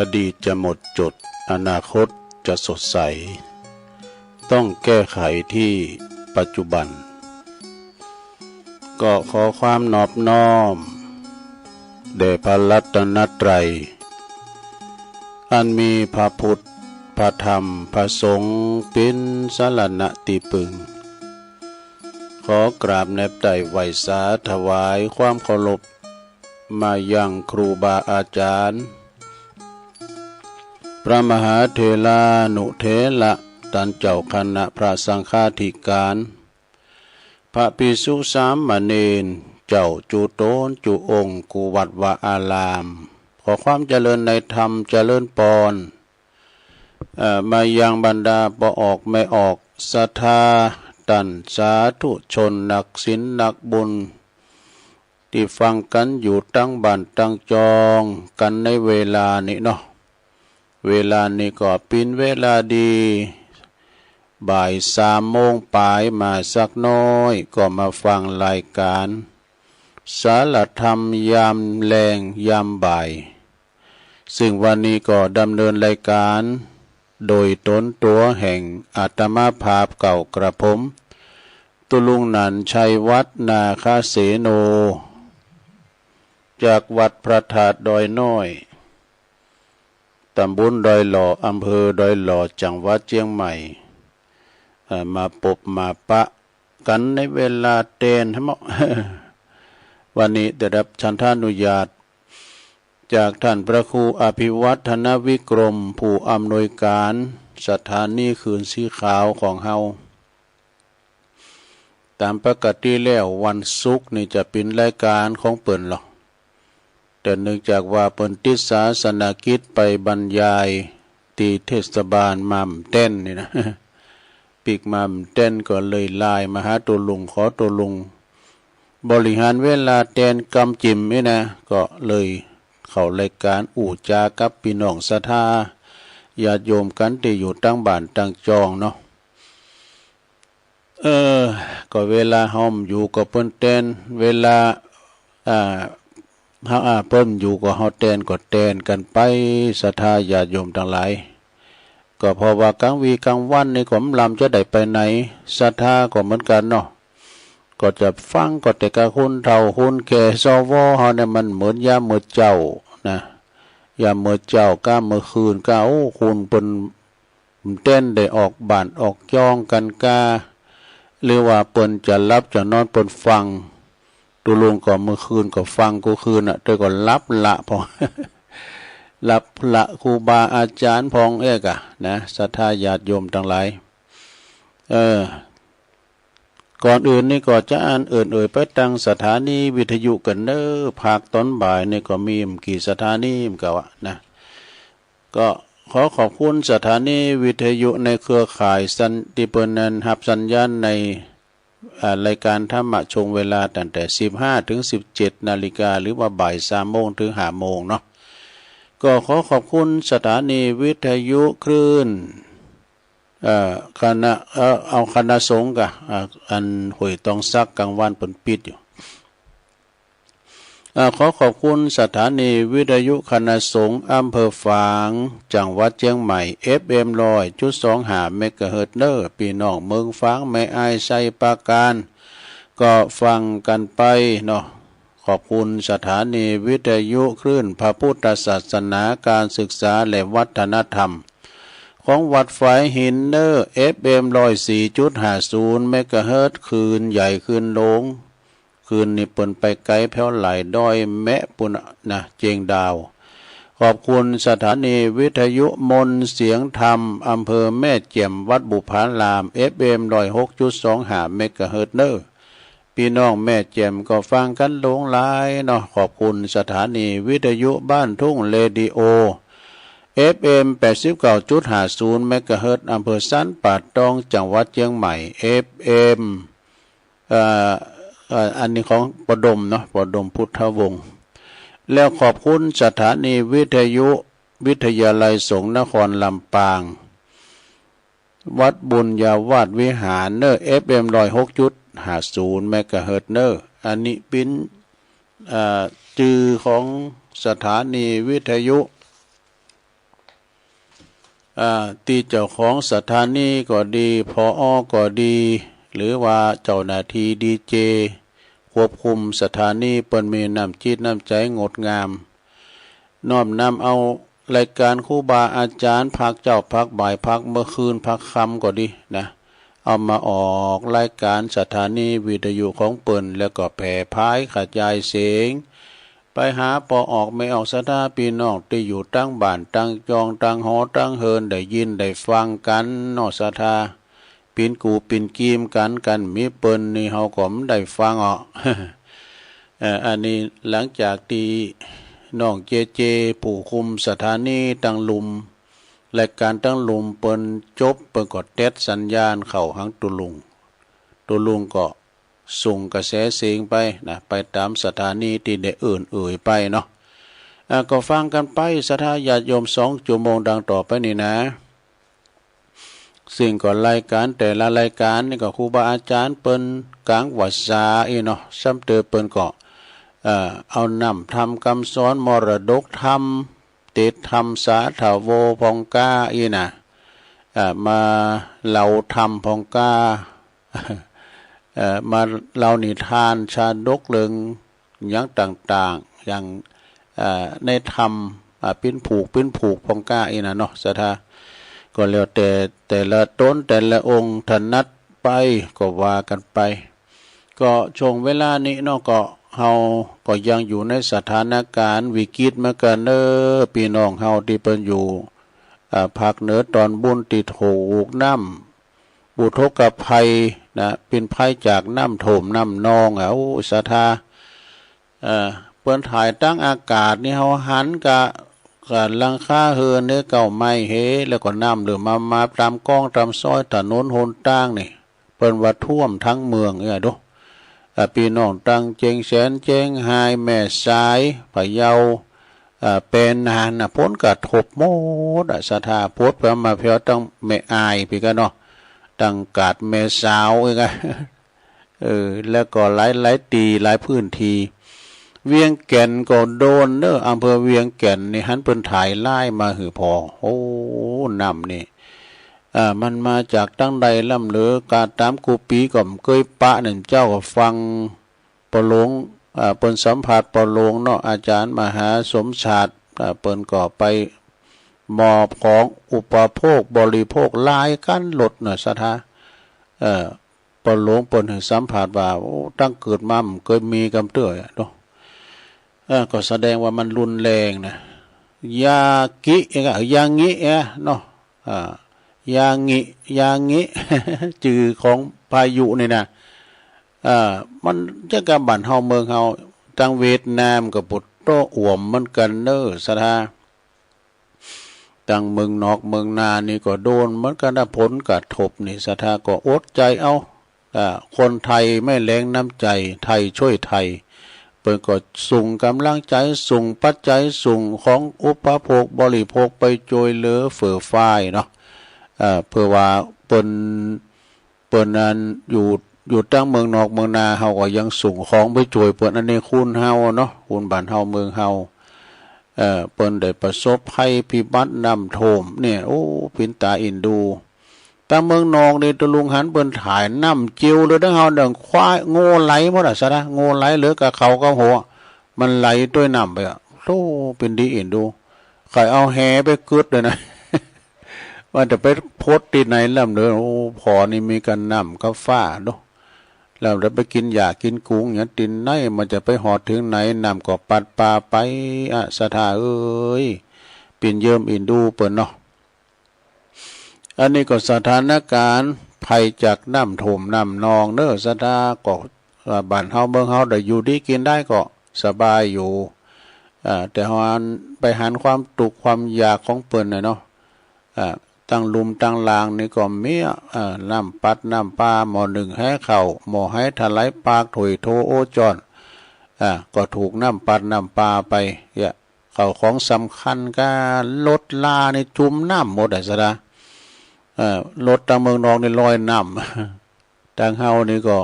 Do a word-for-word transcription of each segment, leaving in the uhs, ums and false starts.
อดีตจะหมดจด อนาคตจะสดใส ต้องแก้ไขที่ปัจจุบัน ก็ขอความนอบน้อม แด่พระรัตนตรัย อันมีพระพุทธ พระธรรม พระสงฆ์ เป็นสรณะที่พึ่ง ขอกราบแนบไต่ไหว้สาถวายความเคารพ มายังครูบาอาจารย์ พระมหาเถรานุเถระ ต้านเจ้าคณะพระสังฆาธิการ พระภิกษุสามเณร เจ้าจุ๊ตนจุ๊องค์ กู้วัดวาอาราม ขอความเจริญในธรรม เจริญปอน เอ่อ มายังบรรดาป้อออกแม่ออก ศรัทธา ต้านสาธุชน นักศีลนักบุญ ตี้ฟังกั๋นอยู่ตังบ้านตังจองกั๋นในเวลานี้เนาะ เวลานี้ก็เป๋นเวลาดี บ่ายสามโมงป๋ายมาสักน้อย ก็มาฟังรายการสารธรรมยามแลงยามบ่าย ซึ่งวันนี้ก็ดำเนินรายการโดยตนตั๋วแห่งอาตมาภาพเก่ากระผม ตุ๊ลุงหนันชัยวัฒน์ นาคเสโน จากวัดพระธาตุดอยน้อย ตำบลดอยหล่อ อำเภอดอยหล่อ จังหวัดเชียงใหม่ เอ่อ มาปบมาปะกั๋นในเวลาแตนเหมาะ วันนี้ได้รับฉันทานุญาต จากท่านพระครูอภิวัฒนวิกรม ผู้อำนวยการสถานีคลื่นสีขาวของเฮา ต๋ามปกติแล้ววันศุกร์นี่จะเป๋นรายการของเปิ้นหรอก แต่เนื่องจากว่าเปิ้นติดศาสนกิจไปบรรยายตี้เทศบาลม่ำแต้นนี่นะ ปีกม่ำแต้นก็เลยไลน์มาหาตุ๊ลุง ขอตุ๊ลุงบริหารเวลาแตนกำจิ๋มนี่นะ ก็เลยเข้ารายการอู้จ๋ากับปี้น้องศรัทธาญาติโยมกั๋นตี้อยู่ตังบ้านตังจองเนาะ เออ ก็เวลาเฮาอยู่ก็เปิ้นแตน เวลา อ่า เฮา อ่า เปิ้นอยู่ก็เฮาแตน ก็แตนกั๋นไป ศรัทธาญาติโยมตังหลาย ก็เพราะว่ากลางวีกลางวันนี่ก็บ่ลำจะได้ไปไหน ศรัทธาก็เหมือนกันเนาะ ก็จะฟังก็แต่กะคนเฒ่าคนแก่ สว เฮาเนี่ยมันเหมือนยามมื้อเจ๊านะ ยามมื้อเจ๊ากะมื้อคืนกะ โอ้ คนเปิ้น บ่แต้นได้ออกบ้านออกจ้องกั๋นกา หรือว่าเปิ้นจะหลับจะนอนเปิ้นฟัง ตุ๊ลุงก็มื้อคืนก็ฟังกู้คืนน่ะ แต่ก็หลับละพ่อง หลับละครูบาอาจ๋ารย์พ่องเอกอะนะ ศรัทธาญาติโยมตังหลาย เออ ก่อนอื่นนี่ก็จะอันเอิ้นเอ่ยไปตังสถานีวิทยุกั๋นเน่อ ภาคต๋อนบ่ายนี่ก็มีบ่กี่สถานีเหมือนกั๋นวะนะ ก็ขอขอบคุณสถานีวิทยุในเครือข่ายสัญ- ตี้เปิ้นนั้นฮับสัญญาณใน อ่า รายการธรรมะช่วงเวลาตั้งแต่สิบห้าถึงสิบเจ็ดนาฬิกา หรือว่าบ่ายสามโมงถึงห้าโมงเนาะ ก็ขอขอบคุณสถานีวิทยุคลื่น เอ่อ คณะ เอ่อ เอาคณะสงฆ์กะ อ่า อันห้วยตองสักกลางวันเปิ้นปิดอยู่ อ่า ขอขอบคุณสถานีวิทยุคณะสงฆ์อำเภอฝาง จังหวัดเชียงใหม่ เอฟเอ็มร้อยจุดสองห้าเมกะเฮิรตซ์เน่อ ปี้น้องเมืองฝาง แม่อาย ชัยปราการ ก็ฟังกั๋นไปเนาะ ขอบคุณสถานีวิทยุคลื่นพระพุทธศาสนา การศึกษาและวัฒนธรรม ของวัดฝายหินเน่อ เอฟเอ็มร้อยสี่จุดห้าศูนย์เมกะเฮิรตซ์ คลื่นใหญ่คลื่นโลง คลื่นนี่เปิ้นไปไกลแผวหลายดอยแมะปู้นนะ เจียงดาว ขอบคุณสถานีวิทยุมนต์เสียงธรรม อำเภอแม่แจ่ม วัดบุพาราม เอฟเอ็มร้อยหกจุดสองห้าเมกะเฮิรตซ์เน่อ ปี้น้องแม่แจ่มก็ฟังกั๋นหลงหลายเนาะ ขอบคุณสถานีวิทยุบ้านทุ่งเรดิโอ เอฟเอ็มแปดสิบเก้าจุดห้าศูนย์เมกะเฮิรตซ์ อำเภอสันป่าตอง จังหวัดเชียงใหม่ เอฟเอ็ม เอ่อ เอ่อ อันนี้ของป้อดมเนาะ ป้อดมพุทธวงศ์ แล้วขอบคุณสถานีวิทยุวิทยาลัยสงฆ์นครลำปาง วัดบุญญาวาสวิหารเน่อ เอฟเอ็มร้อยหกจุดห้าศูนย์เมกะเฮิรตซ์เน่อ อันนี้เปิ้น เอ่อ จื้อของสถานีวิทยุ อ่า ตี้เจ้าของสถานีก็ดี ผอ.ก็ดี หรือว่าเจ้าหน้าที่ดีเจควบคุมสถานี เปิ้นมีน้ำจิตน้ำใจ๋งดงาม น้อมนำเอารายการครูบาอาจ๋ารย์ ภาคเจ๊า ภาคบ่าย ภาคมื้อคืน ภาคค่ำก็ดีนะ เอามาออกรายการสถานีวิทยุของเปิ้น แล้วก็แผ่ผายขยายเสียง ไปหาป้อออกแม่ออกศรัทธาปี้น้องตี้อยู่ตังบ้านตังจ้องตังหอตังเฮือนได้ยินได้ฟังกั๋นเนาะศรัทธา ปิ้นกู้ปิ้นกีมกั๋น คันบ่มีเปิ้นนี่เฮาก็บ่ได้ฟังอ้อ เอ่อ อันนี้หลังจากตี้น้องเจเจ ผู้คุมสถานีตังลุ่ม รายการตังลุ่มเปิ้นจบ เปิ้นก็ตัดสัญญาณเข้าหาตุ๊ลุง ตุ๊ลุงก็ ส่งกระแสเสียงไปนะ ไปต๋ามสถานีตี้ได้เอิ้นเอ่ยไปเนาะ อ่า ก็ฟังกั๋นไปศรัทธาญาติโยม สองชั่วโมงดังต่อไปนี้นะ ซึ่งก็รายการแต่ละรายการนี่ก็ครูบาอาจ๋ารย์เปิ้นกางวาจาอี้เนาะ ซ้ำเติมเปิ้นก็ เอ่อ เอาน้ำธรรมกำสอน มรดกธรรม เตสธรรมสาธโวพ่องก้าอี้นะ เอ่อ มาเล่าธรรมพ่องก้า เอ่อ มาเล่านิทานชาดกเรื่องหยังต่างๆ อย่าง เอ่อ ในธรรม อ่า ปิ้นผูก ปิ้นผูกพ่องก้าอี้นะเนาะศรัทธา ก็แล้วแต่แต่ละต๋นแต่ละองค์ถนัดไป ก็ว่ากั๋นไป ก็ช่วงเวลานี้เนาะ ก็เฮาก็ยังอยู่ในสถานการณ์วิกฤตเหมือนกั๋นเน่อ ปี้น้องเฮาตี้เปิ้นอยู่ อ่า ภาคเหนือต๋อนบุญตี้ถูกน้ำ อุทกภัยนะ เป๋นภัยจากน้ำท่วมน้ำนอง อ่ะ โอ้ ศรัทธา เอ่อ เปิ้นถ่ายตังอากาศนี่เฮาหันกะ กะหลังคาเฮือนเน่อเก๊าไม้เฮ แล้วก็น้ำเหลือมา มาต๋ามก๊องต๋ามซอยถนนหนตางนี่ เปิ้นว่าท่วมตังเมืองเนี่ยดู อ่ะ ปี้น้องตังเจียงแสน เจียงฮาย แม่สาย พะเยา อ่า แปนานน่ะ ผลกระทบหมดอ่ะ ศรัทธา ปวดไปมาเพียวตังแม่อายปี้ก้าเนาะ ตังกาดแม่สาวอีกอ่ะ เออ แล้วก็หลายๆ ตี้ หลายพื้นที่ เวียงแก่นก็โดนเนอะ อำเภอเวียงแก่นนี่ หันเปิ้นถ่ายไลน์มาหื้อพอ โอ้ น้ำนี่ อ่า มันมาจากตังใดล่ำเหลือ กาตามกู้ปี๋ก็บ่เกยปะ นั่นเจ้าก็ฟังปอหลวง อ่า เปิ้นสัมภาษณ์ปอหลวงเนาะ อาจารย์มหาสมชาติ อ่า เปิ้นก็ไปมอบของอุปโภคบริโภคหลายคันรถเนาะ ศรัทธา เอ่อ ปอหลวงเปิ้นหื้อสัมภาษณ์ว่า โอ้ ตั้งเกิดมาบ่เกยมีกำเตื้อเนาะ เออ ก็แสดงว่ามันรุนแรงนะ ยากิเองอะ ยางิเองอะเนาะ อ่า ยางิ ยางิ จื่อของพายุนี่นะ อ่า มันจังกับบ้านเฮาเมืองเฮา ตังเวียดนามก็ปุดโตอ่วมเหมือนกันเนอะ ศรัทธา ตังเมืองนอกเมืองนานี่ก็โดนเหมือนกันนะ ผลกระทบนี่ ศรัทธาก็อดใจเอา อ่า คนไทยไม่แลงน้ำใจ ไทยช่วยไทย เปิ้นก็ส่งกำลังใจ ส่งปัจจัย ส่งของอุปโภคบริโภคไปช่วยเหลือเฟื่อฟ้ายเนาะ อ่า เพื่อว่าเปิ้น เปิ้นอันอยู่ อยู่ตังเมืองนอกเมืองนา เฮาก็ยังส่งของไปช่วยเปิ้น อันนี้คุณเฮาเนาะ คุณบ้านเฮาเมืองเฮา เอ่อ เปิ้นได้ประสบภัยพิบัติน้ำท่วมเนี่ย โอ้ เป๋นตาเอ็นดู ตังเมืองนอกนี่ ตะลุงหันเปิ้นถ่ายน้ำเจียวเลย ตังเฮาดังควาย งัวไหลหมดอะ ศรัทธา งัวไหลเหลือกับเขากับหัว มันไหลด้วยน้ำไปอะ โธ่ เป๋นดีเอ็นดู ใค่เอาแหไปกึ๊ดเลยนะ ว่าจะไปพดตี้ไหนล่ำเด้อ โอ้ พอนี่มีกันน้ำกับฟ้าเนาะ แล้วจะไปกินหญ้ากินกุงหยังตี้ไหน มันจะไปฮอดเถิงไหน น้ำก็ปัดปาไปอะ ศรัทธาเอ้ย เป๋นเยิมเอ็นดูเปิ้นเนาะ อันนี้ก็สถานการณ์ภัยจากน้ำท่วมน้ำนองเนอะ ศรัทธา ก็ อ่า บ้านเฮาเมืองเฮาได้อยู่ดีกินได้ก็สบายอยู่ อ่า แต่เฮาไปหันความทุกข์ความยากของเปิ้นน่ะเนาะ อ่า ตังลุ่มตังลางนี่ก็มี อ่า น้ำปัดน้ำปา หม้อนึ่งแฮข้าว หม้อไหถลายปาก ถ้วยโถโอจ้อน อ่า ก็ถูกน้ำปัดน้ำปาไป เนี่ย ข้าวของสำคัญก็รถลานี่จุ่มน้ำหมดอะ ศรัทธา เอ่อ รถตังเมืองนอกนี่ลอยน้ำ ตังเฮานี่ก็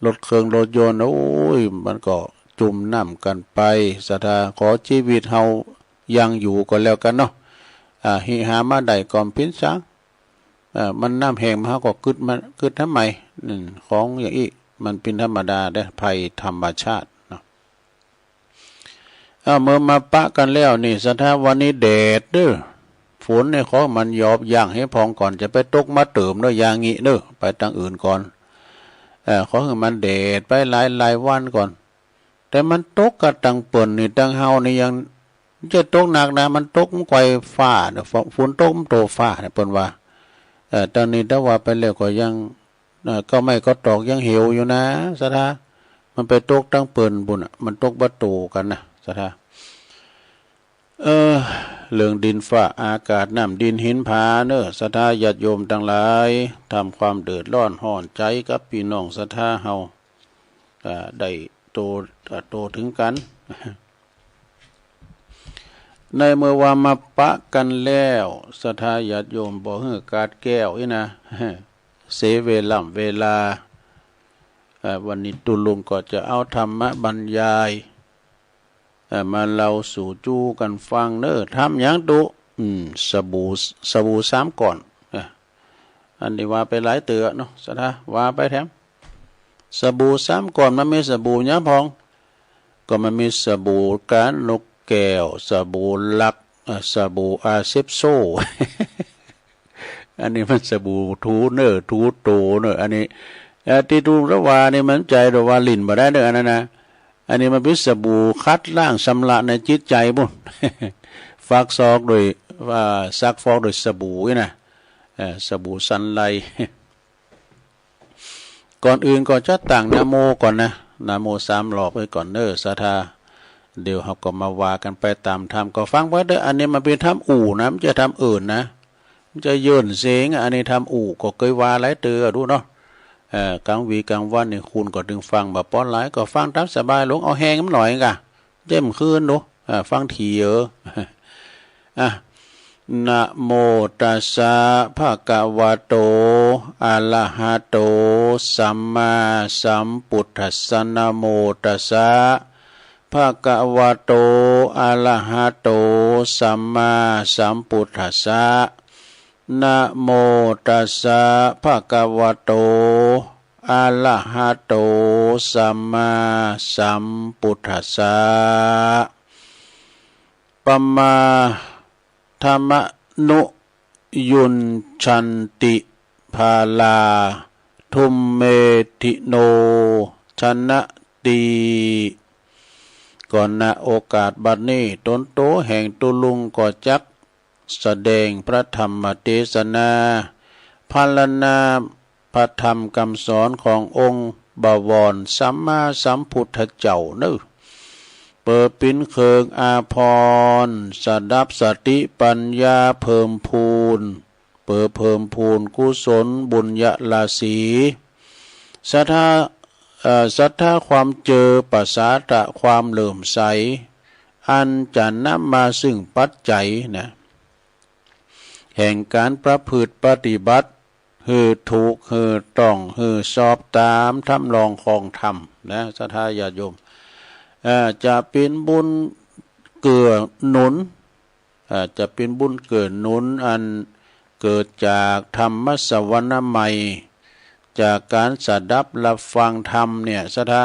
รถเครื่องรถยนต์ โอ้ย มันก็จุ่มน้ำกันไป ศรัทธา ขอชีวิตเฮายังอยู่ก็แล้วกันเนาะ อ่า หิหามาได้ก็บ่เป๋นสัง เอ่อ มันน้ำแห้งมา เฮาก็กึ๊ดมา กึ๊ดทำไม อืม ของอย่างอี้ มันเป๋นธรรมดาเด้อ ภัยธรรมชาติเนาะ เอ้า เมื่อมาปะกันแล้วนี่ ศรัทธา วันนี้แดดเด้อ ฝนนี่ขอมันหยอบยั้งให้พองก่อน จะไปตกมาเติมเด้อ อย่างงี้เด้อ ไปตังอื่นก่อน เอ่อ ขอให้มันแดดไปหลายๆ วันก่อน แต่มันตกกะตังเปิ้นนี่ ตังเฮานี่ยังจะตกหนักนะ มันตกมันไกวฟ้าเด้อ ฝ- ฝนตกมันโตฟ้าเนี่ย เปิ้นว่า เอ่อ ตังนี้ถ้าว่าไปแล้วก็ยัง เอ่อ ก็ไม้ก็ตอกยังเหี่ยวอยู่นะ ศรัทธา มันไปตกตังเปิ้นบุ่นน่ะ มันตกบ่โตกันนะ ศรัทธา เออ เรื่องดินฟ้าอากาศ น้ำดินหินผาเนอะ ศรัทธาญาติโยมตังหลาย ทำความเดือดร้อนฮ้อนใจกับพี่น้องศรัทธาเฮา อ่า ได้โต อ่า โตถึงกัน ในเมื่อว่ามาปะกันแล้ว ศรัทธาญาติโยมบ่หื้อกาดแก้วอี้นะ เสียเวล่ำเวลา เอ่อ วันนี้ตุ๊ลุงก็จะเอาธรรมบรรยาย เอ่อ มาเล่าสู่จู้กันฟังเนอะ ทำหยังตุ๊ อืม สบู่ สบู่สามก้อน เอ่อ อันนี้ว่าไปหลายเตื้อเนาะ ศรัทธา ว่าไปแถม สบู่สามก้อน มันมีสบู่หยังพ่อง ก็มันมีสบู่กา นกแก้ว สบู่ลัก เอ่อ สบู่อาเซปโซ อันนี้มันสบู่ถูเนอะ ถูโตเนอะ อันนี้ เอ่อ ตี้ตุ๊ลุงว่านี่มันใจ๋ แต่ว่าหลิ้นบ่ได้เนอะ อันนั้นนะ อันนี้มันเป๋นสบู่ขัดล้างชำระในจิตใจบุ่น ฟักซอกโดย ว่า ซักฟอกโดยสบู่อี้นะ เอ่อ สบู่สันไล ก่อนอื่นก็จะตั้งนะโมก่อนนะ นะโมสามรอบไว้ก่อนเนอะ ศรัทธา เดี๋ยวเฮาก็มาว่ากันไปต๋ามธรรม ก็ฟังไว้เด้อ อันนี้มันเป๋นธรรมอู่นะ มันบ่ใจ้ธรรมอื่นนะ มันบ่ใจ้เยินเสียง อันนี้ธรรมอู่ ก็เกยว่าหลายเตื้อดูเนาะ เอ่อ กลางวีกลางวันนี่คุณก็ตึงฟังบ่ปอหลาย ก็ฟังต๋ามสบาย หลวงเอาแฮงมันหน่อยกะ เจ้มคืนดู อ่า ฟังถี่เออ อ่ะ นะโมตัสสะ ภะคะวะโต อะระหะโต สัมมาสัมพุทธัสสะ นะโมตัสสะ ภ ภะคะวะโต อะระหะโต สัมมาสัมพุทธัสสะ นะโมตัสสะ ภะคะวะโต อะระหะโต สัมมาสัมพุทธัสสะ ปะมา ธรรมานุยุญชันติ พาลา ธุมเมธิโน ชนะติ ก็ณโอกาสบัดนี้ ตนโตแห่งตุลุงก็จักแสดงพระธรรมเทศนา พรรณนา พระธรรมคำสอนขององค์บวรสัมมาสัมพุทธเจ้าเนอ เปิดปินเคิงอาภรณ์ สดับสติปัญญาเพิ่มพูน เปิดเพิ่มพูนกุศลบุญญาราศี ศรัทธา เอ่อ ศรัทธาความเจอ ประสาทะความเหลื่อมใส อันจะนำมาซึ่งปัจจัยนะ แห่งการประพฤติปฏิบัติ หื้อถูก หื้อต้อง หื้อชอบตามทำนองของธรรมนะ ศรัทธาญาติโยม เอ่อ จะเป็นบุญเกื้อหนุน เอ่อ จะเป็นบุญเกื้อหนุนอันเกิดจากธรรมสวรรค์ใหม่ จากการสดับรับฟังธรรมเนี่ย ศรัทธา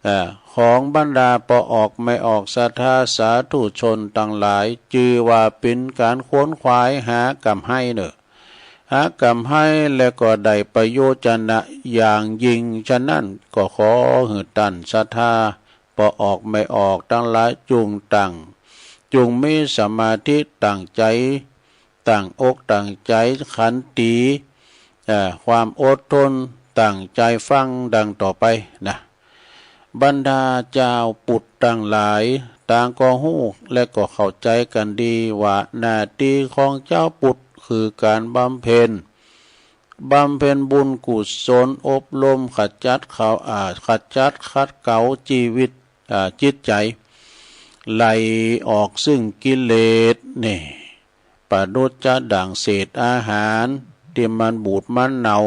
เอ่อ ของบรรดาป้อออกแม่ออกศรัทธาสาธุชนตังหลาย จื้อว่าเป๋นก๋านขวนขวายหากำไรเนอ หากำไรและก็ได้ประโยชนะอย่างยิ่ง ฉะนั้นก็ขอหื้อต้านศรัทธาป้อออกแม่ออกตังหลายจุ่งตั้ง จุ่งมีสมาธิตั้งใจ๋ ตั้งอกตั้งใจ๋ ขันติ เอ่อ ความอดทน ตั้งใจ๋ฟังดังต่อไปนะ บรรดาจาวพุทธตังหลาย ต่างก็ฮู้และก็เข้าใจ๋กั๋นดีว่าหน้าตี้ของจาวพุทธคือก๋านบำเพ็ญ บำเพ็ญบุญกุศล อบรมขจัดเขา อ่า ขจัดขัดเกลาชีวิต อ่า จิตใจ๋ ไหลออกซึ่งกิเลสนี่ ประดุจจะดั่งเศษอาหารตี้มันบูดมันเน่า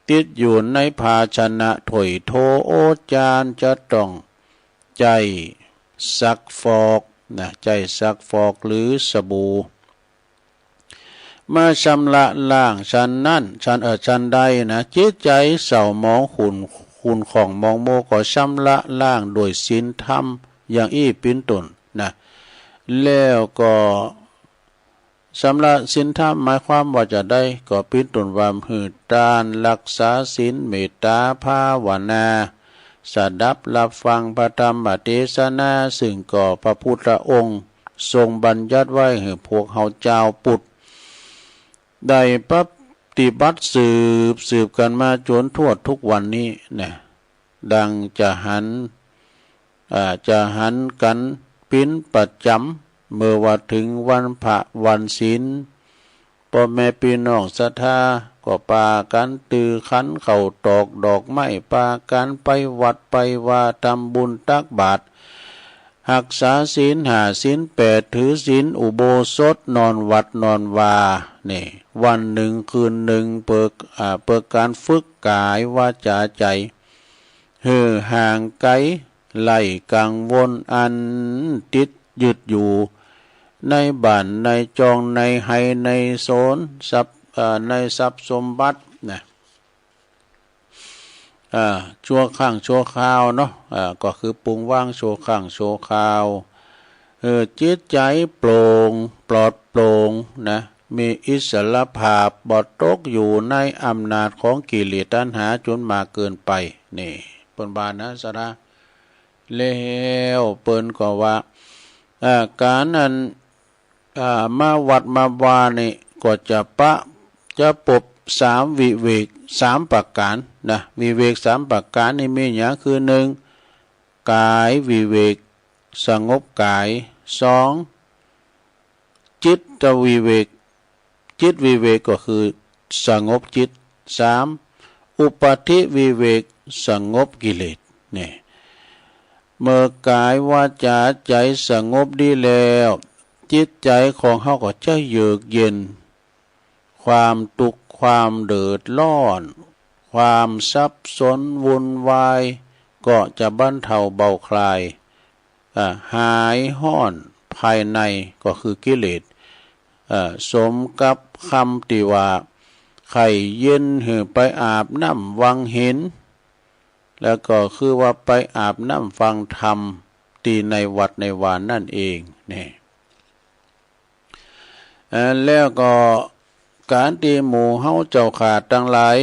ติดอยู่ในภาชนะถ้วยโถโอจาน จะต้องใจ๊ซักฟอกนะ ใจ๊ซักฟอกหรือสบู่ มาชำระล้าง ฉันนั้น ฉัน เอ่อ ฉันใดนะ จิตใจ๋เศร้าหมองขุ่น ขุ่นข้องหมองมัวก็ชำระล้างด้วยศีลธรรมอย่างอี้เป๋นต้นนะ แล้วก็ ชำระศีลธรรมหมายความว่าจะใด ก็เป๋นต้นว่าหื้อตาน รักษาศีล เมตตาภาวนา สดับรับฟังพระธรรมเทศนา ซึ่งก็พระพุทธองค์ทรงบัญญัติไว้หื้อพวกเฮาจาวพุทธได้ปฏิบัติสืบ สืบกั๋นมาจ๋นทวดทุกวันนี้นะ ดังจะหัน อ่า จะหันกั๋นเป๋นประจ๋ำ เมื่อว่าเถิงวันพระวันศีล ป้อแม่ปี้น้องศรัทธาก็ปากั๋นตื้อขันข้าวตอกดอกไม้ ปากั๋นไปวัดไปวา ทำบุญตักบาตร ฮักษาศีลห้าศีลแปด ถือศีลอุโบสถ นอนวัดนอนวา นี่ วันหนึ่งคืนหนึ่ง เปื้อ อ่า เปื้อก๋านฝึกก๋ายวาจ๋าใจ๋ หื้อห่างไก๋ไล่กังวลอันติดยึดอยู่ในบ้านในจ่องในไฮ่ในสวน ทรัพย์ เอ่อ ในทรัพย์สมบัตินะ อ่า ชั่วครั้งชั่วคราวเนาะ อ่า ก็คือปรุงวางชั่วครั้งชั่วคราว เออ จิตใจ๋โปร่ง ปลอดโปร่งนะ มีอิสรภาพ บ่ตกอยู่ในอำนาจของกิเลสตัณหาจ๋นมากเกินไป นี่ เปิ้นว่านะ ศรัทธา แล้วเปิ้นก็ว่า อ่า ก๋านอัน อ่า มาวัดมาวานี่ก็จะปะ จะปบสามวิเวกสามประก๋านนะ วิเวกสามประก๋านนี่มีหยัง คือหนึ่ง กายวิเวก สงบกาย สอง จิตวิเวก จิตวิเวกก็คือสงบจิต สาม อุปาทิวิเวก สงบกิเลส นี่ เมื่อกายวาจ๋าใจ๋สงบดีแล้ว จิตใจ๋ของเฮาก็จะเยือกเย็น ความทุกข์ความเดือดร้อน ความสับสนวุ่นวาย ก็จะบรรเทาเบาคลาย อ่า หายฮ้อนภายใน ก็คือกิเลส อ่า สมกับคำตี้ว่า ใค่เย็นหื้อไปอาบน้ำวังหิน แล้วก็คือว่าไปอาบน้ำฟังธรรมตี้ในวัดในวานั่นเองนี่ เอ่อ แล้วก็ก๋านตี้หมู่เฮาเจ้าข้าตังหลาย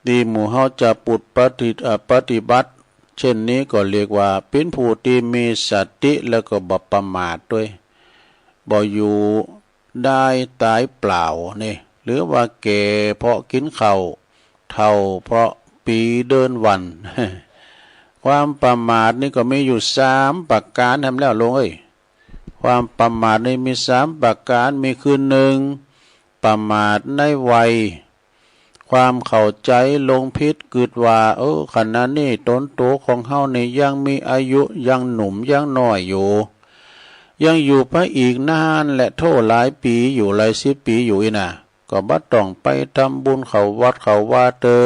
ตี้หมู่เฮาจะปุดปฏิ เอ่อ ปฏิบัติ เช่นนี้ก็เรียกว่าเป๋นผู้ตี้มีสติแล้วก็บ่ประมาทด้วย บ่อยู่ได้ตายเปล่านี่ หรือว่าแก่เพราะกินข้าว เฒ่าเพราะปีเดือนวัน ความประมาทนี่ก็มีอยู่สามประก๋านแหมแล้วลุงเอ้ย ความประมาทนี่มีสามประก๋าน มีคือหนึ่ง ประมาทในวัย ความเข้าใจ๋หลงผิด กึ๊ดว่า เออ ขณะนี้ตนโตของเฮานี่ยังมีอายุ ยังหนุ่มยังน้อยอยู่ ยังอยู่ไปอีกนานและโท้ หลายปี๋อยู่ หลายสิบปี๋อยู่อี้นะ ก็บ่ต้องไปทำบุญเข้าวัดเข้าวาเตอ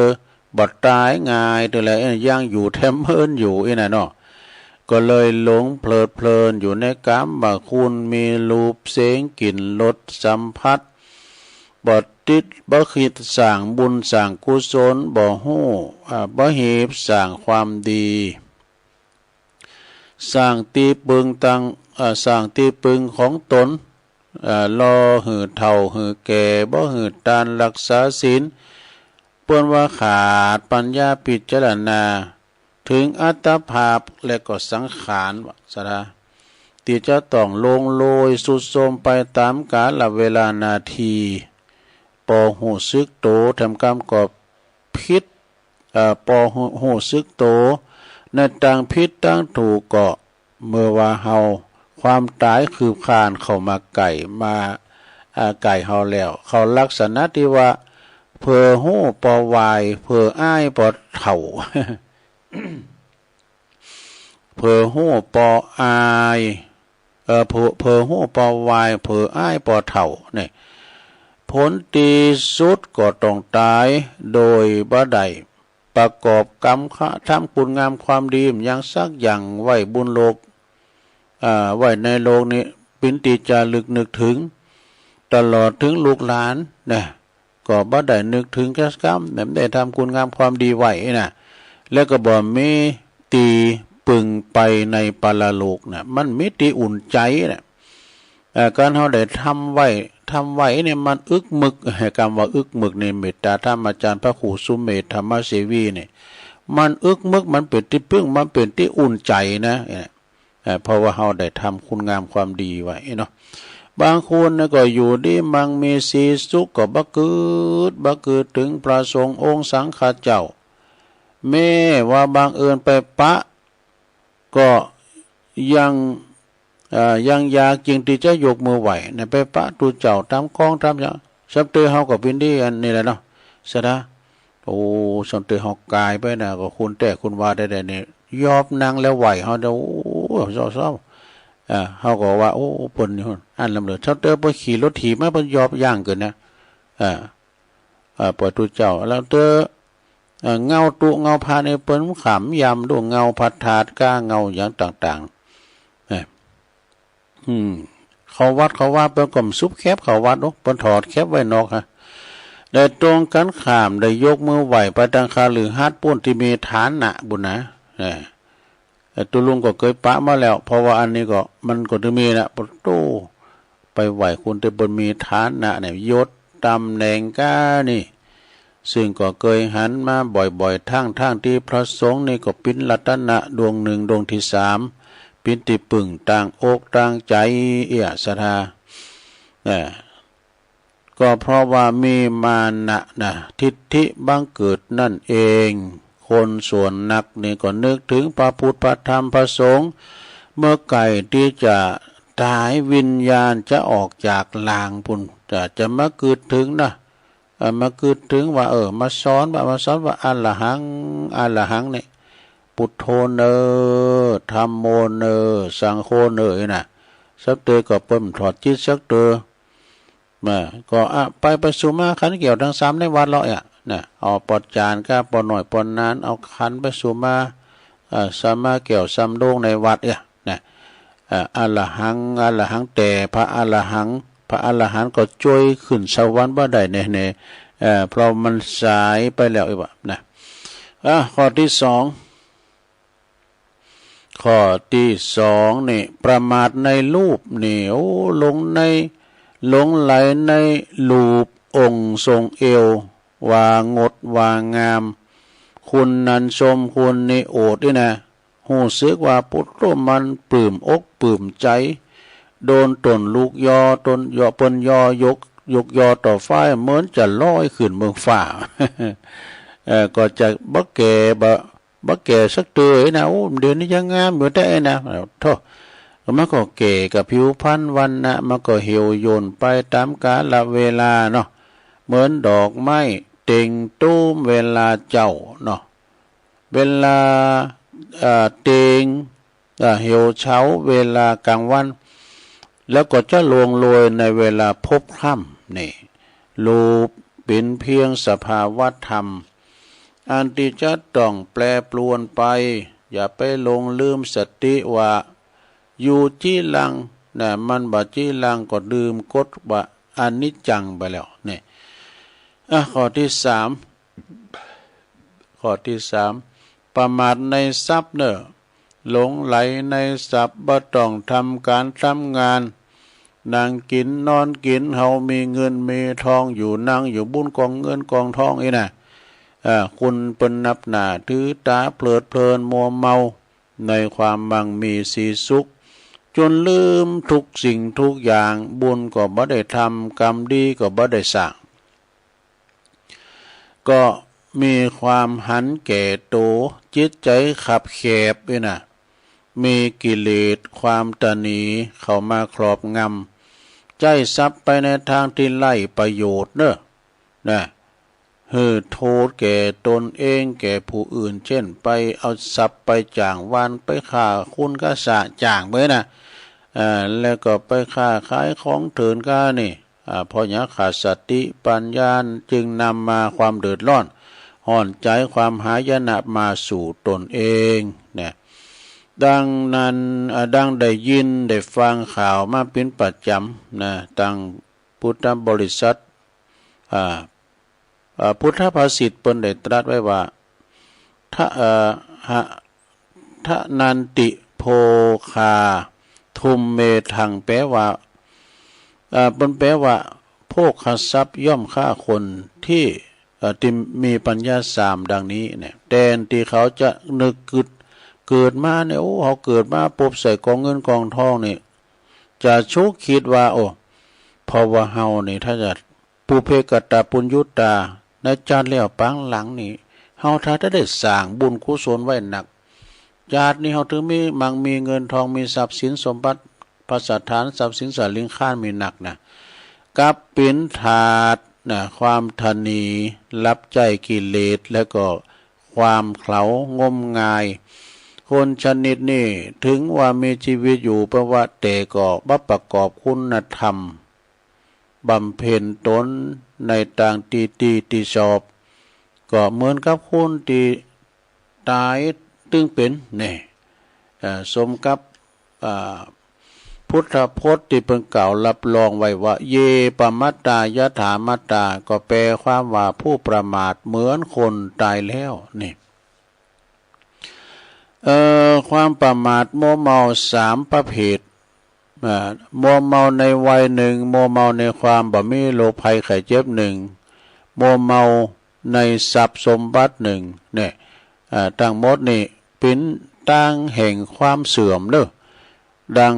บ่ต๋ายง่ายเตื้อแล ยังอยู่แถมเมินอยู่อี้นะเนาะ ก็เลยหลงเพลิดเพลินอยู่ในกามคุณ มีรูปเสียงกลิ่นรสสัมผัส บ่ติด บ่คิดสร้างบุญสร้างกุศล บ่ฮู้ อ่า บ่ฮีบสร้างความดี สร้างตี้ปึงตัง เอ่อ สร้างตี้ปึงของตน เอ่อ รอหื้อเฒ่าหื้อแก่ บ่หื้อตานรักษาศีล เปิ้นว่าขาดปัญญาพิจารณา ถึงอัตภาพและก็สังขาร ว่าซะนะ ตี้จะต้องล่วงโรยทรุดโทรมไปต๋ามกาลเวลานาที ปอฮู้สึกโต แถมกำก็ผิด เอ่อ ปอฮู้ ฮู้สึกโต ในตางผิดตางถูกก็ เมื่อว่าเฮา ความต๋ายคืบคลานเข้ามาใก้ มา อ่า ใก้เฮาแล้ว เข้าลักษณะตี้ว่า เผลอฮู้ปอวาย เผลออายปอเฒ่า เผลอฮู้ปออาย เอ่อ เผลอ เผลอฮู้ปอวาย เผลออายปอเฒ่า นี่ ผลตี้สุดก็ต้องต๋ายโดยบ่ได้ประกอบกรรม ทำคุณงามความดีหยังสักอย่างไว้บนโลก อ่า ไว้ในโลกนี้ เป๋นตี้จะระลึกนึกถึง ตลอดถึงลูกหลานนะ ก็บ่ได้นึกถึงจักกำ แหมได้ทำคุณงามความดีไว้นะ แล้วก็บ่มีตี้ปึงไปในปรโลกนะ มันมีตี้อุ่นใจ๋นะ เอ่อ ก๋านเฮาได้ทำไว้ ทำไว้นี่มันอึกมึก กำว่าอึกมึกนี่ เมตตาธรรมอาจารย์พระครูสุเมธธรรมเสวีนี่ มันอึกมึก มันเป๋นตี้ปึง มันเป๋นตี้อุ่นใจ๋นะ เอ่อ เพราะว่าเฮาได้ทำคุณงามความดีไว้เนาะ บางคนนะก็อยู่ดีมั่งมีสีสุข ก็บ่กึ๊ด บ่กึ๊ดถึงพระสงฆ์องค์สังฆเจ้า แม้ว่าบังเอิญไปปะ ก็ยัง เอ่อ ยังอยากจึ่งตี้จะยกมือไหว้นะ ไปปะตุ๊เจ้าต๋ามกองต๋ามหยัง ส่ำเตอเฮาก็เป๋นดีอันนี้แหละเนาะ สะดา โอ้ ส่ำเตอเฮากายไปนะ ก็คุณแต๊คุณว่าแต๊ๆ นี่ ยอบนั่งแล้วไหว้เฮาเด้อ โอ้ เศร้าๆ อ่า เฮาก็ว่า โอ้ เปิ้นนี่ อันลำเหลือ ส่ำเตอเปิ้นขี่รถถีบมา เปิ้นยอบย่างเกินนะ อ่า อ่า ปล่อยตุ๊เจ้า แล้วเตอ เอ่อ เงาตุ๊เงาพระนี่เปิ้นขำยำดู เงาพระธาตุก้า เงาหยังต่างๆ นะ อืม เข้าวัดเข้าวาเปิ้นก็สุบแคปเข้าวัดโอ้ เปิ้นถอดแคปไว้นอกฮะ ได้ตรงกันข้าม ได้ยกมือไหว้ไปตางคฤหัสถ์ปู้นตี้มีฐานะปู้นนะ เออ เอ่อ ตุ๊ลุงก็เกยปะมาแล้ว เพราะว่าอันนี้ก็ มันก็จะมีนะ ปะโต้ ไปไหว้คนตี้เปิ้นมีฐานะเนี่ย ยศตำแหน่งก้านี่ ซึ่งก็เกยหันมาบ่อยๆ ทั้งๆ ตี้พระสงฆ์นี่ก็เป๋นรัตนะดวงหนึ่ง ดวงตี้สาม เป๋นตี้ปึงตางอกตางใจ๋ เอี้ย ศรัทธา เอ่อ ก็เพราะว่ามีมานะนะ ทิฏฐิบังเกิดนั่นเอง คนส่วนนักนี่ก็นึกถึงพระพุทธ พระธรรม พระสงฆ์ เมื่อใกล้ตี้จะต๋ายวิญญาณจะออกจากร่างปู้น จะ จะมากึ๊ดถึงนะ เอ่อ มากึ๊ดถึงว่า เออ มาสอนว่า มาสอนว่า อะระหัง อะระหัง นี่ พุทโธเน่อ ธัมโมเน่อ สังโฆเน่อ นี่นะ ส่ำเตอก็เปิ้นถอดจิตสักเตอ มา ก็ อ่ะ ไปประชุมมาขันแก้วทั้งสามในวัดเลาะเนี่ย นะ เอาปอจานก้าปอหน่อยปอนาน เอาขันประชุมมา อ่า สมาแก้วสำโรงในวัดเนี่ยนะ อ่า อรหัง อรหัง แต่พระอรหัง พระอรหันต์ก็จ้วยขึ้นสวรรค์บ่ได้แน่ๆ เอ่อ เพราะมันสายไปแล้วอีกว่านะ อ่ะ ข้อที่สอง ข้อที่สองนี่ ประมาทในรูปนี่ โอ้ หลงใน หลงใหลในรูปองค์ทรงเอว ว่างดว่างาม คนนั้นชมคนนี้โอดนี่นะ ฮู้สึกว่า ปุ๊ดโต มันปลื้มอกปลื้มใจ โดนต้นลูกยอ ต้นยอ เปิ้นยอยก ยกยอต่อฟ้า เหมือนจะลอยขึ้นเมืองฟ้า เอ่อ ก็จะบ่แก่ บ่ บ่แก่สักเตื้อนะ โอ้ เดี๋ยวนี้ยังงามอยู่แต๊นะ โธ่ มันก็แก่กับผิวพรรณวรรณะ มันก็เหี่ยวย่นไปตามกาลเวลาเนาะ เหมือนดอกไม้เต่งตูมเวลาเจ๊าเนาะ เวลา เอ่อ เต่ง เอ่อ เหี่ยวเฉาเวลากลางวัน แล้วก็จะร่วงโรยในเวลาพบค่ำ นี่ รูปเป็นเพียงสภาวธรรม อันที่จะต้องแปรปรวนไป อย่าไปหลงลืมสติว่า อยู่จิรัง นะ มันบ่จิรังก็ลืมกฎว่าอนิจจังไปแล้ว นี่ อ่ะ ข้อที่สาม ข้อที่สาม ประมาทในทรัพย์เน่อ หลงใหลในทรัพย์ บ่ต้องทำการทำงาน นั่งกินนอนกิน เฮามีเงินมีทองอยู่ นั่งอยู่บุนกองเงินกองทองนี่นะ เอ่อ คนเปิ้นนับหน้าถือต๋า เพลิดเพลินมัวเมา ในความมั่งมีสีสุข จนลืมทุกสิ่งทุกอย่าง บุญก็บ่ได้ทำ กรรมดีก็บ่ได้สร้าง ก็มีความหันแก่โต จิตใจคับแคบนี่นะ มีกิเลสความตระหนี่เข้ามาครอบงำ ใจ๊ทรัพย์ไปในทางที่ไร้ประโยชน์เน่อ นะ หื้อโทษแก่ตนเองแก่ผู้อื่น เช่น ไปเอาทรัพย์ไปจ้างวาน ไปฆ่าคนฆ่าสัตว์จ้างไปนะ เอ่อ แล้วก็ไปค้าขายของเถื่อนกานี่ อ่า เพราะหยัง ขาดสติปัญญา จึงนำมาความเดือดร้อน ร้อนใจ ความหายนะมาสู่ตนเองนะ ดังนั้น อ่า ดังได้ยินได้ฟังข่าวมาเป็นประจำนะ ตังพุทธบริษัท อ่า เอ่อ พุทธภาษิตเปิ้นได้ตรัสไว้ว่า ทะ เอ่อ หะ ทะนันติโภคา ทุมเมทัง แปลว่า เอ่อ เปิ้นแปลว่า โภคทรัพย์ย่อมฆ่าคนที่ เอ่อ ที่มีปัญญาสามดังนี้เนี่ย แทนที่เขาจะนึกกึ๊ด เกิดมาเนี่ย โอ้ เฮาเกิดมาปุ๊บใส่กองเงินกองทองนี่ จะชุกคิดว่า โอ้ เพราะว่าเฮานี่ ถ้าจะ ปุพเพกตปุญญุตา ในจาติแล้วปางหลังนี่ เฮาถ้าจะได้สร้างบุญกุศลไว้นัก จาตินี้เฮาถึงมีมั่งมีเงินทอง มีทรัพย์สินสมบัติ พระสถานทรัพย์สินสาลิงคารมีนักนะ กลับเป็นทาสนะ ความตระหนี่ รับใจ๊กิเลส แล้วก็ความเขลางมงาย คนชนิดนี้ถึงว่ามีชีวิตอยู่ เพราะว่าแต่ก็บ่ประกอบคุณธรรม บำเพ็ญตนในตางตี้ตี้ตี้ชอบ ก็เหมือนกับคนตี้ต๋ายตึงเป๋นแน่ เอ่อ สมกับ อ่า พุทธพจน์ตี้เปิ้นกล่าวรับรองไว้ว่า เย ปะมัตตา ยะถามัตตา ก็แปลความว่าผู้ประมาทเหมือนคนต๋ายแล้วนี่ เอ่อ ความประมาทมัวเมาสามประเภท อ่า มัวเมาในวัยหนึ่ง มัวเมาในความบ่มีโรคภัยไข้เจ็บหนึ่ง มัวเมาในทรัพย์สมบัติหนึ่ง เนี่ย อ่า ทั้งหมดนี่เป๋นตางแห่งความเสื่อมเน่อ ดัง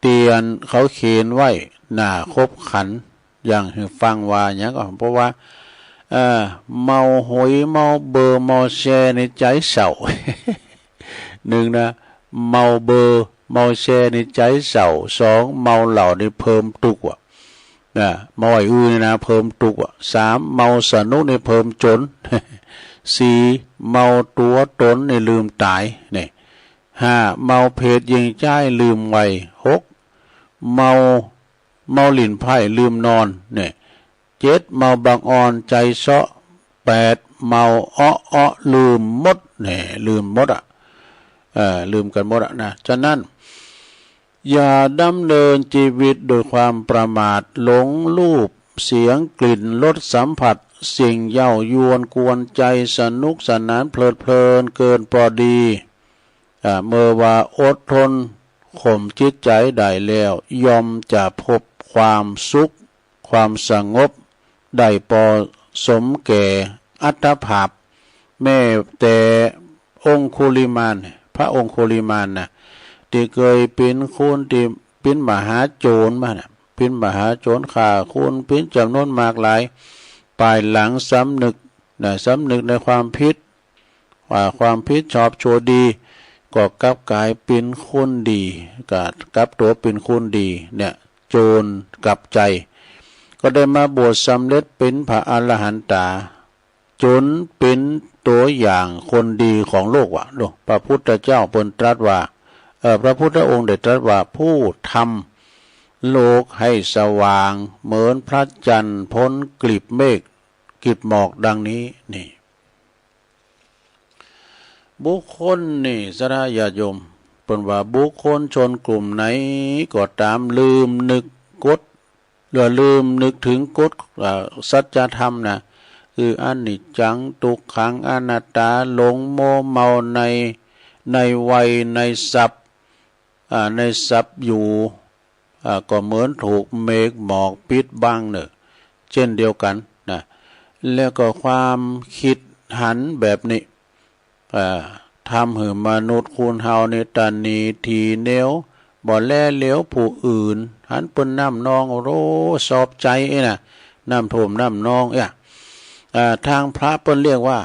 เตียนเขาเขียนไว้หน้าขบขัน อย่างหื้อฟังว่าหยังก็ เพราะว่า เอ่อ เมาหวย เมาเบอร์ เมาแชร์นี่ใจ๋เศร้า หนึ่งนะ เมาเบอร์ เมาแชร์นี่ใจ๋เศร้า สอง เมาเหล้านี่เพิ่มตุ๊กข์ว่ะ นะ เมาไอ้อื้อนี่นะ เพิ่มตุ๊กข์ว่ะ สาม เมาสนุกนี่เพิ่มจน สี่ เมาตั๋วต๋นนี่ลืมต๋าย นี่ ห้า เมาเพศหญิงชายลืมวัย หก เมา เมาหลิ้นไพ่ลืมนอน เนี่ย เจ็ด เมาบังอ่อนใจ๋เซาะ แปด เมาเออเออลืมหมด เนี่ย ลืมหมดอะ เออ ลืมกันหมดอะนะ ฉะนั้น อย่าดำเนินชีวิตด้วยความประมาท หลงรูป เสียง กลิ่น รส สัมผัส สิ่งเย้ายวนกวนใจ สนุกสนานเพลิดเพลินเกินพอดี อ่า เมื่อว่าอดทนข่มจิตใจได้แล้ว ย่อมจะพบความสุข ความสงบ ได้พอสมแก่อัตภาพ แม้แต่องคุลิมาน พระองคุลิมานนะ ที่เคยเป็นคนที่เป็นมหาโจรมานะ เป็นมหาโจรฆ่าคนเป็นจำนวนมากหลาย ภายหลังสำนึกนะ สำนึกในความผิด ว่าความผิดชอบชั่วดี ก็กลับกลายเป็นคนดี ก็กลับตัวเป็นคนดีเนี่ย โจรกลับใจ ก็ได้มาบวชสำเร็จเป็นพระอรหันตา จนเป็นตัวอย่างคนดีของโลกว่ะ ดู พระพุทธเจ้าเปิ้นตรัสว่า เอ่อ พระพุทธองค์ได้ตรัสว่า ผู้ทำโลกให้สว่างเหมือนพระจันทร์พ้นกลีบเมฆ กลีบหมอกดังนี้ นี่ บุคคลนี่ ศรัทธาญาติโยม เปิ้นว่าบุคคลชนกลุ่มไหนก็ตาม ลืมนึกกฎ หรือลืมนึกถึงกฎ เอ่อ สัจธรรมนะ คืออนิจจัง ทุกขัง อนัตตา หลงมัวเมาใน ในวัย ในทรัพย์ อ่า ในทรัพย์อยู่ อ่า ก็เหมือนถูกเมฆหมอกปิดบังเนอะ เช่นเดียวกันนะ แล้วก็ความคิดหันแบบนี้ อ่า ทำหื้อมนุษย์คนเฮานี่ตระหนี่ถี่เหนี่ยว บ่แลเหลียวผู้อื่น หันเปิ้นน้ำนอง โอ้โห ชอบใจเอ้ยนะ น้ำท่วมน้ำนองเอ้ย อ่า ทางพระเปิ้นเรียกว่า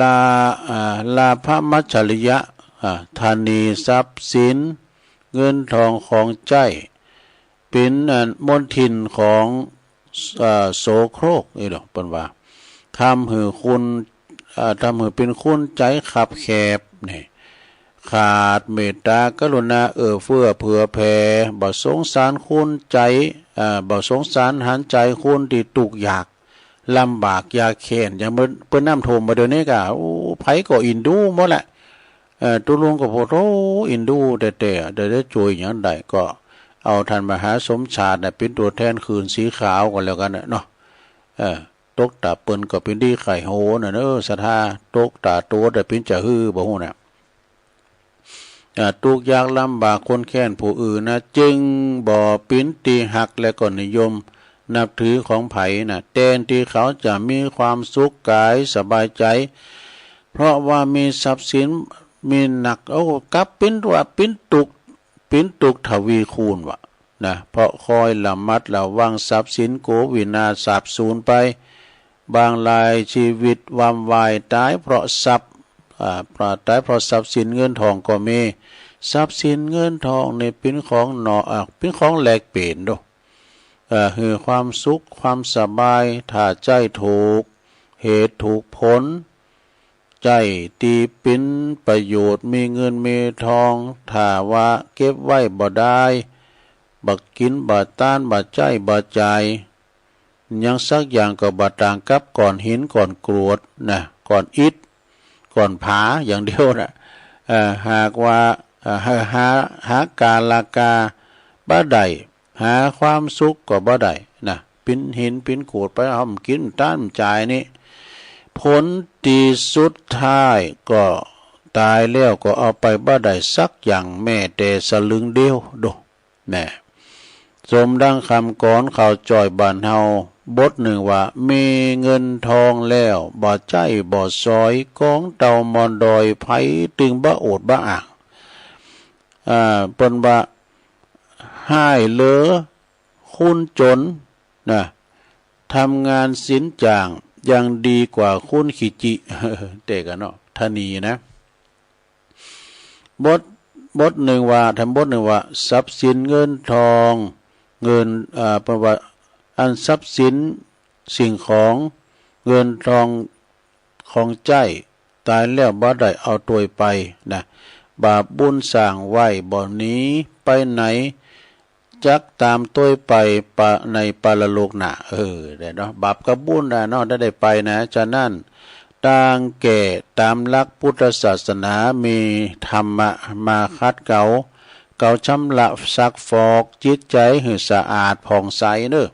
ลา อ่า ลาภมัจฉริยะ อ่า ตระหนี่ทรัพย์สิน เงินทองของใจ๊ เป็น อ่า มลทินของ อ่า โสโครก นี่ดอก เปิ้นว่า ทำหื้อคน อ่า ทำหื้อเป็นคนใจคับแคบ นี่ ขาดเมตตากรุณาเอื้อเฟื้อเผื่อแผ่ บ่สงสารคนใจ๊ อ่า บ่สงสารหันใจ๊คนตี้ทุกข์ยาก ลำบากยากแค้น อย่างเปิ้น เปิ้นน้ำท่วมมาเดี๋ยวนี้ก็ โอ้ ไผก็อินดูหมดแหละ เอ่อ ตุ๊ลุงก็บอก โอ้ อินดูแต๊ๆ เดี๋ยวจะช่วยหยังได้ ก็เอาท่านมหาสมชาติน่ะเป็นตัวแทนคืนสีขาวก็แล้วกันน่ะเนาะ เออ ตกตาเปิ้นก็เป็นดีไข่โหน่ะเนอะ ศรัทธา ตกตาโตแต่เป็นจะหื้อบ่ฮู้น่ะ อ่า ทุกข์ยากลำบากคนแค้นผู้อื่นนะ จึงบ่เป็นตี้ฮักและก็นิยมนับถือของไผน่ะ แทนที่เขาจะมีความสุขกายสบายใจ เพราะว่ามีทรัพย์สิน มีนัก โอ้ กลับเป็นว่าเป็นทุกข์ เป็นทุกข์ทวีคูณว่ะนะ เพราะคอยระมัดระวังทรัพย์สินโกวินาศสาบสูญไป บางรายชีวิตวำวายตายเพราะทรัพย์ อ่า ตายเพราะทรัพย์สินเงินทองก็มี ทรัพย์สินเงินทองนี่เป็นของหนอ อ่า เป็นของแลกเปลี่ยนโด เอ่อ หื้อความสุขความสบาย ถ้าใจ๊ถูกเหตุถูกผล ใจ๊ตี้เป็นประโยชน์ มีเงินมีทอง ถ้าว่าเก็บไว้บ่ได้ บ่กินบ่ตาน บ่ใจ๊บ่จ่าย หยังสักอย่างก็บ่ต่างกับก้อนหินก้อนกรวดนะ ก้อนอิฐ ก้อนผาอย่างเดียวน่ะ เอ่อ หากว่า เอ่อ หา หา หากาลากาบ่ได้ หาความสุขก็บ่ได้นะ ปิ้นหินปิ้นกรวดไป เฮาบ่กินบ่ตานบ่จ่ายนี่ ผลตี้สุดท้ายก็ตายแล้วก็เอาไปบ่ได้สักอย่างแม้แต่สลึงเดียวโด แน่ สมดังคำกลอนข่าวจ้อยบ้านเฮาบทหนึ่งว่า มีเงินทองแล้วบ่ใจ๊บ่สอย ของเต่ามอนดอยไผตึงบ่โอดบ่อ้าง อ่า เปิ้นว่า ฮ้ายเหลือคนจนนะ ทำงานสินจ้างยังดีกว่าคนขี้จิ แต่กันเนาะ ตระหนี่นะ บท บทหนึ่งว่า แถมบทหนึ่งว่า ทรัพย์สินเงินทอง เงิน เอ่อ เปิ้นว่า อันทรัพย์สินสิ่งของ เงินทองของใจ๊ ตายแล้วบ่ได้เอาตวยไปนะ บาปบุญสร้างไว้บ่หนีไปไหน จักตามตวยไปปะ ในปรโลกหน้า เออ ได้เนาะ บาปกับบุญน่ะเนาะ ได้ ได้ไปนะ ฉะนั้น ต ตางแก่ต๋ามหลักพุทธศาสนา มีธรรมะมาขัดเกลา เกลาชำระซักฟอกจิตใจ๋หื้อสะอาดผ่องใสเน่อ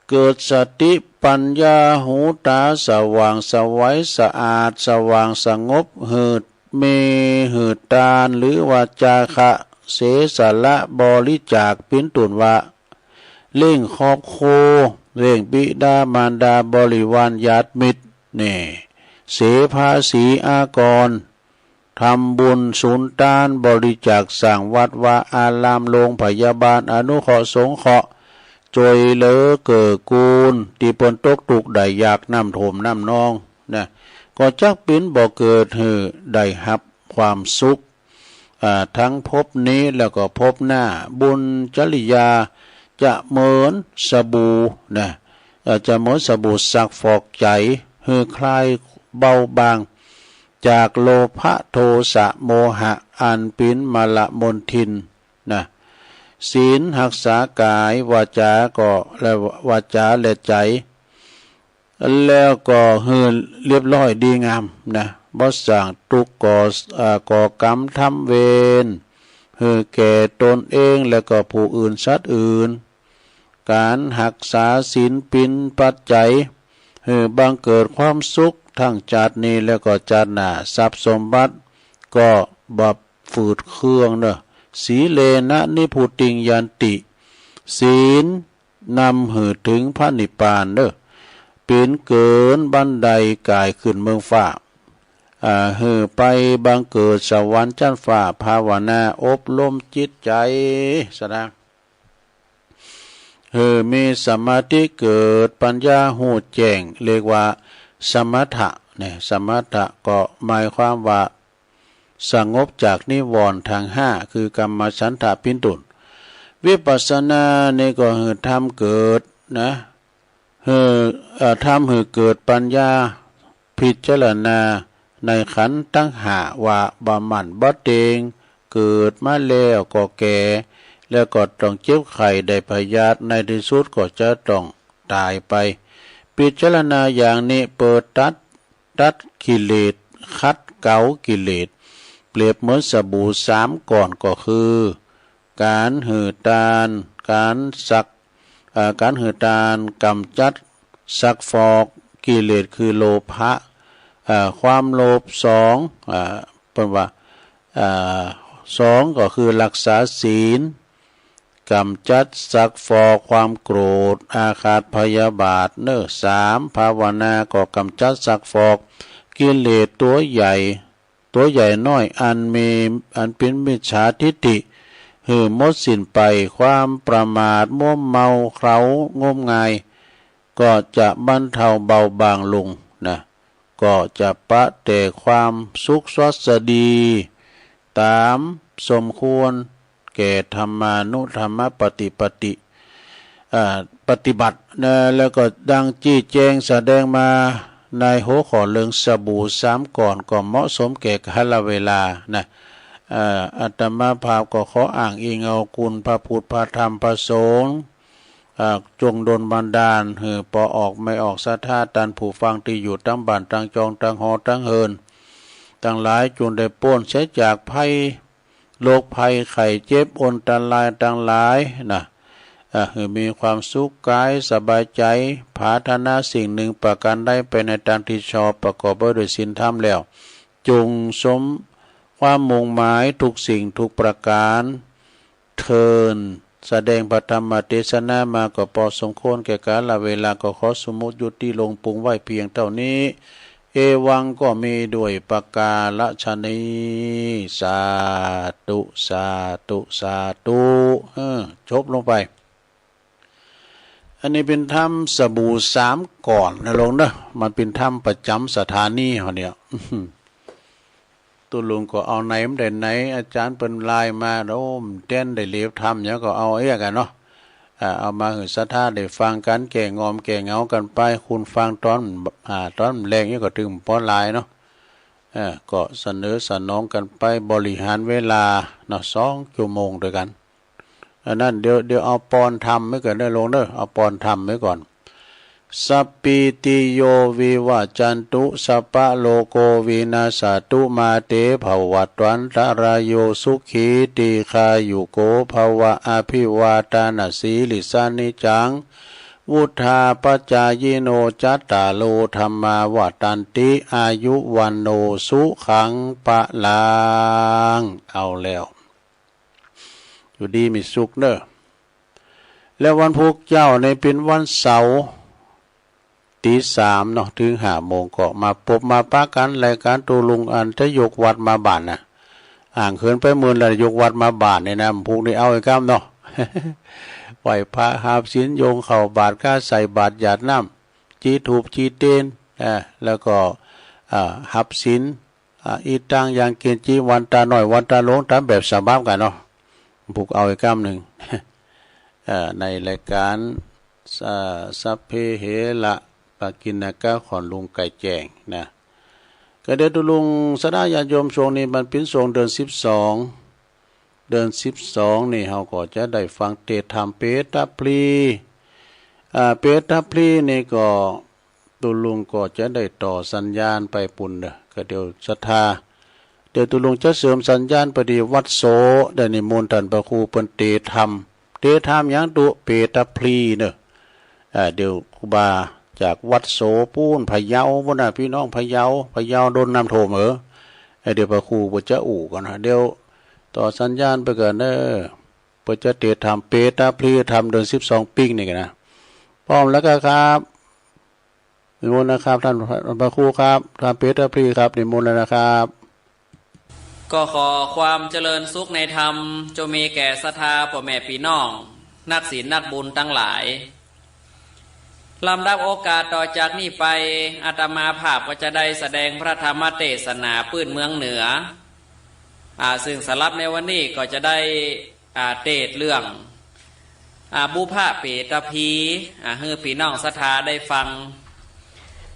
เกิดสติปัญญา หูต๋าสว่างไสวสะอาดสว่างสงบ หื้อมีหื้อตาน หรือว่าจาคะ เสียสละบริจาค ปิ้นตุ่นว่า เลี้ยงครอบครัว เลี้ยงบิดามารดา บริวารญาติมิตร นี่ เสียภาษีอากร ทำบุญสุนตาน บริจาคสร้างวัดวาอาราม โรงพยาบาล อนุเคราะห์สงเคราะห์ ช่วยเหลือเกื้อกูล ตี้เปิ้นตกทุกข์ได้ยาก น้ำท่วมน้ำนองนะ ก็จักปิ้นบ่อเกิดหื้อได้ฮับความสุข อ่า ทั้งภพนี้แล้วก็ภพหน้า บุญจริยาจะเหมือนสบู่นะ เอ่อ จะเหมือนสบู่ซักฟอกใจ๋ หื้อคลายเบาบาง จากโลภะโทสะโมหะ อันปิ้นมลมลทินนะ ศีลฮักษากาย วาจาก็ และวาจาและใจ๋ แล้วก็หื้อเรียบร้อยดีงามนะ บ่สร้างทุกข์ก่อ เอ่อ ก่อกรรมทำเวร หื้อแก่ตนเองแล้วก็ผู้อื่นสัตว์อื่น การฮักษาศีลปิ้นปัจจัย หื้อบังเกิดความสุขทั้งจาตินี้แล้วก็จาติหน้า ทรัพย์สมบัติก็บ่ฝืดเคืองเน่อ สีเลนะนิพพุติงยันติ ศีลนำหื้อถึงพระนิพพานเน่อ ปิ้นเกินบันไดก๋ายขึ้นเมืองฟ้า อ่า หื้อไปบังเกิดสวรรค์จั้นฟ้า ภาวนาอบรมจิตใจ๋ สะนะ หื้อมีสมาธิเกิดปัญญาฮู้แจ้ง เรียกว่าสมถะเนี่ย สมถะก็หมายความว่าสงบจากนิวรณ์ทั้งห้า คือกัมมะฉันทะปิ้นตุ่น วิปัสสนานี่ก็หื้อธรรมเกิดนะ หื้อ เอ่อ ธรรมหื้อเกิดปัญญา พิจารณาในขันธ์ทั้งห้าว่าบ่หมั่นบ่เต็ง เกิดมาแล้วก็แก่ แล้วก็ต้องเจ็บไข้ได้พยาธิ ในที่สุดก็จะต้องต๋ายไป พิจารณาอย่างนี้เปิดตัด ตัดกิเลส ขัดเกลากิเลส เปรียบเหมือนสบู่สามก้อนก็คือ การหื้อตาน การซัก เอ่อ การหื้อตาน กำจัด ซักฟอกกิเลสคือโลภะ เอ่อ ความโลภ สอง เอ่อ เปิ้นว่า เอ่อ สองก็คือรักษาศีล กำจัดซักฟอกความโกรธ อาฆาตพยาบาทเน่อ สาม ภาวนาก็กำจัดซักฟอกกิเลสตัวใหญ่ ตัวใหญ่น้อยอันมี อันเป็นมิจฉาทิฏฐิ หื้อหมดสิ้นไป ความประมาท มัวเมา เคล้า งมงาย ก็จะบรรเทาเบาบางลงนะ ก็จะปะแต่ความสุขสวัสดี ต๋ามสมควรแก่ธรรมานุธรรมปฏิปติ อ่า ปฏิบัตินะ แล้วก็ดังจี้แจงแสดงมาในหัวข้อเรื่องสบู่สามก้อนก็เหมาะสมแก่กาลเวลานะ อ่า อาตมาภาพก็ขออ้างอิงเอาคุณพระพุทธ พระธรรม พระสงฆ์ อ่า จงดลบันดาลหื้อป้อออกแม่ออกศรัทธา ต้านผู้ฟังตี้อยู่ตามบ้าน ตามจอง ตามหอ ตามเฮือน ตังหลาย จงได้ป๊นเสียจากภัย โรคภัยไข้เจ็บ อันตรายตังหลายนะ อ่า หื้อมีความสุขกายสบายใจ๋ ปรารถนาสิ่งหนึ่งประการใด ไปในตามที่ชอบ ประกอบไว้ด้วยศีลธรรมแล้ว จงสมความมุ่งหมายทุกสิ่งทุกประการเทอญ แสดงพระธรรมเทศนามาก็พอสมควรแก่กาลเวลา ก็ขอสมมุติยุติลงปรุงไว้เพียงเท่านี้ เอวังก็มีด้วยประการฉะนี้ สาธุ สาธุ สาธุ เออ จบลงไป อันนี้เป๋นธรรมสบู่สามก้อนนะโลมเนอะ มันเป๋นธรรมประจ๋ำสถานีเฮาเนี่ย ตุ๊ลุงก็เอาไหนมันได้ไหน อาจ๋ารย์เปิ้นไลน์มา โอ้ มันแต๊นได้เหลวธรรมหยังก็เอาเอี้ยกันเนาะ อ่า เอามาหื้อศรัทธาได้ฟังกัน แก้งอมแก้เหงากันไป คุณฟังตอน อ่า ตอนแลงนี่ก็ถึงปอหลายเนาะ เออ ก็เสนอสนองกันไป บริหารเวลาเนาะ สองชั่วโมงด้วยกัน อันนั้นเดี๋ยว เดี๋ยวเอาปอนธรรมไว้ก่อนเด้อโลมเด้อ เอาปอนธรรมไว้ก่อน สัพพีติโยวิวัชชันตุ สัพพะโรโควินัสสะตุ มาเตภวัตวันตรายโย สุขีทีฆายุโกภวะ อภิวาทานะสีลิสสะ นิจจัง วุฑฒาปะจายิโน จัตตาโรธัมมาวัฑฒันติ อายุวัณโณ สุขังพะลัง เอาแล้ว อยู่ดีมีสุขเนอะ แล้ววันพุธเจ้าในเป็นวันเสาร์ ตีสามเนาะ ถึงห้าโมงก็มาปบมาปะกัน รายการโตลุงอันจะยกวัดมาบ้านน่ะ อ่างเขินไปเมินแล้วยกวัดมาบ้านนี่นะ พวกนี้เอาไอ้กำเนาะ ไหว้พระหาบศีล โยงเข้าบาตร กาใส่บาตรหยาดน้ำ จีถูปจีเตียน อ่า แล้วก็ อ่า หับศีล อ่า อีตังยังกิญจี วันตาน้อย วันตาหลวง ตามแบบฉบับกันเนาะ ผูกเอาอีกกำหนึ่ง เอ่อ ในรายการ เอ่อ สัพเพเหระ ปากิณกะ ของลุงไก่แจ้งนะ ก็เดี๋ยวตุลุงศรัทธาญาติโยม ช่วงนี้มันเป็นช่วงเดือนสิบสอง เดือนสิบสองนี่ เฮาก็จะได้ฟังเทศน์ธรรมเปตพลี อ่า เปตพลีนี่ก็ ตุลุงก็จะได้ต่อสัญญาณไปปุ้นเด้อ ก็เดี๋ยวศรัทธา เดี๋ยวตุลุงจะเสริมสัญญาณไปที่วัดโส ได้นิมนต์ท่านพระครูเปิ้นเทศน์ธรรม เทศน์ธรรมหยังตุ เปตพลีเนอะ อ่า เดี๋ยวครูบาจากวัดโสปู้น พะเยาปู้นนะ พี่น้องพะเยา พะเยาโดนน้ำท่วมเออ เอ้ย เดี๋ยวพระครูเปิ้นจะอู้ก่อนนะ เดี๋ยวต่อสัญญาณไปก่อนเนอะ เปิ้นจะเทศน์ธรรมเปตพลีธรรมเดือนสิบสองปิงนี่กันนะ พร้อมแล้วก็ครับ นิมนต์นะครับ ท่านพระครูครับ ท่านเปตพลีครับ นิมนต์แล้วนะครับ ก็ขอความเจริญสุขในธรรม จงมีแก่ศรัทธาพ่อแม่พี่น้อง นักศีลนักบุญทั้งหลาย ลำดับโอกาสต่อจากนี้ไป อาตมาภาพก็จะได้แสดงพระธรรมเทศนาพื้นเมืองเหนือ อ่า ซึ่งสำหรับในวันนี้ก็จะได้ อ่า เทศน์เรื่อง อ่า บุพเปตพลี อ่า หื้อพี่น้องศรัทธาได้ฟัง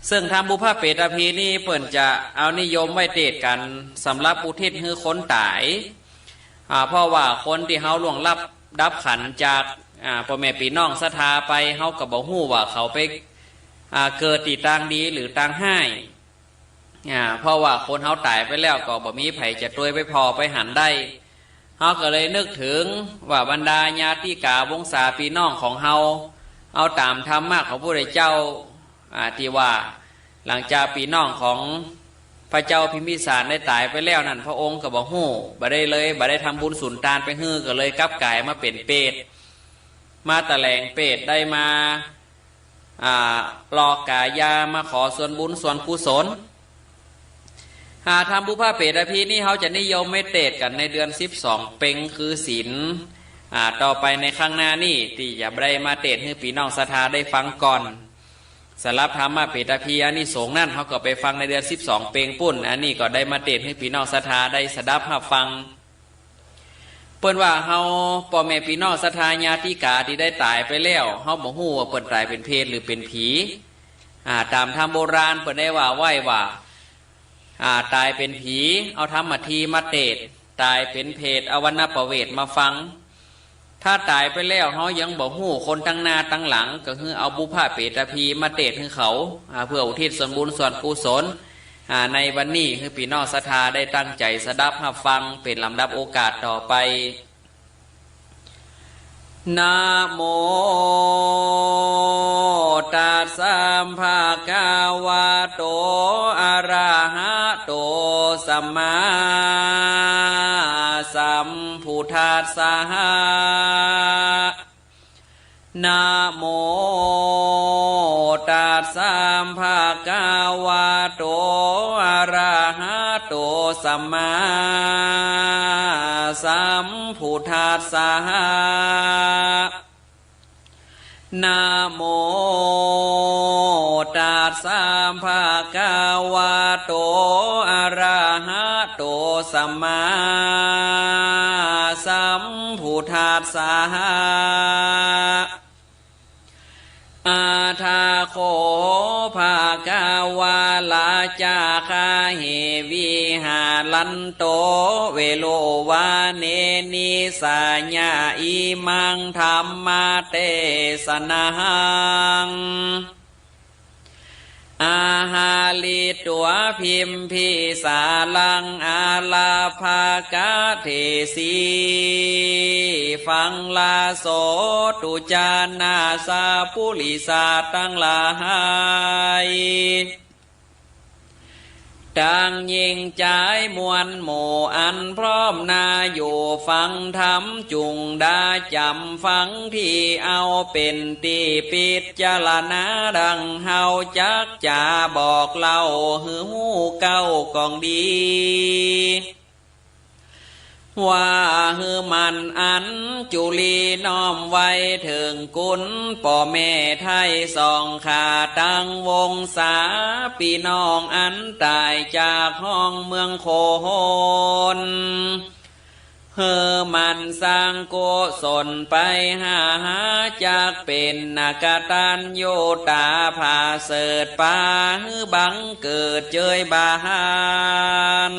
ซึ่งธรรมบุพเปตพลีนี้เปิ้นจะเอานิยมไว้เทศน์กันสำหรับอุทิศหื้อคนต๋าย อ่า เพราะว่าคนตี้เฮาล่วงลับดับขันธ์จาก อ่า พ่อแม่พี่น้องศรัทธาไป เฮาก็บ่ฮู้ว่าเขาไป อ่า เกิดตี้ตางดีหรือตางฮ้าย อ่า เพราะว่าคนเฮาต๋ายไปแล้วก็บ่มีไผจะตวยไปผ่อไปหันได้ เฮาก็เลยนึกถึงว่าบรรดาญาติกาวงศาพี่น้องของเฮา เอาต๋ามธรรมะของพระพุทธเจ้า อ่า ตี้ว่าหลังจากพี่น้องของพระเจ้าพิมพิสารได้ต๋ายไปแล้วนั้น พระองค์ก็บ่ฮู้ บ่ได้เลย บ่ได้ทำบุญสุนทานไปหื้อ ก็เลยกลับก๋ายมาเป๋นเปรต มาแตลงเปรต ได้มา อ่า หลอกก๋ายามาขอส่วนบุญส่วนกุศล อ่า ธรรมบุพเปตพลีนี้เฮาจะนิยมไว้เทศน์กันในเดือนสิบสองเพ็งคือศีล อ่า ต่อไปในข้างหน้านี้ตี้จะได้มาเทศน์หื้อพี่น้องศรัทธาได้ฟังก่อน สำหรับธรรมเปตพลีอานิสงส์นั้น เฮาก็ไปฟังในเดือนสิบสองเพ็งปุ้น อันนี้ก็ได้มาเทศน์หื้อพี่น้องศรัทธาได้สดับฮับฟัง เปิ้นว่าเฮาพ่อแม่พี่น้องศรัทธาญาติกาตี้ได้ต๋ายไปแล้ว เฮาบ่ฮู้ว่าเปิ้นต๋ายเป๋นเปรตหรือเป๋นผี อ่า ต๋ามธรรมโบราณเปิ้นได้ว่าไว้ว่า อ่า ต๋ายเป๋นผี เอาธรรมะทีมาเทศน์ ต๋ายเป๋นเปรต เอาวัณณะประเวทมาฟัง ถ้าต๋ายไปแล้วเฮายังบ่ฮู้คนตังหน้าตังหลัง ก็คือเอาบุพเปตพลีมาเทศน์หื้อเขา อ่า เพื่ออุทิศส่วนบุญส่วนกุศล อ่า ในวันนี้หื้อพี่น้องศรัทธาได้ตั้งใจ๋สดับฮับฟังเป๋นลำดับโอกาสต่อไป นะโม ตัสสะ ภะคะวะโต อะระหะโต สัมมาสัมพุทธัสสะ นะโม ตัสสะ ภะคะวะโต อะระหะโต สัมมาสัมพุทธัสสะ นะโม ตัสสะ ภะคะวะโต อะระหะโต สัมมาสัมพุทธัสสะ อะถะโข ภะคะวะ ราชาคาหิ วิหารันโต เวรุวะเณ นิสสะยะ อิมัง ธัมมะเตสะนะหัง อาหาริตวาพิมพิสาลังอาลาภากาเทสี ฟังลาโสตุจานาสาปุริสาตังหลาย ตังยิงจายมวลหมู่อันพร้อมหน้าอยู่ฟังธรรม จุ่งดาจ๋ำฟังตี้เอาเป๋นตี้ปิจารณา ดังเฮาจักจ๋าบอกเล่าหื้อฮู้เก้ากองดี ว่าหื้อหมั่นอัญจุลีน้อมไหว้เถิงคุณป้อแม่ไท้สองข้า ตังวงศาปี้น้องอันต๋ายจากฮ้องเมืองโขน หื้อหมั่นสร้างกุศลไปหา จักเป๋นนักกตัญญูต๋าผาเสริฐ ปาหื้อบังเกิดเจยบาน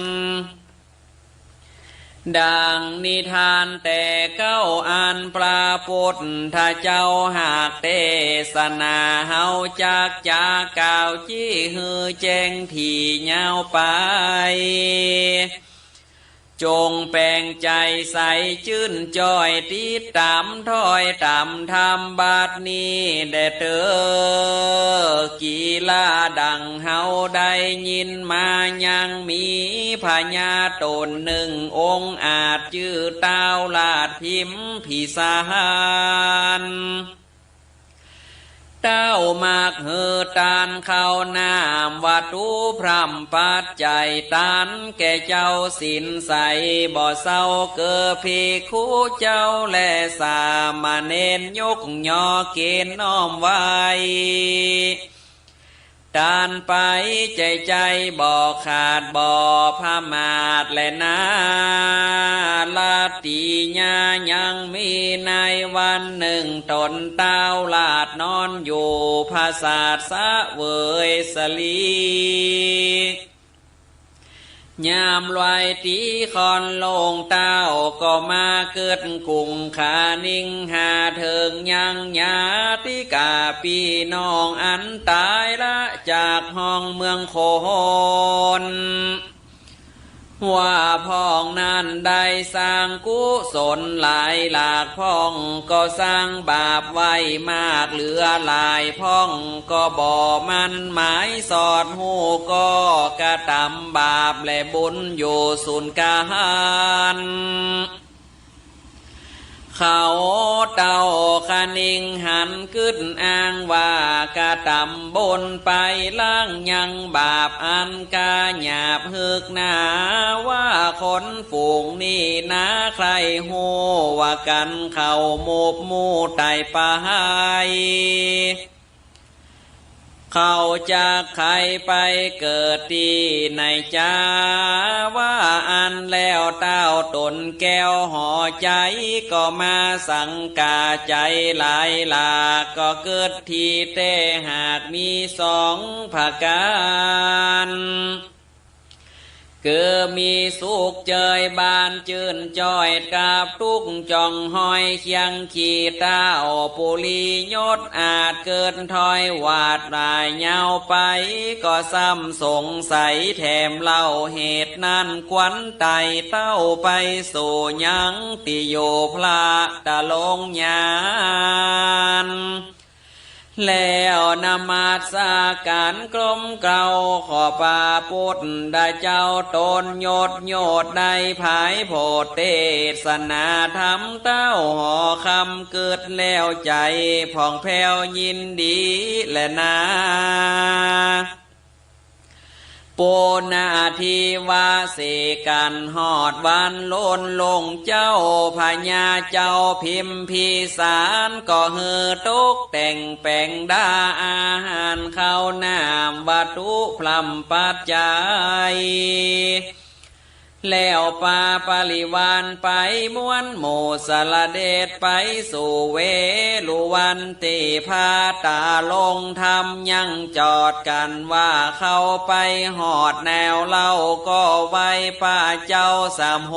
ดังนิทานแต่เก๊าอันพระพุทธเจ้าหากเตสนา เฮาจักจ๋ากล่าวจี้หื้อแจ้งถี่ยาวไป จงแป๋งใจ๋ใสจื้นจ้อย ติดต๋ามถ้อยต๋ามธรรมบัดนี้แด่เต๊อ กีฬาดังเฮาได้ยินมา ยังมีพญาต๋นนึ่งองค์อาจ จื้อท้าวราชพิมพิสาร ต้าวมักหื้อตานข้าวน้ำ วัตถุพร่ำปัจจัย ตานแก่เจ้าศีลใส บ่เซาเก้อภิกขุเจ้า และสามเณรยกยอเกณฑ์น้อมไหว้ ตานไปใจ๋ใจ๋บ่ขาดบ่ผมาทแลนา ลัตติยายังมีในวันนึ่ง ต๋นท้าวราชนอนอยู่ผสาทเสวยสลี ยามไหว้ตี้คอนโล่ง ต้าวก็มาเกิดกุ่งขานิ่ง หาเถิงยังญาติกาปี้น้องอันต๋ายละจากฮ้องเมืองโขน ว่าพ่องนั้นได้สร้างกุศลหลายหลาก พ่องก็สร้างบาปไว้มากเหลือหลาย พ่องก็บ่มั่นหมายสอดฮู้ ก็กระตำบาปและบุญอยู่ศูนย์กาหัน เขาเต้าคะนิงหันกึ๊ดอ้างว่า กระตำบุญไปล้างยังบาปอันกาหยาบ ฮึกหนาว่าคนฝูงนี้นา ใคร่ฮู้ว่ากั๋นเข้ามุบมู่ไต่ปาย เขาจักใค่ไปเกิดตี้ไหนจา ว่าอั้นแล้วต้าวต๋นแก้วหอใจ๋ ก็มาสังกาใจ๋หลายหลาก ก็เกิดตี้แต๊หากมีสองประก๋าน คือมีสุขเจยบานจื้นจ้อย กับตุ๊กข์จ่องห้อยเคียงขี้ ต้าวปุริยศอาจเกินถ้อยวาดหลายยาวไป ก็ซ้ำสงสัยแถมเล่า เหตุนั้นควันไต่เต้าไปสู่ยังตี้อยู่พระตะลงยาน แล้วนมัสการกรมเกล้าขอพระพุทธเจ้า ตนยศโยชน์ได้ผายโผดเตสนาธรรม เต้าหอคำกึ๊ดแล้วใจ๋ผ่องแผ้วยินดีแลนา ปูนาทิวาเสกันฮอดวันโลนลง เจ้าพญาเจ้าพิมพิสาร ก็หื้อตกแต่งแป๋งดาอาหารข้าวน้ำวัตถุพร่ำปัจจัย แล้วปาปริวารไปม้วนหมู่สละเด็จไปสู่เวฬุวันตี้พระตาลงธรรมยังจอดกั๋นว่า เข้าไปฮอดแนวเล่าก็ไหว้พระเจ้าสามห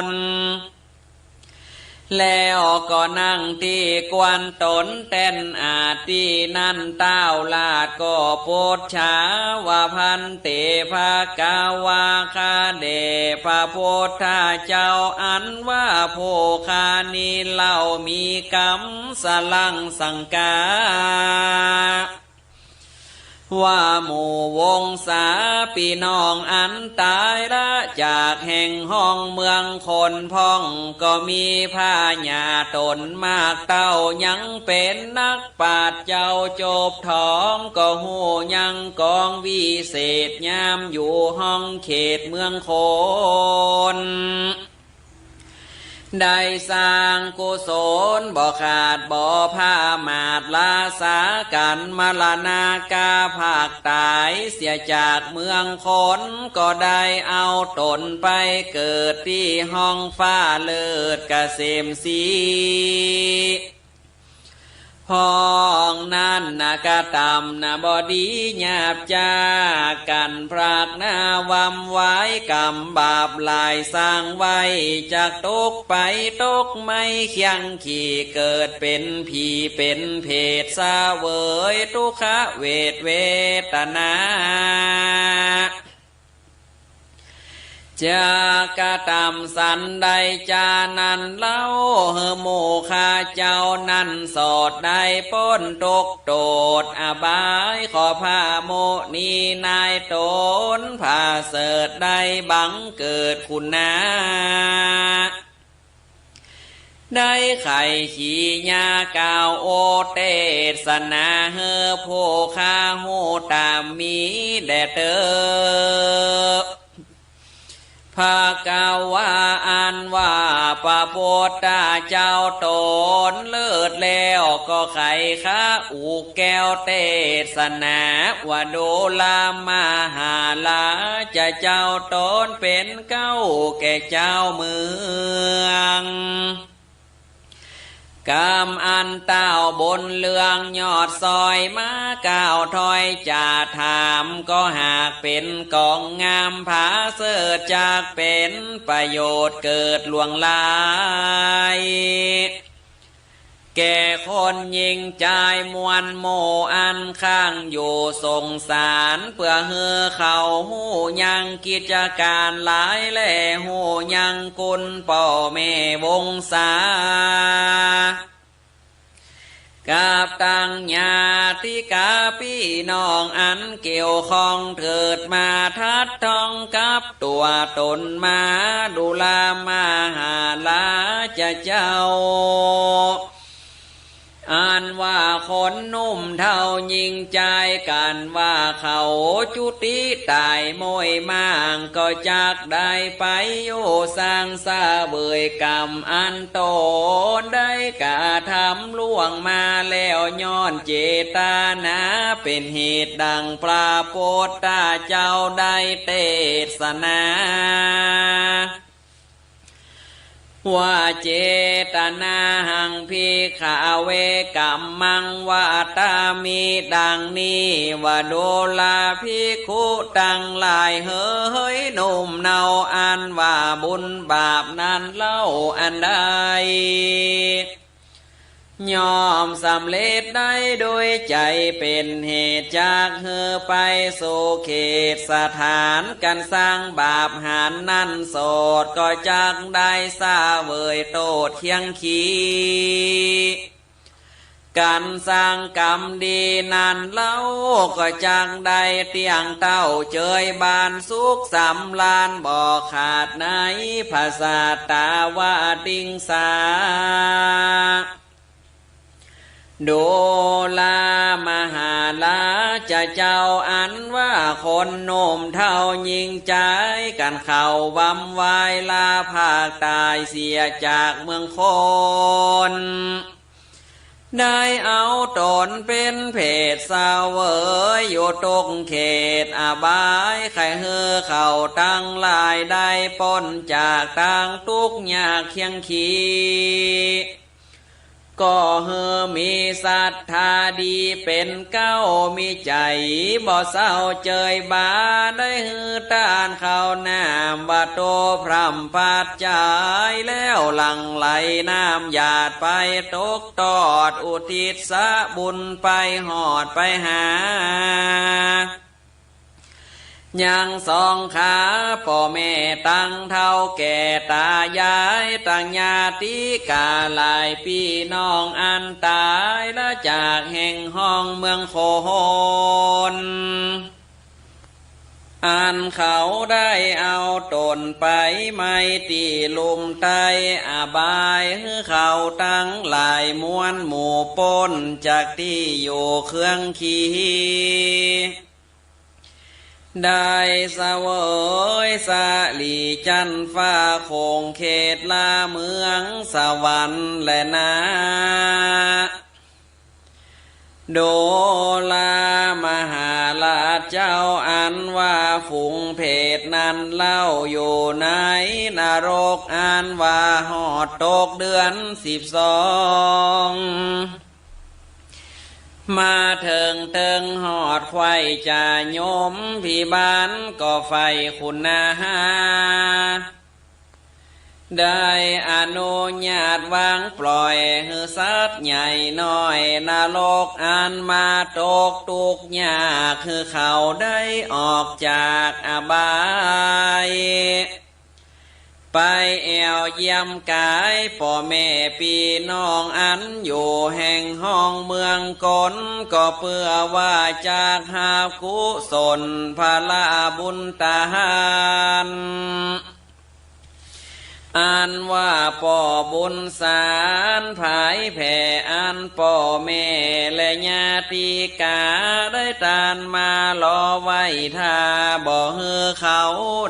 น แล้วก็นั่งตี้ควรตนแต๊นอาตี้นั้น เต้าราชก็ปุจฉาว่า ภันเต ภะคะวา ข้าแด่พระพุทธเจ้า อันว่าผู้ข้านี้เล่ามีกำสะหลังสังกา ว่าหมู่วงศาพี่น้องอันตายละจากแห่งห้องเมืองคนพ่อง ก็มีพญาต๋นมากเต้ายังเป๋นนักปราชญ์เจ้าจบทอง ก็ฮู้ยังกองวิเศษยามอยู่ห้องเขตเมืองคน ได้สร้างกุศลบ่ขาดบ่ประมาท รักษากั๋นมรณะกาภาคต๋ายเสียจากเมืองคน ก็ได้เอาต๋นไปเกิดตี้ห้องฟ้าเลิศเกษมศรี ห้องนั้นนะกระตำนะบ่ดีหยาบจากกั๋น พรากหน้าวำไว้กรรมบาปหลายสร้างไว้ จักตกไปตกไหม้เคี้ยงขี้ เกิดเป๋นผีเป๋นเปรต เสวยทุกขเวทเวทนา จักกระตำสันใดจานั้นเล่า หื้อหมู่ข้าเจ้านั้นสอดได้ป๊นทุกข์โทษอบาย ขอพระมุนีนายต๋นประเสริฐได้บังเกิดคุณนา ได้ไขขีญา กล่าวโอเตสนา หื้อผู้ข้าฮู้ต๋ามมีแด่เต๊อ ภะคะวา อันว่าพระพุทธเจ้าต๋นเลิศแล้ว ก็ไขขะอุแก้วเตสนา ว่าดูรามาหาราชเจ้าต๋นเป๋นเก๊าแก่เจ้าเมือง กำอันเต้าบุญเรืองยอดซอยมา กล่าวถ้อยจ๋าถาม ก็หากเป๋นของงามผาเสริฐ จักเป๋นประโยชน์เกิดหลวงหลาย แก่คนหญิงจายมวลหมู่อันค้างอยู่สงสาร เพื่อหื้อเขาฮู้ยังกิจก๋านหลาย และฮู้ยังคุณป้อแม่วงศา กับตังญาติกาปี้น้องอันเกี่ยวข้อง เถิดมาทัดท้องกับตั๋วต๋นมา ดูรามาหาราชเจ้า อันว่าคนหนุ่มเฒ่าหญิงจายกั๋นว่า เขาจุติต๋ายม้อยม่าง ก็จักได้ไปอยู่สร้างเสวยกรรมอันต๋นได้กระทำล่วงมาแล้ว ย้อนเจตนาเป๋นเหตุดังพระพุทธเจ้าได้เตสนา ว่าเจตนาหัง ภิกขะเว กัมมัง วะตามิ ดังนี้ว่า ดูราภิกขุตังหลาย เหยหนุ่มเฒ่าอันว่าบุญบาปนั้นเล่าอันใด ย่อมสำเร็จได้โดยใจ๋เป๋นเหตุ จักหื้อไปสู่เขตสถาน กั๋นสร้างบาปหาญนั้นโสด ก็จักได้เสวยโต้ษเคียงขี้ กั๋นสร้างกรรมดีนั้นเล่า ก็จักได้เตี้ยงเต้าเจยบานสุขสำราญบ่ขาดใน พระศาสดาว่าติงสา ดูรามหาราชเจ้า อันว่าคนหนุ่มเฒ่าหญิงจายกั๋นเข้าหว่ำไหว้ลาภาคต๋ายเสียจากเมืองคน ได้เอาต๋นเป๋นเปรตเสวยอยู่ทุกเขตอบาย ใค่หื้อเขาตังหลายได้ป๊นจากตังทุกข์ยากเคียงขี้ ก็หื้อมีศรัทธาดีเป๋นเก๊า มีใจ๋บ่เศร้าเจยบา ได้หื้อตานข้าวน้ำ ว่าโตพร่ำปัจจัย แล้วหลั่งไหลน้ำหยาดไปตกตอด อุทิศสะบุญไปฮอดไปหา ยังสองขา ป้อแม่ตังเฒ่าแก่ตายาย ตังญาติกาหลายปี้น้องอันต๋ายละจากแห่งฮ้องเมืองโคน อันเขาได้เอาต๋นไปไม้ตี้ลุ่มใต้ อบายหื้อเขาตังหลายมวลหมู่ป๊นจากตี้อยู่เคืองขี ได้เสวยสลีจันทร์ฟ้าโขงเขตละเมืองสวรรค์แลนา ดูลามหาราชเจ้าอันว่าฝูงเผตนั้นเล่าอยู่ในนรกอันว่าฮอดตกเดือนสิบสอง มาเถิงเถิงฮอดไขว้จ่าโยมพิบาลก็ใฝ่คุณนาหา ได้อนุญาตวางปล่อยหื้อสัตว์ใหญ่น้อยนรกอันมาตกตุ๊กข์ยาก หื้อเขาได้ออกจากอบาย ไปแอ่วเยี่ยมกายป้อแม่ปี้น้องอันอยู่แห่งฮ้องเมืองคน ก็เปื้อว่าจักฮับกุศลพละบุญตาน อันว่าป้อบุญสารผายแผ่อันป้อแม่และญาติกาได้ตานมารอไว้ถ้า บ่หื้อเขา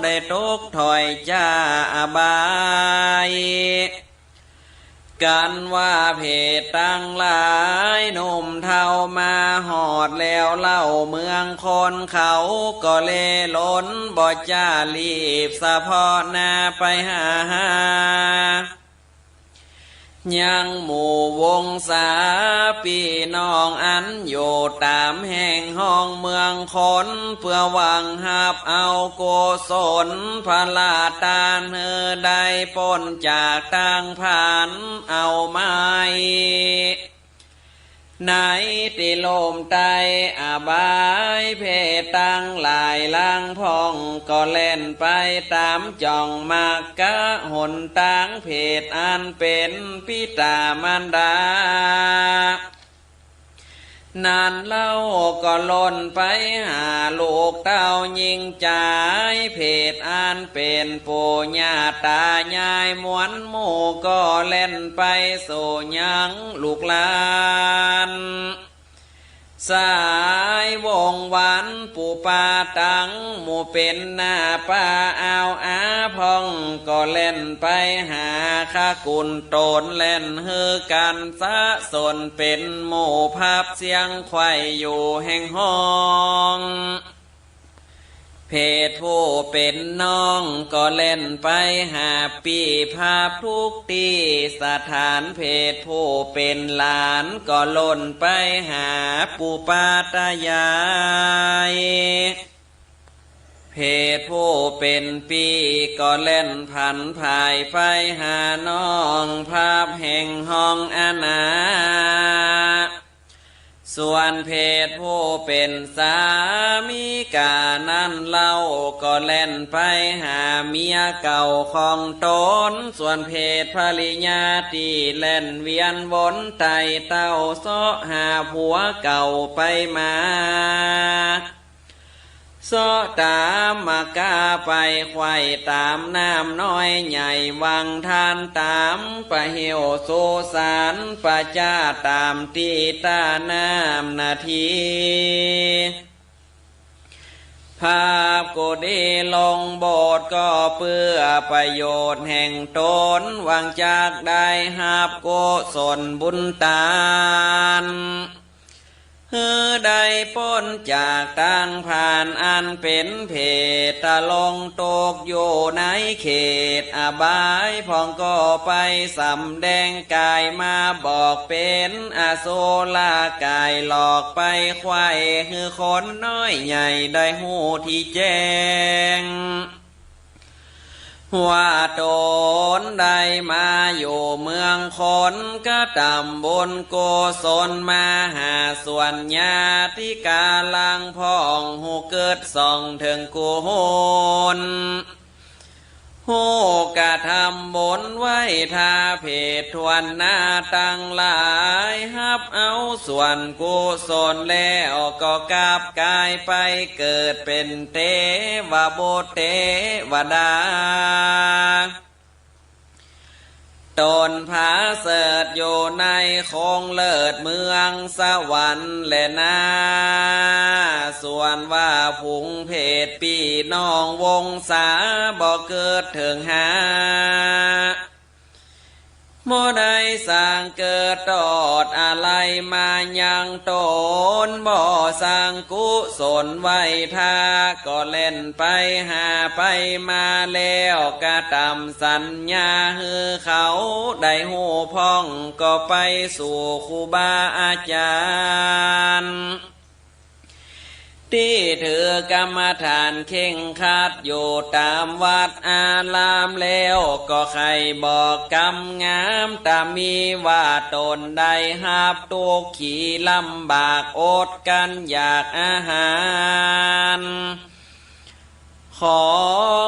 ได้ตกถ้อยจ้าอบาย กันว่าเผตตังหลายหนุ่มเฒ่ามาฮอดแล้วเล่าเมืองคน เขาก็เลหลนบ่จ้ารีบสะเพาะหน้าไปหา ยังหมู่วงศาปี้น้องอันอยู่ต๋ามแห่งฮ้องเมืองคน เปื้อหวังฮับเอากุศลพละตานหื้อได้ป๊นจากตังผานเอาไม้ ในตี้ลุ่มใต้อบาย เผตตังหลายลางพ่องก็แล่นไปต๋ามจ่องมรรคหนตาง เผตอันเป๋นปิตามารดา นั้นเล่าก็หล่นไปหาลูกเต้าญิงจาย เผตอันเป๋นปู่ย่าต๋ายายมวลหมู่ก็แล่นไปสู่ยังลูกหลาน สายวงวานปู่ป้าตังหมู่เป๋นน้าป้าอาวอาพ่อง ก็แล่นไปหาคากุนโตน แล่นหื้อกันสะสนเป๋นหมู่พับเสียงไขว้อยู่แห่งฮ้อง เผตผู้เป๋นน้องก็แล่นไปหาปี้พับทุกตี้สถาน เผตผู้เป๋นหลานก็หล่นไปหาปู่ป้าต๋ายาย เผตผู้เป๋นปี้ก็แล่นผันผายไปหาน้องพับแห่งฮ้องอาณา ส่วนเผตผู้เป๋นสามีกานั้นเล่าก็แล่นไปหาเมียเก่าของต๋น ส่วนเผตภริยาตี้แล่นเวียนวนไต่เต้าเซาะหาผัวเก่าไปมา เซาะต๋ามมะกาไปไขว้ต๋ามน้ำน้อยใหญ่วังทานต๋ามปะเหี่ยวสุสานประจาต๋ามตี้ต้าน้ำนาที ภาพกุฏิลงโบสถ์ก็เปื้อประโยชน์แห่งต๋น หวังจักได้ฮับกุศลบุญตาน หื้อได้ป๊นจากตังผานอันเป๋นเผตตะลงตกอยู่ในเขต บายพ่องก็ไปสำแดงกายมาบอกเป๋นอสุรกายหลอกไปไขว้หื้อคนน้อยใหญ่ได้ฮู้ตี้แจ้ง ว่าต๋นได้มาอยู่เมืองคน กระตำบุญกุศลมหาส่วนญาติกาลังพ่องฮู้เกิดส่องเถิงกุศล ฮู้กระตำบุญไหว้ถ้าเภทถ้วนหน้าตังหลาย ฮับเอาส่วนกุศลแล้วก็กลับกายไปเกิดเป๋นเตวบุตรเตวดา ต๋นผาเสริฐอยู่ในคงเลิศเมืองสวรรค์แลนา ส่วนว่าฝูงเภทปี้น้องวงศาบ่เกิดเถิงหา บ่ได้สร้างเกิดตอดอาลัยมายังต๋น บ่สร้างกุศลไหว้ถ้า ก็แล่นไปหาไปมาแล้ว กระตำสัญญาหื้อเขาได้ฮู้พ่อง ก็ไปสู่ครูบาอาจารย์ ตี้ถือกรรมฐานเคร่งครัดอยู่ต๋ามวัดอารามแล้ว ก็ใค่บอกกำงามต๋ามีว่าต๋นได้ฮับตุ๊กข์ขีลำบากอดกลั้นอยากอาหาร ขอ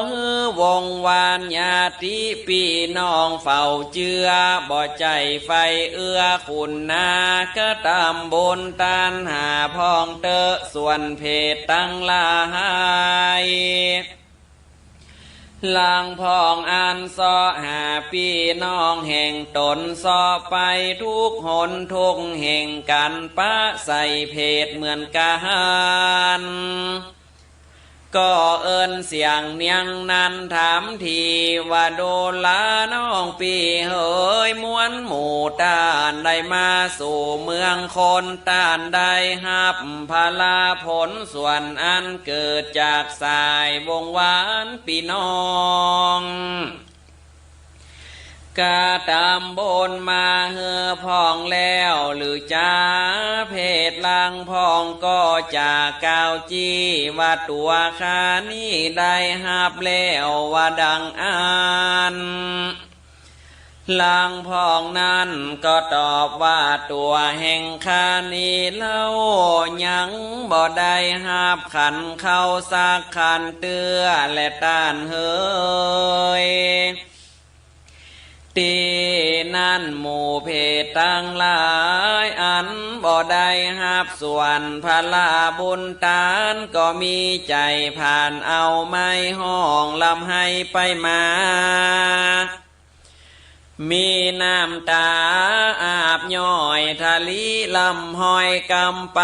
หื้อวงวานญาติปี้น้องเฝ้าเจื้อ บ่ใจ้ใฝ่เอื้อคุณนา กระตำบุญตานหาพ่องเต๊อะ ส่วนเภทตังหลาย หลังพ่องอันเซาะหาปี้น้องแห่งต๋น เซาะไปทุกหนทุกแห่งกั๋น ปะใส่เภทเหมือนกั๋น ก็เอิ้นเสียงเนียงนั้นถามทีว่า ดูราน้องปี้เหย มวลหมู่ต้านได้มาสู่เมืองคน ต้านได้ฮับผลาผลส่วนอันเกิดจากสายวงวานปี้น้อง กระตำบุญมาหื้อพ่องแล้วหรือจา เภทหลังพ่องก็จะกล่าวจี้ว่าตั๋วข้านี้ได้ฮับแล้วว่าดังอั้น หลังพ่องนั้นก็ตอบว่า ตั๋วแห่งข้านี้เล่ายังบ่ได้ฮับขันเข้าสักขันเตื้อแลต้านเหย ตี้นั้นหมู่เภทตังหลายอันบ่ได้ฮับส่วนผลาบุญตาน ก็มีใจ๋ผ่านเอาไม้ฮ้องร่ำไห้ไปมา มีน้ำต๋าอาบย้อยทะลีร่ำฮ้อยกำไป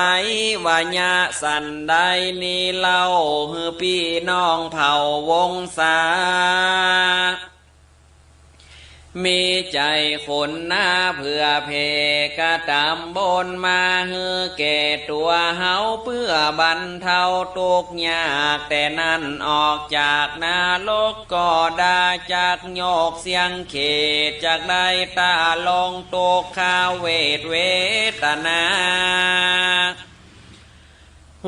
ว่าเยียะสันใดนี้เล่าหื้อปี้น้องเผ่าวงศา มีใจ๋คุณนาเผื่อแผ่กระตำบุญมาหื้อแก่ตั๋วเฮา เปื้อบรรเทาตุ๊กข์ยาก แต่นั้นออกจากนรกก็ได้ จักโยกเสี้ยงเขต จักได้ต้าลงตุ๊กขเวทเวทนา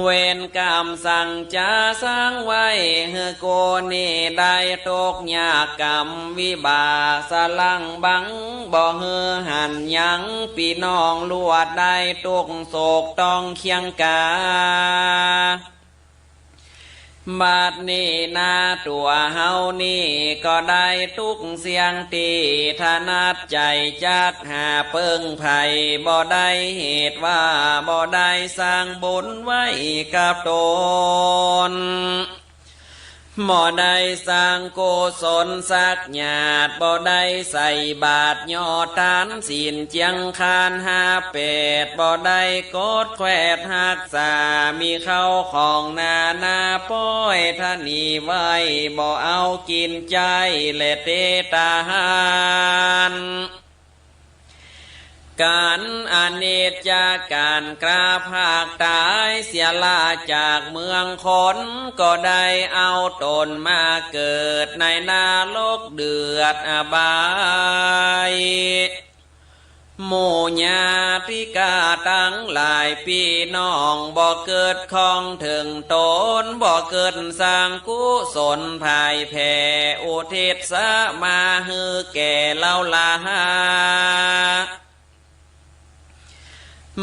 เวรกรรมสังจะสร้างไว้หื้อกูนี้ได้ตุ๊กข์ยากกรรมวิบากสลังบังบ่หื้อหันยัง ปี้น้องลวดได้ตุ๊กข์โศกต้องเคียงกา บัดนี้นาตั๋วเฮานี้ก็ได้ตุ๊กข์เสี้ยงตี้ถนัดใจ๋ จักหาเปิ้งไผบ่ได้ เหตุว่าบ่ได้สร้างบุญไว้กับต๋น บ่ได้สร้างกุศลสักหยาด บ่ได้ใส่บาตรยอดตานศีลเจียงคานห้าแปด บ่ได้กดแควดฮักษา มีเข้าของนานาป้อยทะนีไว้ บ่เอากิ๋นใจ๊แลเตตาหาร กันอนิจจา การกล้าพรากตายเสียละจากเมืองคน ก็ได้เอาตนมาเกิดในนรกเดือดอบาย หมู่ญาติกาตังหลาย ปี้น้องบ่เกิดข้องเถิงตน บ่เกิดสร้างกุศลผายแผ่ อุทิศสมาหื้อแก่เฮาลา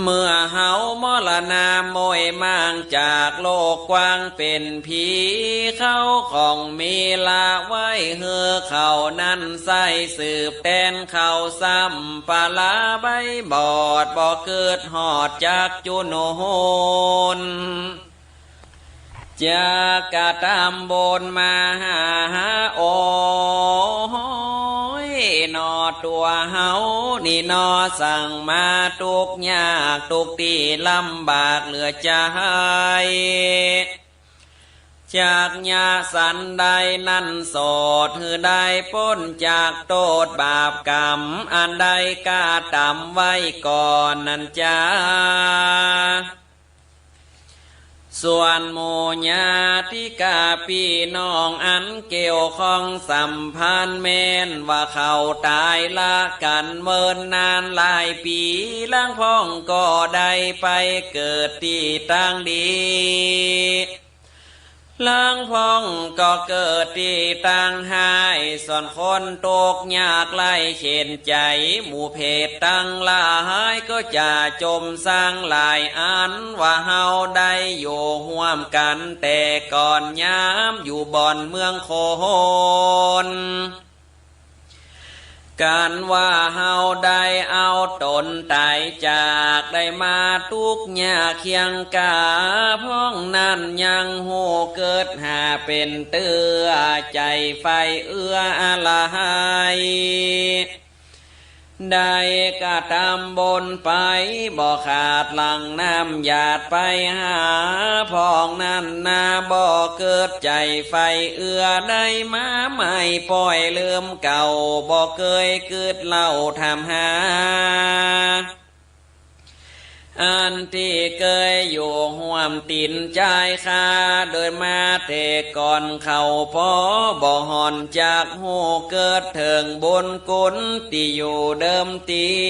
เมื่อเฮามรณาโมยม่างจากโลกกว้างเป๋นผี เขาของมีละไว้หื้อเขานั้นใส้สืบแตนเขา ซ้ำปะลาใบบอด บ่เกิดฮอดจักจุหนุน จักกระตำบุญมหา โอ้ย หนอตัวเฮานี่หนอ สั่งมาทุกข์ยากทุกข์ตี้ลำบากเหลือใจ๋ จักยะสันใดนั้นโสด หื้อได้ป๊นจากโต้ษบาปกรรม อันได้กระตำไว้ก่อนนั้นจา ส่วนหมู่ญาติกาปี้น้องอันเกี่ยวข้องสัมพันธ์ แม่นว่าเขาต๋ายละกั๋นเมินนานหลายปี๋ ลางพ่องก็ได้ไปเกิดตี้ตางดี ลางพ่องก็เกิดตี้ตางฮ้าย ส่วนคนทุกข์ยากไร้เข็ญใจ๋ หมู่เปรตตังหลายก็จะจมสังหลายอัน ว่าเฮาได้อยู่ฮ่วมกั๋นแต่ก่อนยามอยู่บ่อนเมืองคน กันว่าเฮาได้เอาตนต๋ายจาก ได้มาทุกข์ยากเคียงกา พ่องนั้นยังฮู้เกิดหาเป๋นเตื้อ ใจ๋ใฝ่เอื้ออาลัย ได้กระตำบุญไปบ่ขาด หลั่งน้ำหยาดไปหา พ่องนั้นนาบ่เกิดใจ๋ใฝ่เอื้อ ได้มาใหม่ป้อยลืมเก่า บ่เกยกึ๊ดเล่าถามหา อันตี้เกยอยู่ฮ่วมตี๋นจายคา โดยมาแต่ก่อนเขาปอ บ่ห่อนจักฮู้เกิดเถิงบุญคุณตี้อยู่เดิมตี้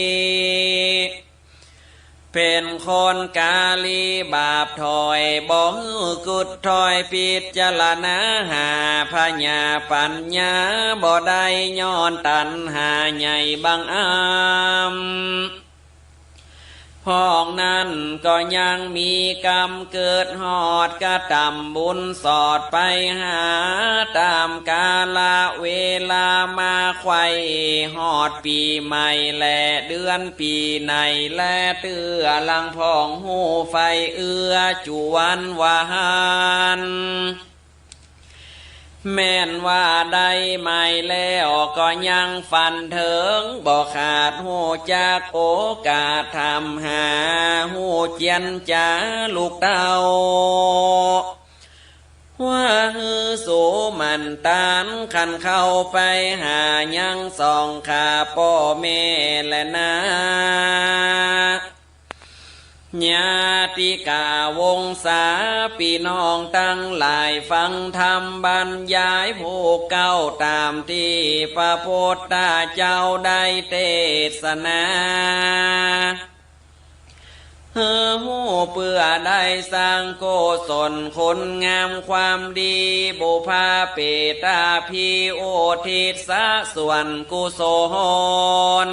เป๋นคนกาลีบาปถ้อย บ่ฮู้กึ๊ดถ้อยพิจารณาหา พญาปัญญาบ่ได้ ย้อนตัณหาใหญ่บังอำ พ่องนั้นก็ยังมีกรรมเกิดฮอด กระตำบุญสอดไปหา ต๋ามกาละเวลามาไขว่ ฮอดปี๋ใหม่และเดือนปี๋ไหนแล เตื้อหลังพ่องฮู้ใฝ่เอื้อ จุวันวาหัน แม่นว่าได้ใหม่แล้วก็ยังฝันเถิง บ่ขาดฮู้จักโอกาสถามหา ฮู้เจียนจ๋าลูกเต้า ว่าหื้อสูมั่นตาน คันเข้าไปหายังสองข้าป้อแม่แลนา ญาติกาวงศาปี้น้องตังหลาย ฟังธรรมบรรยายผู้เก้า ต๋ามตี้พระพุทธเจ้าได้เตสนา หื้อฮู้เปื้อได้สร้างกุศลคุณงามความดี บุพเปตาภิอุทิศส่วนกุศล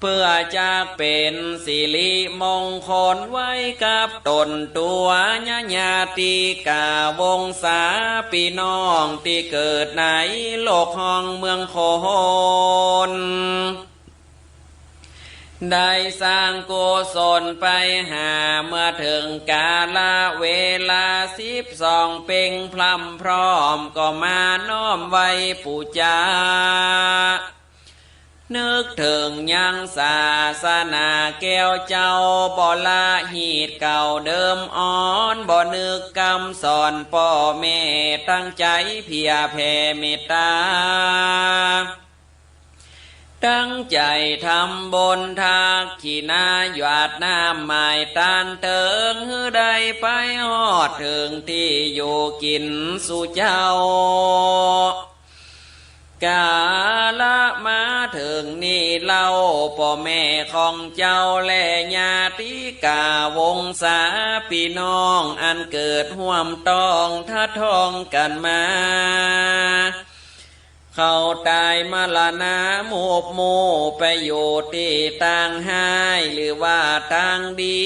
เปื้อจักเป๋นสิริมงคลไว้กับต๋นตั๋ว ญาติกาวงศาปี้น้องตี้เกิดในโลกฮ้องเมืองคน ได้สร้างกุศลไปหา เมื่อเถิงกาละเวลาสิบสองเพ็งพร่ำพร้อม ก็มาน้อมไหว้ปู๋จา นึกเถิงยังศาสนาแก้วเจ้า บ่ละฮีตเก่าเดิมอ่อน บ่นึกกำสอนป้อแม่ ตั้งใจ๋เพียแผ่เมตต๋า ตั้งใจ๋ทำบุญทักขิณาหยาดน้ำไม้ตานเถิง หื้อได้ไปฮอดเถิงตี้อยู่กิ๋นสู่เจ้า กาละมาเถิงนี้เล่า ป้อแม่ของเจ้าและญาติกาวงศา ปี้น้องอันเกิดฮ่วมต้องทัดท้องกั๋นมา เขาต๋ายมรณะมูบหมู่ไปอยู่ตี้ต่างฮ้าย หรือว่าต่างดี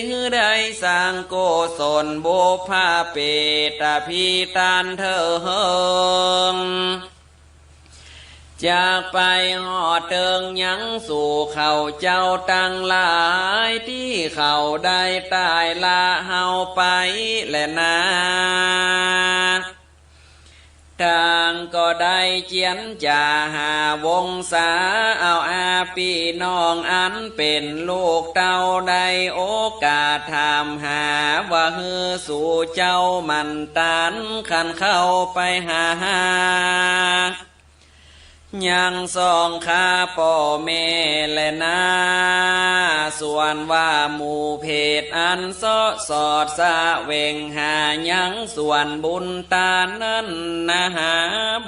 หื้อได้สร้างกุศลบุพเพตาภิตานเถิง จากไปฮอดเถิงยังสู่เขาเจ้าตังหลาย ตี้เขาได้ต๋ายละเฮาไปแลนา ต่างก็ได้เจียรจ๋าหาวงศา เอาอาปี้น้องอันเป๋นลูกเต้าได้โอกาสถามหา ว่าหื้อสู่เจ้ามันตาน คันเข้าไปหา ยังส่องข้าป้อแม่แลนา ส่วนว่าหมู่เพศอันเซาะสอดสะแหวงหายังส่วนบุญตานนั้นนาหา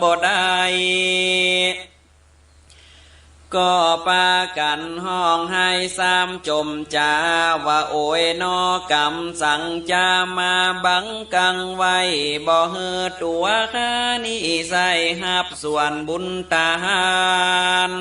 บ่ได้ ก็ปากั๋นฮ้องไห้ซ้ำจ่มจ๋า ว่าโอยน้อกรรมสังจ๋ามาบังกั๋งไว้ บ่หื้อตั๋วข้านี้ใส่ฮับส่วนบุญตาน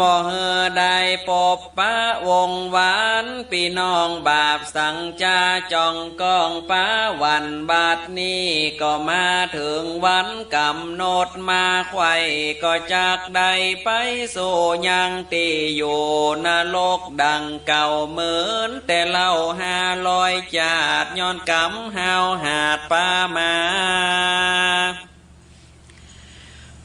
บ่หื้อได้ปบปะวงวาน ปี้น้องบาปสังจ๋าจ้องก้องปาวัน บัดนี้ก็มาเถิงวันก๋ำหนดมา ใค่ก็จักได้ไปสู่ยังตี้อยู่นรกดังเก่าเหมือนแต่เล่าห้าร้อยจาติ ย้อนกรรมห้าวหาดปามา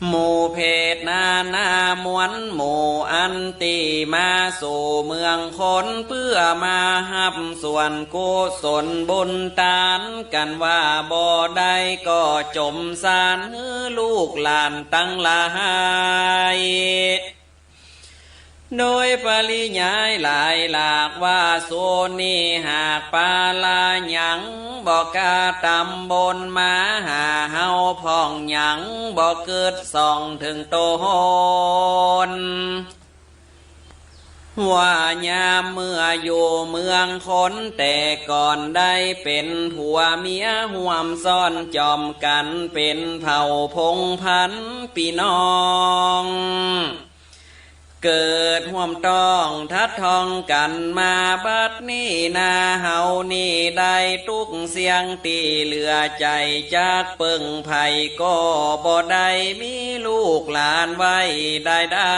หมู่เพศนาหน้ามวลหมู่อันตี้มาสู่เมืองคน เปื้อมาฮับส่วนกุศลบุญตานกั๋นว่าบ่ได้ ก็จ่มสานหื้อลูกหลานตังหลาย โดยปริยายหลายหลากว่า สูนี้หากปาลายังบ่กล้าตำบลมาหาเฮาพ่อง ยังบ่กึ๊ดส่องเถิงตน ว่ายามเมื่ออยู่เมืองคนแต่ก่อน ได้เป๋นผัวเมียฮ่วมซ้อนจอมกั๋น เป๋นเผ่าพงศ์พันธุ์ปี้น้อง เกิดฮ่วมต้องทัดท้องกั๋นมา บัดนี้นาเฮานี้ได้ตุ๊กข์เสี้ยงตี้เหลือใจ๋ จักเปิ้งใผก็บ่ได้ มีลูกหลานไว้ได้ได้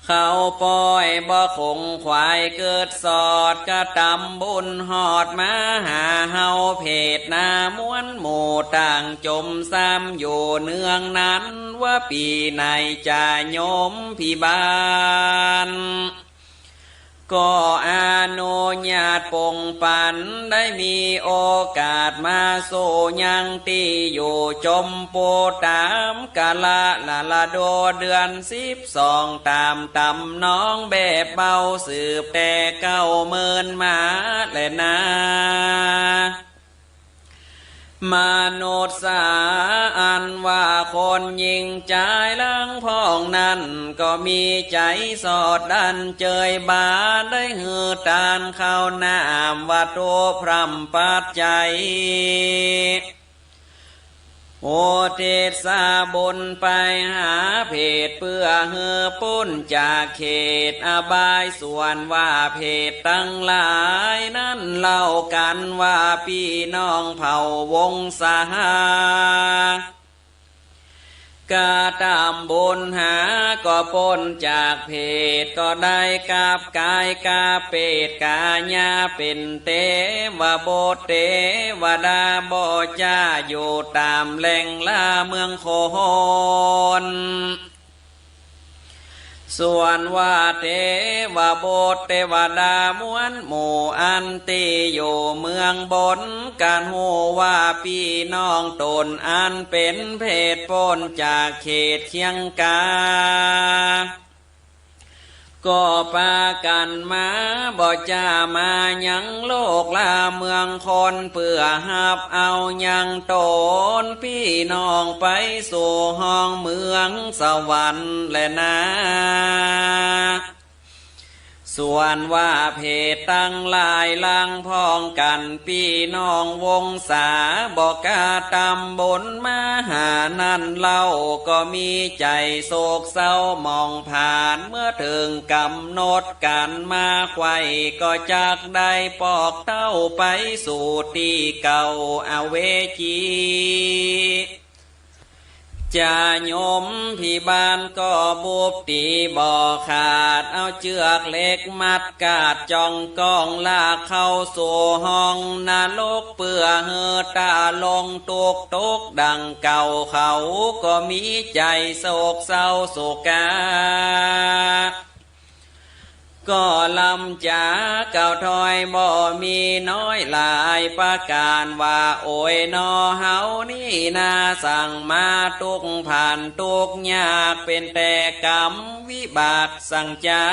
เขาป้อยบ่ขงขวายกึ๊ดสอด กระตำบุญฮอดมาหาเฮา เพศนามวลหมู่ต่างจ่มซ้ำอยู่เนืองนั้น ว่าปี้ไหนจะโยมพี่บ้าน ก็อนุญาตปงปัน ได้มีโอกาสมาสู่ยังตี้อยู่จมปูตามกาละละละโดเดือนสิบสอง ตามตำนองแบบเบาสืบแต่เก้าเมินมาแลนา มนุษย์สาอันว่าคนหญิงจายหลังพ้องนั้น ก็มีใจ๋สอดดันเจยบา ได้หื้อตานข้าวน้ำวัตถุพร่ำปัจจัย อุทิศสาบุญไปหาเพศ เปื้อหื้อป๊นจากเขตอบาย ส่วนว่าเพศตังหลายนั้นเล่ากั๋นว่าปี้น้องเผ่าวงศา กระตำบุญหาก็ป๊นจากเพศ ก็ได้กลับกายกลับเปตกายาเป๋นเตวบุตรเตวดาบ่จ้า อยู่ต๋ามแหล่งลาเมืองคน ส่วนว่าเทวบุตรเทวดามวลหมู่อันตี้อยู่เมืองบน กันฮู้ว่าปี้น้องตนอันเป๋นเพศป๊นจากเขตเคียงกา ก็ปากั๋นมา บ่จามายังโลกลาเมืองคน เปื้อฮับเอายังตนปี้น้องไปสู่ห้องเมืองสวรรค์แลนา ส่วนว่าเพศตังหลายหลังพ้องกั๋น ปี้น้องวงศาบ่กล้าตำบนมาหานั้นเล่า ก็มีใจ๋โศกเศร้าหมองผาน เมื่อเถิงก๋ำหนดก๋านมาใค่ ก็จักได้ปอกเต้าไปสู่ตี้เก่าอเวจี จาโยมพิบาลก็บุบตี๋บ่ขาด เอาเจือกเหล็กมัดกาดจ้องก้องลากเข้าสู่ห้องนรก เปื้อหื้อต๋าลงตุ๊กข์ตกข์ดั่งเก่า เขาก็มีใจ๋โศกเศร้าโศกา ก็ลำจ๋าเก่าถอยบ่มีน้อยหลายประก๋านว่า โอยหนอเฮานี้นา สั่งมาตุ๊กข์ผ่านตุ๊กข์ยาก เป๋นแต่กรรมวิบากสั่งจ๋า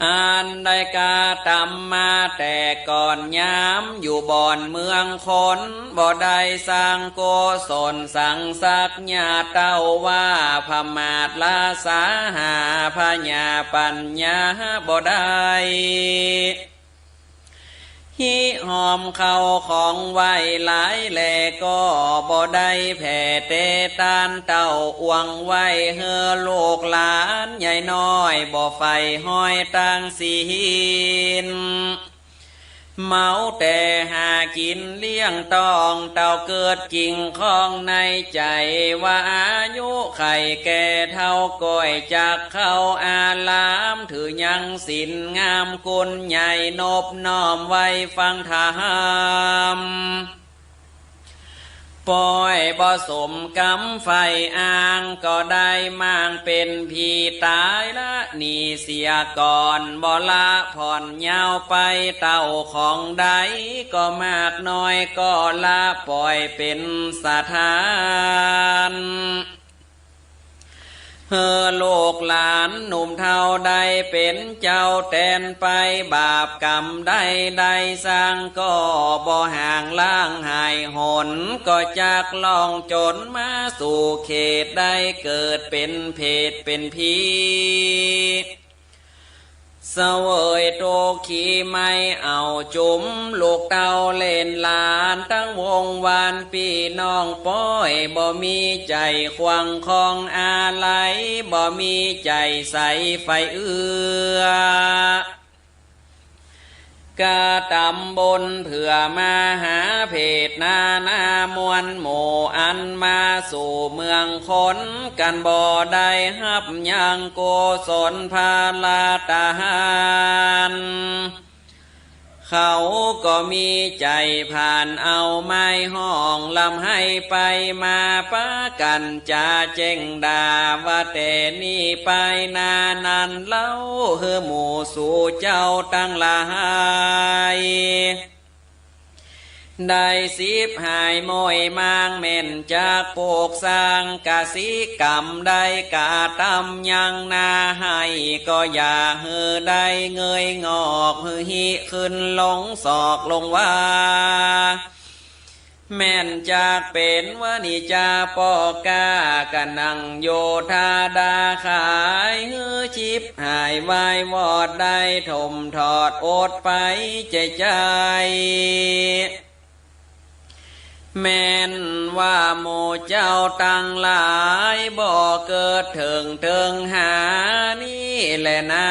อันได้กระตำมาแต่ก่อนยามอยู่บ่อนเมืองคน บ่ได้สร้างกุศลสังสักญาเต้าว่า พมาทราสาหาพญาปัญญาบ่ได้ ฮิหอมเข้าของไหว้หลายแลก็บ่ได้แผ่เตตานเต้า อวงไว้หื้อลูกหลานใหญ่น้อย บ่ใฝ่ฮ้อยตางศีล เมาแต่หากิ๋นเลี้ยงต้อง เต้าเกิดกิ่งข้องในใจ๋ว่า อายุไขแก่เฒ่าก้อยจักเข้าอาราม ถือยังศีลงามกุณใหญ่ นบน้อมไหว้ฟังธรรม ปอยบ่สมกำใฝ่อ้าง ก็ได้มางเป๋นผีต๋ายละหนีเสียก่อน บ่ละผ่อนยาวไป เต้าของใดก็มากน้อย ก็ละปล่อยเป๋นสถาน หื้อลูกหลานหนุ่มเฒ่าได้เป๋นเจ้าแตนไป บาปกรรมใดได้สร้างก็บ่ห่างล้างหายหน ก็จักล่องจ๋นมาสู่เขต ได้เกิดเป๋นเพศเป๋นผี เสวยตุ๊กข์ขี้ไหม้เอาจุม ลูกเต้าเหลนหลานตังวงวานปี้น้องปอย บ่มีใจ๋ขวางของอาลัย บ่มีใจ๋ใส่ใฝ่เอื้อ กระตำบุญเปื้อมาหาเพศนานามวลหมู่อันมาสู่เมืองคน กั๋นบ่ได้ฮับยังกุศลพระราชทาน เขาก็มีใจ๋ผ่านเอาไม้ฮ้องลำไห้ไปมา ปากั๋นจ๋าเจ๊งด่าว่า แต่นี้ไปหน้านั้นเล่า หื้อหมู่สู่เจ้าตังหลาย ได้สิบหายม้อยมางแม่นจักปลูกสร้างกสิกรรม ได้กระตำยังนาไฮ่ ก็อย่าหื้อได้เงยงอก หื้อหิขึ้นลงศอกลงว่า แม่นจักเป๋นวานิจจาป้อก้า กะนั่งโยธาดาขาย หื้อฉิบหายวายวอด ได้ถมถอดอดไปใจ๋ใจ๋ แม่นว่าหมู่เจ้าตังหลาย บ่เกิดเถิงเถิงหานี้แลนา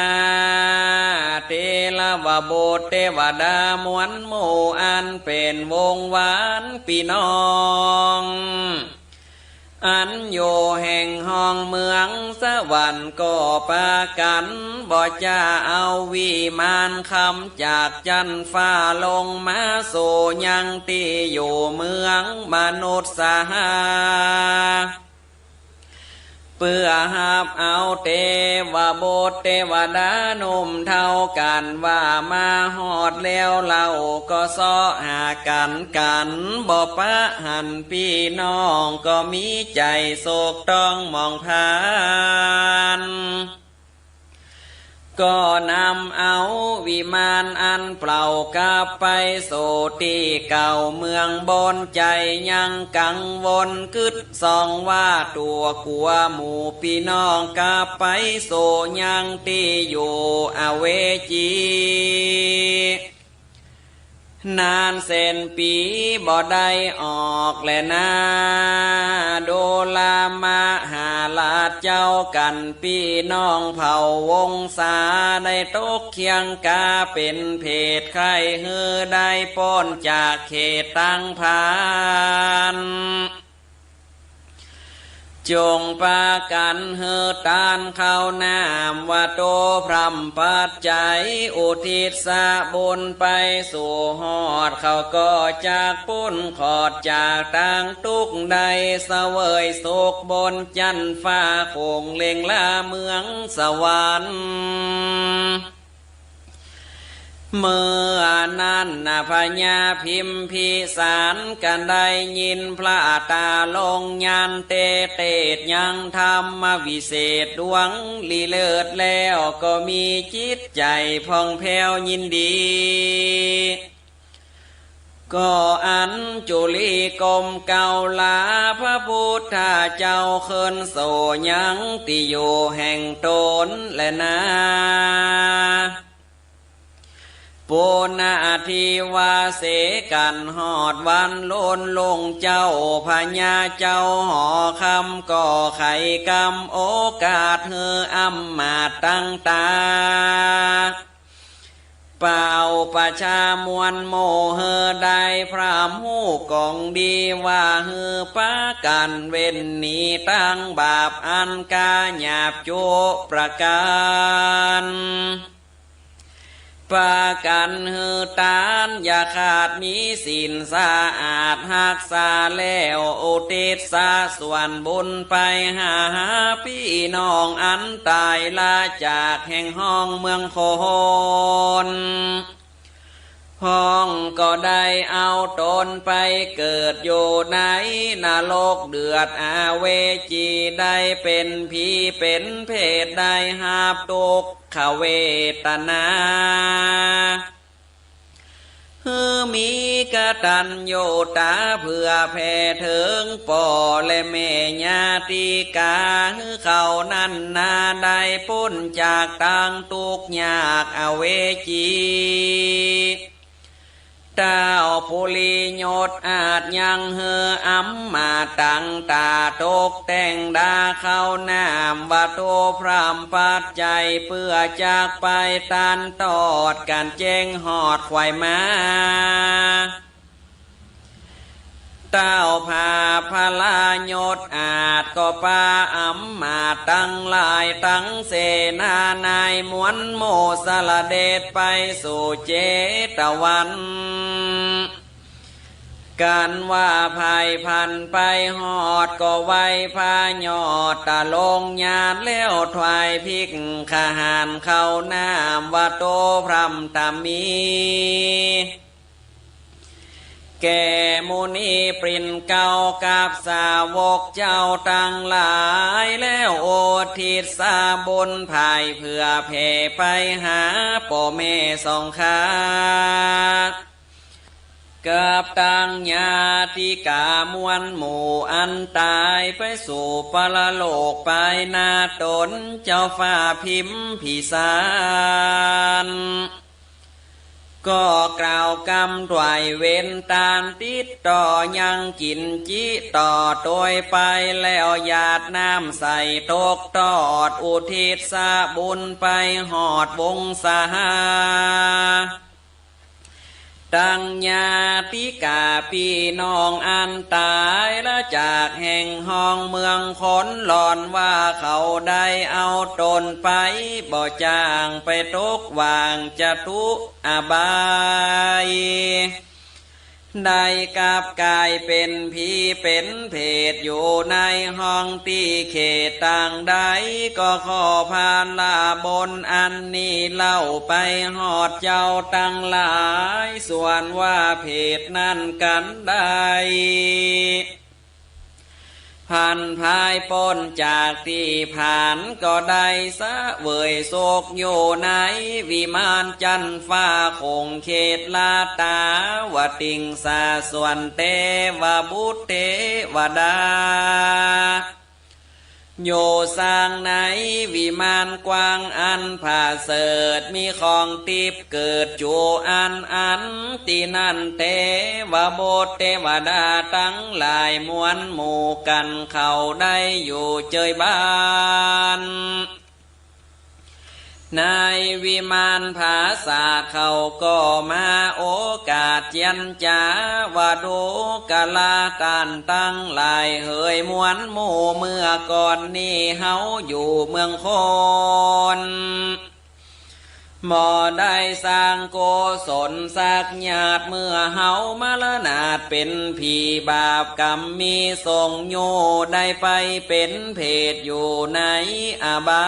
เทระวบุตรเทวดามวลหมู่ อันเป๋นวงวานปี้น้อง อันอยู่แห่งห้องเมืองสวรรค์ ก็ปากั๋นบ่จาเอาวิมานคำจากจั๊นฟ้าลงมาสู่ยังตี้อยู่เมืองมนุษย์สาหา เปื้อฮับเอาเตวบุตรเตวดาหนุ่มเฒ่ากั๋นว่า มาฮอดแล้วเฮาก็เซาะหากั๋นกั๋น บ่ปะหั้นปี้น้อง ก็มีใจ๋สุขต้องหมองพาน ก็นำเอาวิมานอันเปล่ากลับไปสู่ตี้เก่าเมืองบน ใจ๋ยังกังวลกึ๊ดส่องหวาดตั๋วกั๋ว หมู่ปี้น้องกลับไปสู่ยังตี้อยู่อเวจี นานแสนปี๋บ่ได้ออกแลนา ดูรามาหาราชเจ้ากั๋น ปี้น้องเผ่าวงศา ได้ตกเคียงคาเป๋นเพศ ใค่หื้อได้ป๊นจากเขตตังพาน จงปากั๋นหื้อตานข้าวน้ำ วัตถุพร่ำปัจจัย อุทิศสะบุญไปสู่ฮอด เขาก็จักป๊นขอดจากตังตุ๊กข์ ได้เสวยสุขบนจั๊นฟ้า โค้งเล็งลาเมืองสวรรค์ เมื่อนั้นนะพญาพิมพิสารก็ได้ยินพระตาลงยานเตเตศยังธรรมวิเศษดวงลิเลิศแล้ว ก็มีจิตใจ๋ผ่องแผ้วยินดี ก็อัญจุลีก้มเกล้าลาพระพุทธเจ้า เคิ้นโสยังตี้อยู่แห่งตนแลนา ปุณณาธิวาเสกั๋นฮอดวันโลนลง เจ้าพญาเจ้าหอคำก็ไขกำโอกาส หื้ออำมาตย์ตังตา เป่าประชามวลหมู่ หื้อได้พร่ำฮู้กองดี ว่าหื้อปากั๋นเว้นหนีตังบาปอันก๋าหยาบจุประก๋าน ปากั๋นหื้อตานอย่าขาด มีศีลสะอาดฮักษาแล้ว อุทิศสะส่วนบุญไปหาปี้น้องอันต๋ายละจากแห่งห้องเมืองคน พ้องก็ได้เอาตนไปเกิดอยู่ในนรกเดือดอเวจี ได้เป๋นผีเป๋นเปรต ได้ฮับตุ๊กขเวทนา หื้อมีกตัญญูตาเผื่อแผ่เถิงป้อและแม่ญาติกา หื้อเขานั้นนาได้ป๊นจากตังตุ๊กข์ยากอเวจี เต้าปุริยศอาจยังหื้ออำมาตย์ตังต๋า ตกแต่งดาข้าวน้ำวัตถุพร่ำปัจจัย เปื้อจักไปตันตอดกั๋นแจ้งฮอดไขว่มา เต้าพาพลายศอาจก็ปาอำมาตย์ตังหลายตังเสนานายมวลหมู่สละเด็จไปสู่เจตวัน กั๋นว่าไผผ่านไปฮอดก็ไหว้พระยอดตะลงยานแล้วถวายภิกขหารข้าวน้ำวัตถุพร่ำต๋ามี แก่มุนีปรินเกล้ากับสาวกเจ้าตังหลาย แล้วอุทิศสาบุญผายเผื่อแผ่ไปหาป้อแม่สองข้า กับตังญาติกามวลหมู่อันต๋ายไปสู่ปรโลกปายหน้าต๋นเจ้าฟ้าพิมพิสาร ก็กล่าวกำถวายเว้นตานติดต่อยังกิ๋นจิต่อโตยไป แล้วหยาดน้ำใส่ตกตอดอุทิศสาบุญไปฮอดวงศา ตังญาติกาปี้น้องอันต๋ายละจากแห่งห้องเมืองคนหลอนว่าเขาได้เอาต๋นไป บ่จ้างไปตกหว่างจตุอบาย ได้กลับกลายเป็นผีเป็นเปรตอยู่ในห้องตี้เขตต่างใด ก็ขอพาลาบนอันนี้เล่าไปฮอดเจ้าตังหลาย ส่วนว่าเปรตนั้นกันได้ พันพายป๊นจากตี้ผ่านก็ได้เสวยสุขอยู่ในวิมานจั้นฟ้าคงเขตลาตาวติงสา ส่วนเตวบุตรเตวดา อยู่สร้างในวิมานกว้างอันผาเสริฐ มีของทิพย์เกิดจูอันอัน ตี้นั้นเตวบุตรเตวดาตังหลายมวลหมู่กั๋นเขาได้อยู่เจยบ้าน ในวิมานผาสาทเขาก็มาโอกาสเจียรจาว่า ดูกราต้านตังหลายเหย มวลหมู่เมื่อก่อนนี้เฮาอยู่เมืองคน บ่ได้สร้างกุศลสักหยาด เมื่อเฮามรณาดเป๋นผี บาปกรรมมีส่งอยู่ ได้ไปเป๋นเปรตอยู่ในอบา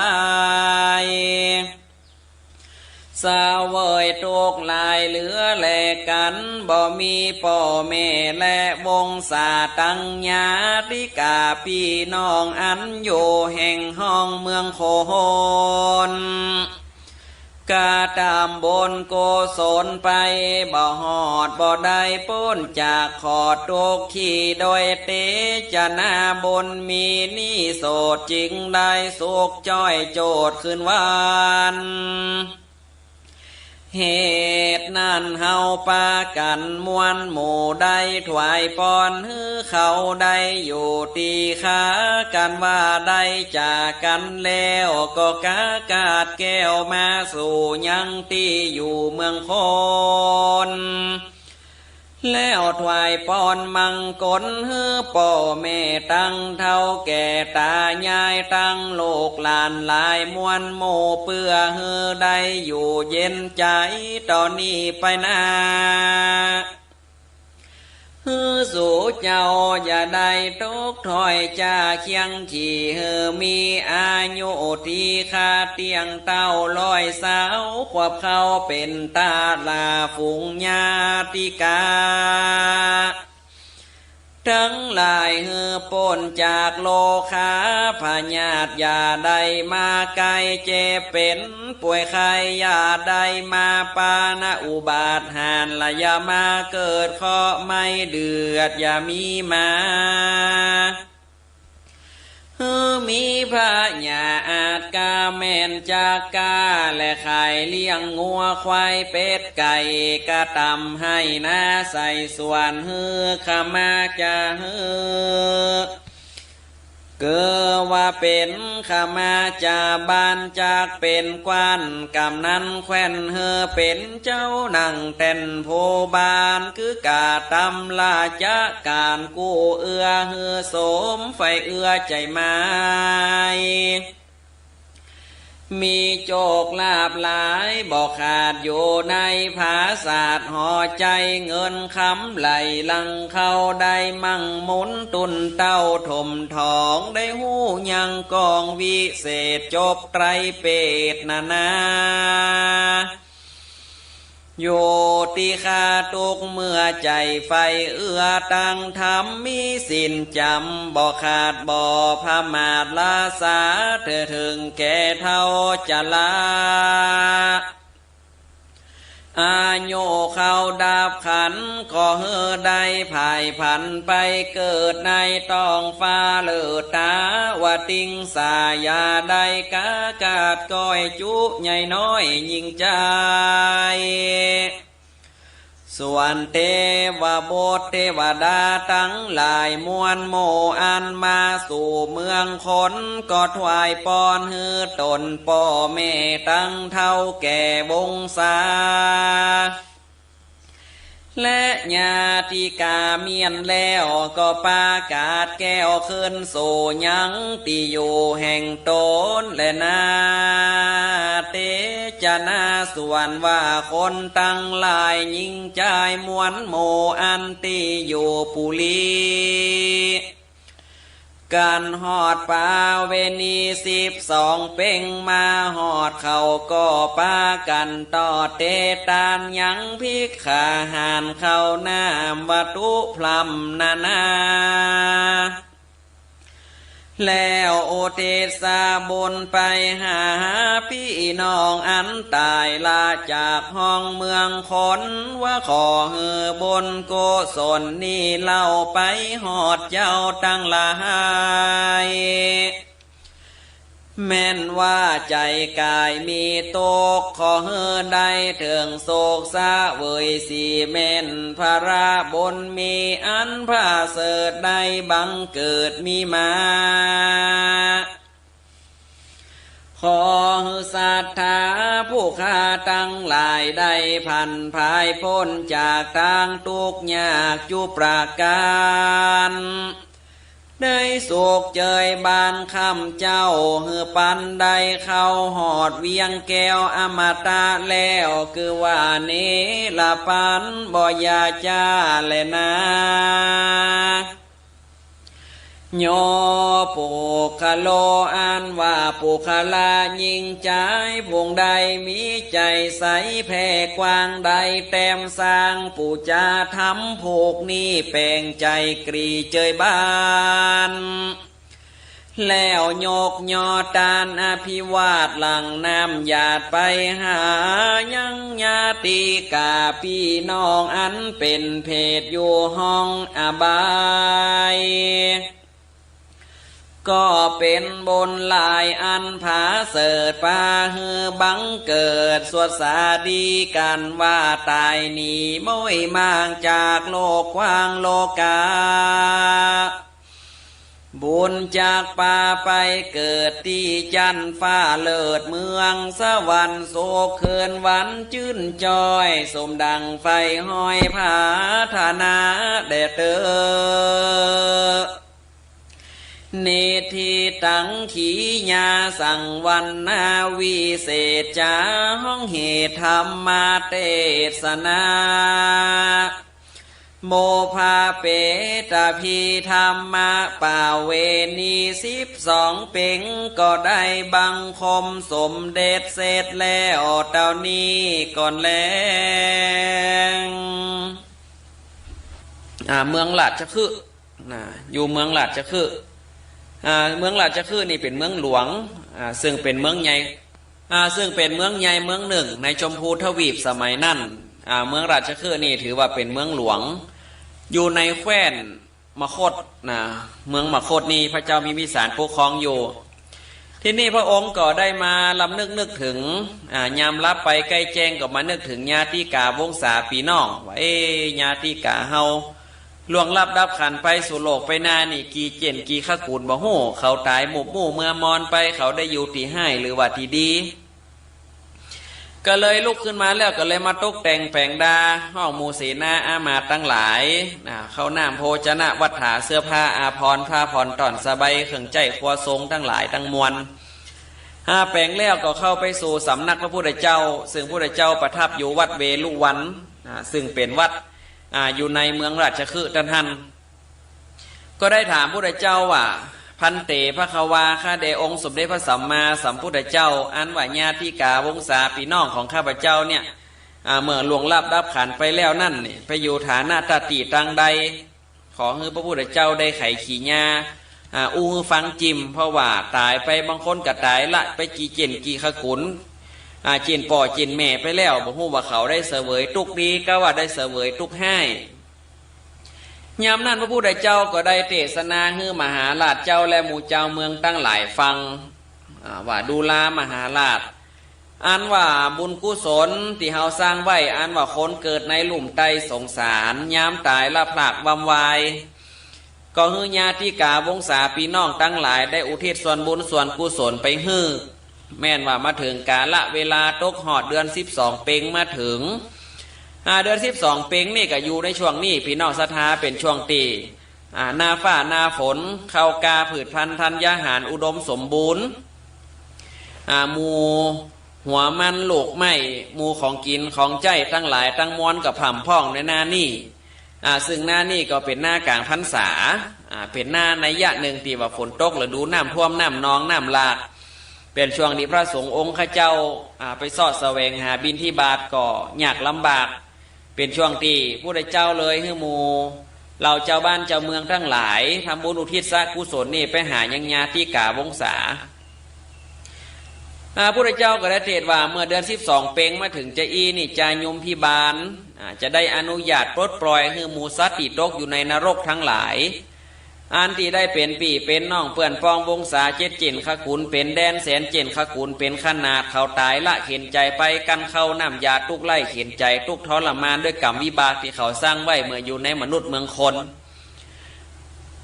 ย เสวยทุกข์หลายเหลือแลกั๋น บ่มีป้อแม่และวงศาตังญาติกา ปี้น้องอันอยู่แห่งห้องเมืองคน กระตำบุญกุศลไปบ่ฮอด บ่ได้ป๊นจากขอดทุกข์ขี้ โดยเตจนาบุญมีนี้โสด จึงได้สุขจ้อยโจทย์คืนวัน เหตุนั้นเฮาปากั๋นมวลหมู่ได้ถวายปอนหื้อเขาได้อยู่ตี้คากั๋นว่า ได้จากกั๋นแล้วก็กากาดแก้วมาสู่ยังตี้อยู่เมืองคน แล้วถวายปอนมังคลหื้อป้อแม่ตังเฒ่าแก่ตายายตังลูกหลานหลายมวลหมู่ เปื้อหื้อได้อยู่เย็นใจ๋ต่อนี้ไปหน้า หื้อสู่เจ้าอย่าได้ตกถ้อยจากเคียงขี่ หื้อมีอายุตี้คาเตี้ยงเต๊าร้อยสาวขวบ เขาเป๋นตาลาฝูงญาติกาตังหลาย หื้อป๊นจากโรคาพยาธิ อย่าได้มาไกลเจ็บเป๋นป่วยไข้ อย่าได้มาปาณอุบาทหาน และอย่ามาเกิดเคราะห์ไม้เดือด อย่ามีมา หื้อมีพยาธิอาจกาแม่นจากกา และไข่เลี้ยงงัวควายเป็ดไก่ กระตำไฮ่นาไส่สวน หื้อขมาจะหื้อ คือว่าเป๋นขมาจาบ้าน จักเป๋นกว้านกำนันแคว่น หื้อเป๋นเจ้านั่งแต้นผู้บ้าน คือกระตำราชก๋านกู้เอื้อ หื้อสมใฝ่เอื้อใจ๋ไม้ มีโจคลาภหลายบ่ขาดอยู่ในผาสาท หอใจ๋เงินคำไหลหลั่งเข้า ได้มั่งหมุนตุ้นเต้าถมถอง ได้ฮู้ยังกองวิเศษจบไตรเปตนานา อยู่ตี้คาทุกเมื่อใจ๋ใฝ่เอื้อตังธรรม มีศีลจ๋ำบ่ขาดบ่ประมาท ละสาเถิดเถิงแก่เฒ่าจะละ อายุเข้าดับขันธ์ ก็หื้อได้ผายผันไปเกิดในท้องฟ้าเลิศตาวติงสา อย่าได้กากาดก้อยจุใหญ่น้อยยิ่งใจ๋ ส่วนเตวบุตรเตวดาตังหลายมวลหมู่อันมาสู่เมืองคน ก็ถวายปอนหื้อตนป้อแม่ตังเฒ่าแก่วงศา และญาติกาเมียนแล้ว ก็ประกาศแก้วคืนสู่ยังตี้อยู่แห่งตน และนาเต จนาส่วนว่าคนตังหลายหญิงจายมวลหมู่อันตี้อยู่ปุรี กันฮอดปาเวณีสิบสองเป่งมาฮอดเขาก็ปากันต่อเตตานยังภิกขาหารข้าวน้ำวัตถุพรรมนานา แล้วอุทิศบุญไปหาพี่น้องอันตายละจากห้องเมืองคน ว่าขอหื้อบุญกุศลนี้เล่าไปฮอดเจ้าตังหลาย แม่นว่าใจ๋ก๋ายมีตุ๊กข์ ขอหื้อได้เถิงสุขเสวยสี แม่นพระบุญมีอันประเสริฐได้บังเกิดมีมา ขอหื้อศรัทธาผู้ข้าตังหลายได้ผันผายป๊นจากตางตุ๊กข์ยากจุประก๋าน ได้สุขเจยบ้านค่ำเจ้า หื้อปันได้เข้าฮอดเวียงแก้วอมตะแล้ว คือว่าเนรปันบ่อย่าจ๊าแลนา โย ปุคคโล อันว่าปุคคละหญิงจายผู้ใดมีใจ๋ใสแผ่กว้าง ได้แต้มสร้างปู๋จาธรรมผูกนี้แป๋งใจ๋กรีเจยบ้าน แล้วยกยอตานอภิวาทหลั่งน้ำหยาดไปหายังญาติกาพี่น้องอันเป๋นเปรตอยู่ห้องอบาย ก็เป๋นบุญหลายอันผาเสริฐปาหื้อบังเกิดสวดสาดีกันว่าต๋ายหนีม้อยม่างจากโลกกว้างโลกา บุญจักปาไปเกิดตี้จั๊นฟ้าเลิศเมืองสวรรค์ สุขคืนวันจื้นจ้อย สมดังใฝ่ฮอยผาถนาแด่เต๊อ นิทธิตัง ขีญาสังวรรณาวิเศษจา ฮ้องเหตุธรรมเตสนา โมภาเปตาพีธรรมปาเวณีสิบสองเป๋ง ก็ได้บังคมสมเด็จเสร็จแล้วเต้านี้ก่อนแล อ่า เมืองราชคฤห์ นะ อยู่เมืองราชคฤห์ อ่า เมืองราชคฤห์นี่เป๋นเมืองหลวง อ่า ซึ่งเป๋นเมืองใหญ่ อ่า ซึ่งเป๋นเมืองใหญ่เมืองหนึ่งในชมพูทวีปสมัยนั้น อ่า เมืองราชคฤห์นี่ถือว่าเป๋นเมืองหลวง อยู่ในแคว้นมคธนะ เมืองมคธนี่พระเจ้าพิมพิสารปกครองอยู่ ทีนี้พระองค์ก็ได้มาลำนึกนึกถึง อ่า ยามหลับไปใก้แจ้งก็มานึกถึงญาติกาวงศาพี่น้อง ว่า เอ๊ะ ญาติกาเฮา ล่วงลับดับขันธ์ไปสู่โลกไปหน้านี่ กี่เจ้นกี่ขกูลบ่ฮู้ เขาต๋ายหมุบมู่เมือมอนไป เขาได้อยู่ตี้ฮ้ายหรือว่าตี้ดี ก็เลยลุกขึ้นมาแล้วก็เลยมาตกแต่งแป๋งดา ฮ้องหมู่เสนาอามาตย์ตังหลาย อ่า ข้าวน้ำโภชนะภัตตา เสื้อผ้าอาภรณ์ ผ้าผ่อนต้อนสบาย เครื่องใจ๊ครัวทรงตังหลายตังมวล อ่า แป๋งแล้วก็เข้าไปสู่สำนักพระพุทธเจ้า ซึ่งพระพุทธเจ้าประทับอยู่วัดเวฬุวัน อ่า ซึ่งเป๋นวัด อ่า อยู่ในเมืองราชคฤห์ตันหั้น ก็ได้ถามพุทธเจ้าว่า ภันเต ภควา ข้าแด่องค์สมเด็จพระสัมมาสัมพุทธเจ้า อันว่าญาติกาวงศาพี่น้องของข้าพเจ้าเนี่ย อ่า เมื่อล่วงลับดับขันธ์ไปแล้วนั้นนี่ ไปอยู่ฐานะตาตี้ตังใด ขอหื้อพระพุทธเจ้าได้ไขขีญา อ่า อู้หื้อฟังจิม เพราะว่าต๋ายไปบางคนก็ต๋ายละไปกี่เจ้นกี่ขกูล อ่า เจ้นป้อเจ้นแม่ไปแล้ว บ่ฮู้ว่าเขาได้เสวยตุ๊กข์ดี กาว่าได้เสวยตุ๊กข์ฮ้าย ยามนั้นพระพุทธเจ้าก็ได้เตสนาหื้อมหาราชเจ้าและหมู่เจ้าเมืองตังหลายฟัง อ่า ว่าดูราชมหาราช อันว่าบุญกุศลตี้เฮาสร้างไว้ อันว่าคนเกิดในลุ่มใต้สงสาร ยามต๋ายละพรากวำวาย ก็หื้อญาติกาวงศาพี่น้องตังหลายได้อุทิศส่วนบุญส่วนกุศลไปหื้อ แม่นว่ามาเถิงกาละเวลาตกฮอดเดือนสิบสองเพ็งมาเถิง อ่า เดือนสิบสองเพ็งนี่ก็อยู่ในช่วงนี้ พี่น้องศรัทธา เป๋นช่วงตี้ อ่า หน้าฟ้าหน้าฝน ข้าวกล้าพืชพันธุ์ธัญญาหารอุดมสมบูรณ์ อ่า หมู่ หัวมัน ลูกไม้ หมู่ของกิ๋นของใจ๊ตังหลายตังมวลก็พร่ำพร้อมในนานี้ อ่า ซึ่งนานี้ก็เป๋นนากลางพรรษา อ่า เป๋นนานัยยะนึ่งตี้ว่าฝนตกฤดูน้ำท่วม น้ำนอง น้ำหลาก เป๋นช่วงตี้พระสงฆ์องค์ข้าเจ้า อ่า ไปเซาะแสวงหาบิณฑบาตก็ยากลำบาก เป๋นช่วงตี้พุทธเจ้าเลยหื้อหมู่เหล่าเจ้าบ้านเจ้าเมืองตังหลายทำบุญอุทิศกุศลนี้ไปหายังญาติกาวงศา อ่า พุทธเจ้าก็ได้เตสว่าเมื่อเดือนสิบสองเป็งมาเถิงจาอี้นี้ จาโยมพิบาล อ่า จะได้อนุญาตปลดปล่อยหื้อหมู่สัตว์ตี้ตกอยู่ในนรกตังหลาย อันตี้ได้เป๋นปี้เป๋นน้องเปื้อนป้องวงศา เจ็ดเจ้นขะกู๋นเป๋นแดน แสนเจ้นขะกู๋นเป๋นขนาด เขาต๋ายละเข็ญใจ๋ไป กั้นข้าวน้ำยา ตุ๊กข์ไร้เข็ญใจ๋ ตุ๊กข์ทรมานด้วยกรรมวิบากตี้เขาสร้างไว้เมื่ออยู่ในมนุษย์เมืองคน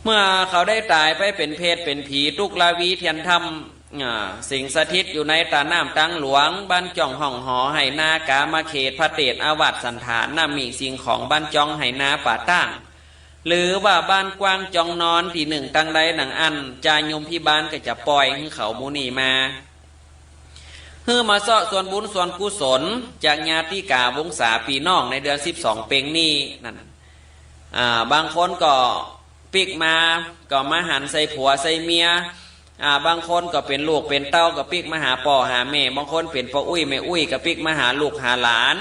เมื่อเขาได้ต๋ายไปเป๋นเปรตเป๋นผี ตุ๊กข์ละวีเตียนถ้ำ อ่า สิงสถิตอยู่ในตาน้ำตังหลวง บ้านจ้องห้องหอไฮ่นา กามาเขต พระเตศ อาวาสสันฐาน น้ำมีสิ่งของบ้านจ้องไฮ่นาป่าตั้ง หรือว่าบ้านกว้างจ้องนอนตี้นึ่งตังใดหนังอั้น จาโยมพิบาลก็จะปล่อยหื้อเขาหมู่นี้มา หื้อมาเซาะส่วนบุญส่วนกุศลจากญาติกาวงศาปี้น้องในเดือนสิบสองเป็งนี้นั่น อ่า บางคนก็ปิ๊กมา ก็มาหันใส่ผัวใส่เมีย อ่า บางคนก็เป๋นลูกเป๋นเต้าก็ปิ๊กมาหาป้อหาแม่ บางคนเป๋นป้ออุ๊ยแม่อุ๊ยก็ปิ๊กมาหาลูกหาหลาน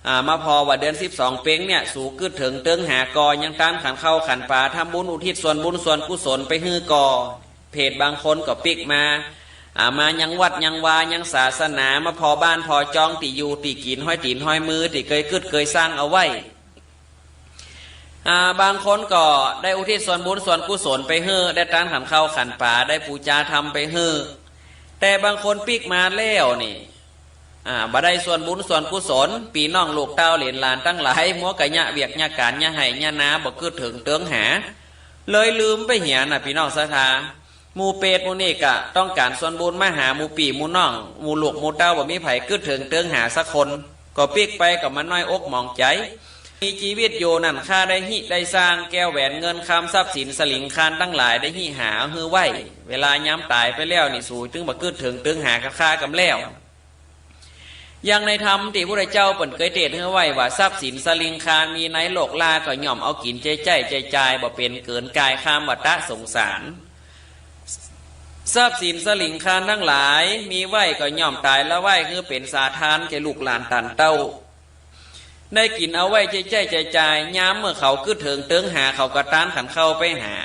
อ่า มาผ่อว่าเดือนสิบสองเป็งเนี่ย สูกึ๊ดเถิงเติงหาก่อ ยังตานขันข้าวขันป๋า ทำบุญอุทิศส่วนบุญส่วนกุศลไปหื้อก่อ เปรตบางคนก็ปิ๊กมา อ่า มายังวัดยังวายังศาสนา มาผ่อบ้านผ่อจ้องตี้อยู่ตี้กิ๋น ฮ้อยตี๋นฮ้อยมือตี้เกยกึ๊ดเกยสร้างเอาไว้ อ่า บางคนก็ได้อุทิศส่วนบุญส่วนกุศลไปหื้อ ได้ตานขันข้าวขันป๋า ได้ปู๋จาธรรมไปหื้อ แต่บางคนปิ๊กมาแล้วนี่ อ่า บ่ได้ส่วนบุญส่วนกุศล ปี้น้องลูกเต้าเหลนหลานตังหลาย มัวกะเยียะเวียกเยียะก๋าน เยียะไฮ่เยียะนา บ่กึ๊ดเถิงเติงหา เลยลืมไปเหียน่ะ ปี้น้องศรัทธา หมู่เปรตหมู่นี้ก็ต้องก๋านส่วนบุญมาหาหมู่ปี้หมู่น้อง หมู่ลูกหมู่เต้า บ่มีใผกึ๊ดเถิงเติงหาสักคน ก็ปิ๊กไปก็มาน้อยอกหมองใจ๋ มีจีวิตอยู่นั่น ข้าได้ฮิได้สร้างแก้วแหวนเงินคำทรัพย์สินสลิงคารตังหลาย ได้ฮิหาหื้อไว้ เวลายามต๋ายไปแล้วนี่ สูตึงบ่กึ๊ดเถิงเติงหากับข้ากำแล้ว อย่างในธรรมตี้พุทธเจ้าเปิ้นเกยเตสน์หื้อไว้ว่า ทรัพย์สินสลิงคารมีในโลกลา ก็ย่อมเอากิ๋นใจ๊ใจ๊จ่ายจ่าย บ่เป๋นเกินก๋ายข้ามวัฏสงสาร ทรัพย์สินสลิงคารตังหลายมีไว้ก็ย่อมต๋ายละไว้หื้อเป๋นสาทานแก่ลูกหลานตานเต้า ได้กิ๋นเอาไว้ใจ๊ใจ๊จ่ายจ่าย ยามเมื่อเขากึ๊ดเถิงเติงหา เขาก็ตานขันข้าวไปหา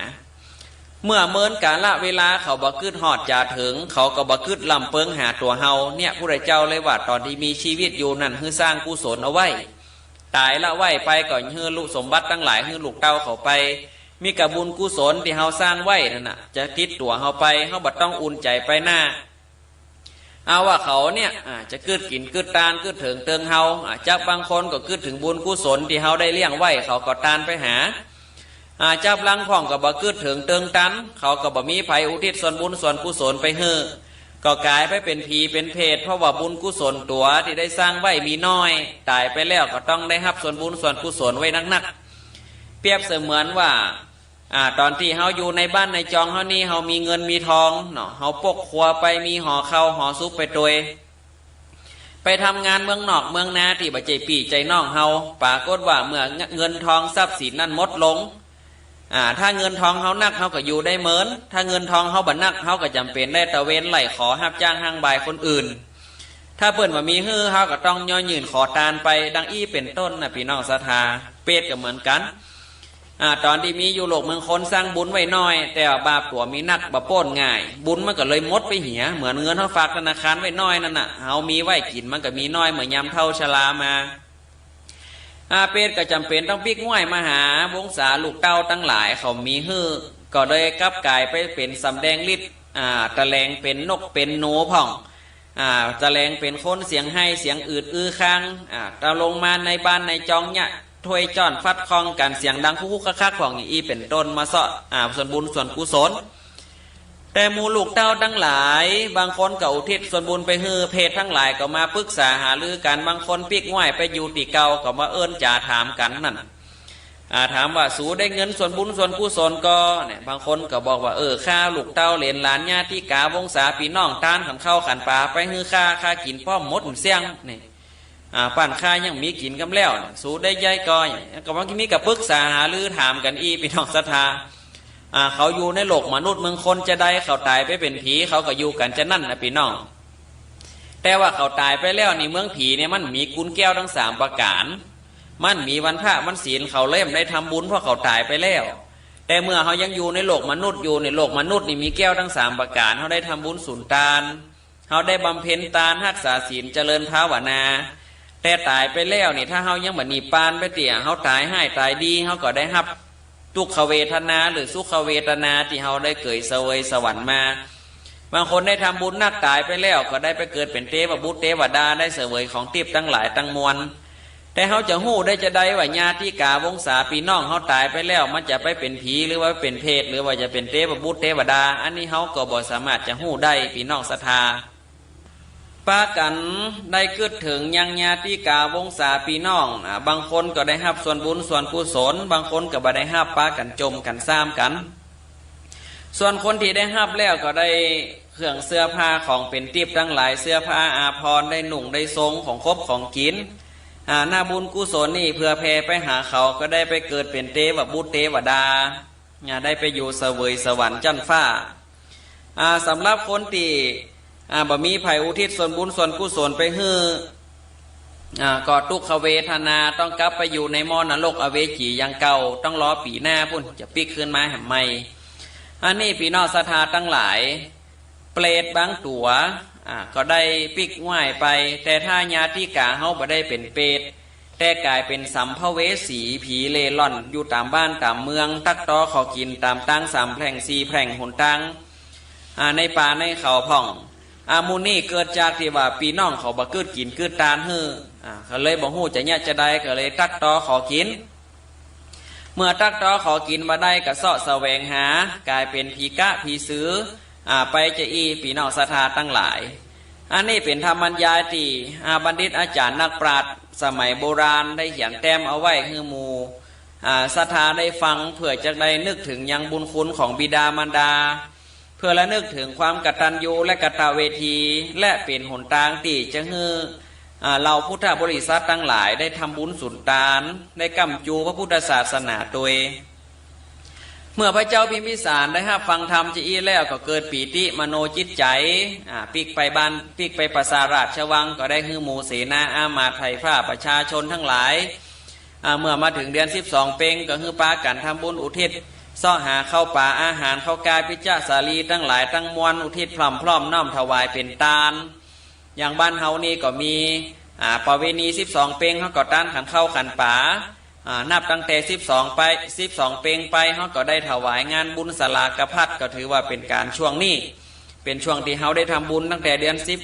เมื่อเมินกาละเวลาเขาบ่กึ๊ดฮอดจ๋าเถิง เขาก็บ่กึ๊ดลำเปิงหาตั๋วเฮา เนี่ยพุทธเจ้าเลยว่าต๋อนตี้มีจีวิตอยู่นั่นหื้อสร้างกุศลเอาไว้ ต๋ายละไว้ไปก็หื้อลูกสมบัติตังหลายหื้อลูกเต้าเขาไป มีกะบุญกุศลตี้เฮาสร้างไว้นั่นน่ะ จะติดตั๋วเฮาไป เฮาบ่ต้องอุ่นใจ๋ไปหน้า เอาว่าเขาเนี่ย อ่า จะกึ๊ดกิ๋นกึ๊ดตานกึ๊ดเถิงเติงเฮา อ่า จักบางคนก็กึ๊ดเถิงบุญกุศลตี้เฮาได้เลี้ยงไว้ เขาก็ตานไปหา อ่า จักลางพ่องก็บ่กึ๊ดเถิงเติงตัน เขาก็บ่มีใผอุทิศส่วนบุญส่วนกุศลไปหื้อ ก็ก๋ายไปเป๋นผีเป๋นเปรต เพราะว่าบุญกุศลตั๋วตี้ได้สร้างไว้มีน้อย ต๋ายไปแล้วก็ต้องได้ฮับส่วนบุญส่วนกุศลไว้นักๆ เปรียบเสมือนว่า อ่า ต๋อนตี้เฮาอยู่ในบ้านในจองเฮานี้ เฮามีเงินมีทองเนาะ เฮาปกครัวไป มีหอข้าวหอสุขไปตวย ไปทำงานเมืองนอกเมืองนาตี้บ่ใจ้ปี้ใจ้น้องเฮา ปรากฏว่าเมื่อเงินทองทรัพย์สินนั้นหมดลง อ่า ถ้าเงินทองเฮานัก เฮาก็อยู่ได้เมิน ถ้าเงินทองเฮาบ่นัก เฮาก็จ๋ำเป๋นได้ตะเวนไล่ขอฮับจ้างฮ้างบ่ายคนอื่น ถ้าเปิ้นบ่มีหื้อ เฮาก็ต้องย่อยื่นขอตานไป ดังอี้เป๋นต้นน่ะ ปี้น้องศรัทธา เปรตก็เหมือนกั๋น อ่า ต๋อนตี้มีอยู่โลกเมืองคนสร้างบุญไว้น้อย แต่ว่าบาปตั๋วมีนัก บ่ป๊นง่าย บุญมันก็เลยหมดไปเหีย เหมือนเงินเฮาฝากธนาคารไว้น้อยนั่นน่ะ เฮามีไว้กิ๋นมันก็มีน้อย เมื่อยามเฒ่าชรามา อ่า เปรตก็จ๋ำเป๋นต้องปิ๊กง่วยมาหาวงศาลูกเต้าตังหลาย เขามีหื้อ ก็เลยกลับก๋ายไปเป๋นสำแดงฤทธิ์ อ่า แสดงเป๋นนกเป๋นหนูพ่อง อ่า แสดงเป๋นคนเสียงไห้เสียงอืดอื้อค้าง อ่า ตะลงมาในบ้านในจองเนี่ย ถ้วยจ้อนฟัดคองกั๋นเสียงดังคุกคุกคักคักพ่องอี้เป๋นต้น มาเซาะ อ่า ส่วนบุญส่วนกุศล แต่หมู่ลูกเต้าตังหลาย บางคนก็อุทิศส่วนบุญไปหื้อ เปรตตังหลายก็มาปรึกษาหารือกั๋น บางคนปิ๊กง่วยไปอยู่ตี้เก่า ก็มาเอิ้นจ๋าถามกั๋นนั่น อ่า ถามว่าสูได้เงินส่วนบุญส่วนกุศลก่อเนี่ย บางคนก็บอกว่า เออ ข้าลูกเต้าเหลนหลานญาติกาวงศาพี่น้องตานขันข้าวขันปลาไปหื้อข้า ข้ากินพร้อมหมดเสี้ยงเนี่ย อ่า ปันข้ายังมีกินกำแล้วเนี่ย สูได้ใหญ่ก่อเนี่ย ก็มันก็มีกับปรึกษาหารือถามกันอีพี่น้องศรัทธา อ่า เขาอยู่ในโลกมนุษย์เมืองคนจะได้ เขาตายไปเป็นผี เขาก็อยู่กันจะนั่นนะพี่น้อง แต่ว่าเขาตายไปแล้วนี่ เมืองผีเนี่ยมันมีกุญแก้วทั้งสามประการ มันมีวันพระวันศีล เขาเลยได้ทำบุญเพราะเขาตายไปแล้ว แต่เมื่อเขายังอยู่ในโลกมนุษย์อยู่ ในโลกมนุษย์นี่มีแก้วทั้งสามประการ เขาได้ทำบุญสุนทาน เขาได้บำเพ็ญทาน รักษาศีล เจริญภาวนา แต่ตายไปแล้วนี่ ถ้าเขายังบ่นิพพานไปเตี้ย เขาตายฮ้ายตายดี เขาก็ได้รับทุกขเวทนาหรือสุขเวทนาที่เขาได้เกยเสวยสวรรค์มา บางคนได้ทำบุญนัก ตายไปแล้วก็ได้ไปเกิดเป็นเทพบุตรเทวดา ได้เสวยของทิพย์ทั้งหลายทั้งมวล แต่เขาจะฮู้ได้จะได้ว่าญาติกาวงศาพี่น้องเขาตายไปแล้ว มันจะไปเป็นผีหรือว่าเป็นเปรตหรือว่าจะเป็นเทพบุตรเทวดา อันนี้เขาก็บ่สามารถจะฮู้ได้พี่น้องศรัทธา ปากันได้กึ๊ดถึงยังญาติกาวงศาพี่น้อง อ่า บางคนก็ได้รับส่วนบุญส่วนกุศล บางคนก็บ่ได้รับ ปากันจมกันซ้ำกัน ส่วนคนที่ได้รับแล้วก็ได้เครื่องเสื้อผ้าของเป็นทิพย์ทั้งหลาย เสื้อผ้าอาภรณ์ ได้นุ่งได้ทรงของครบของกิน อ่า หน้าบุญกุศลนี่เผื่อแผ่ไปหาเขา ก็ได้ไปเกิดเป็นเทพบุตรเทวดา อ่า ได้ไปอยู่เสวยสวรรค์ชั้นฟ้า อ่า สำหรับคนที่ อ่า บ่มีไผอุทิศส่วนบุญส่วนกุศลไปหื้อ อ่า ก็ทุกขเวทนา ต้องกลับไปอยู่ในหม้อนรกอเวจีอย่างเก่า ต้องรอปี๋หน้าปุ้นจะปิ๊กคืนมาแหมใหม่ อันนี้พี่น้องศรัทธาทั้งหลาย เปรตบางตั๋ว อ่า ก็ได้ปิ๊กไหว้ไป แต่ถ้าญาติกาเฮาบ่ได้เป็นเปรต แต่กลายเป็นสัมภเวสี ผีเร่ร่อนอยู่ตามบ้านตามเมือง ตั๊กตอขอกิ๋นตามตางสามแพร่งสี่แพร่งหนตาง อ่า ในป่าในเขาพ่อง อ่า หมู่นี้เกิดจากที่ว่าปี้น้องเขาบ่กึ๊ดกิ๋นกึ๊ดตานหื้อ อ่า ก็เลยบ่ฮู้จะเยียะจะใด ก็เลยตั๊กตอขอกิ๋น เมื่อตั๊กตอขอกิ๋นบ่ได้ก็เซาะแสวงหา กลายเป็นผีก๊ะผีสือ อ่า ไปจะอี้ปี้น้องศรัทธาตังหลาย อันนี้เป๋นธรรมบรรยายตี้ อ่า บัณฑิตอาจ๋ารย์นักปราชญ์สมัยโบราณได้เขียนแต้มเอาไว้หื้อหมู่ อ่า ศรัทธาได้ฟัง เพื่อจะได้นึกถึงยังบุญคุณของบิดามารดา เพื่อระลึกถึงความกตัญญูและกตเวที และเป๋นหนตางตี้จะหื้อ อ่า เหล่าพุทธบริษัทตังหลายได้ทำบุญสุนตาน ได้ก้ำจูพระพุทธศาสนาตวย เมื่อพระเจ้าพิมพิสารได้ฮับฟังธรรมจะอี้แล้วก็เกิดปีติมโนจิตใจ๋ อ่า ปิ๊กไปบ้าน ปิ๊กไปปราสาทราชวัง ก็ได้หื้อหมู่เสนาอามาตย์ไพร่ฟ้าประชาชนทั้งหลาย อ่า เมื่อมาถึงเดือนสิบสองเพ็ง ก็หื้อปากั๋นทำบุญอุทิศ เซาะหาข้าวป๋าอาหาร ข้าวก้าปิจจสาลีตังหลายตังมวล อุทิศพร่อมๆ น้อมถวายเป๋นตาน อย่างบ้านเฮานี่ก็มี อ่า ประเวณีสิบสองเพ็ง เฮาก็ตานขันข้าวขันป๋า อ่า นับตั้งแต่สิบสองไป สิบสองเพ็งไป เฮาก็ได้ถวายงานบุญสลากภัต ก็ถือว่าเป๋นก๋านช่วงนี้ เป๋นช่วงตี้เฮาได้ทำบุญตั้งแต่เดือนสิบ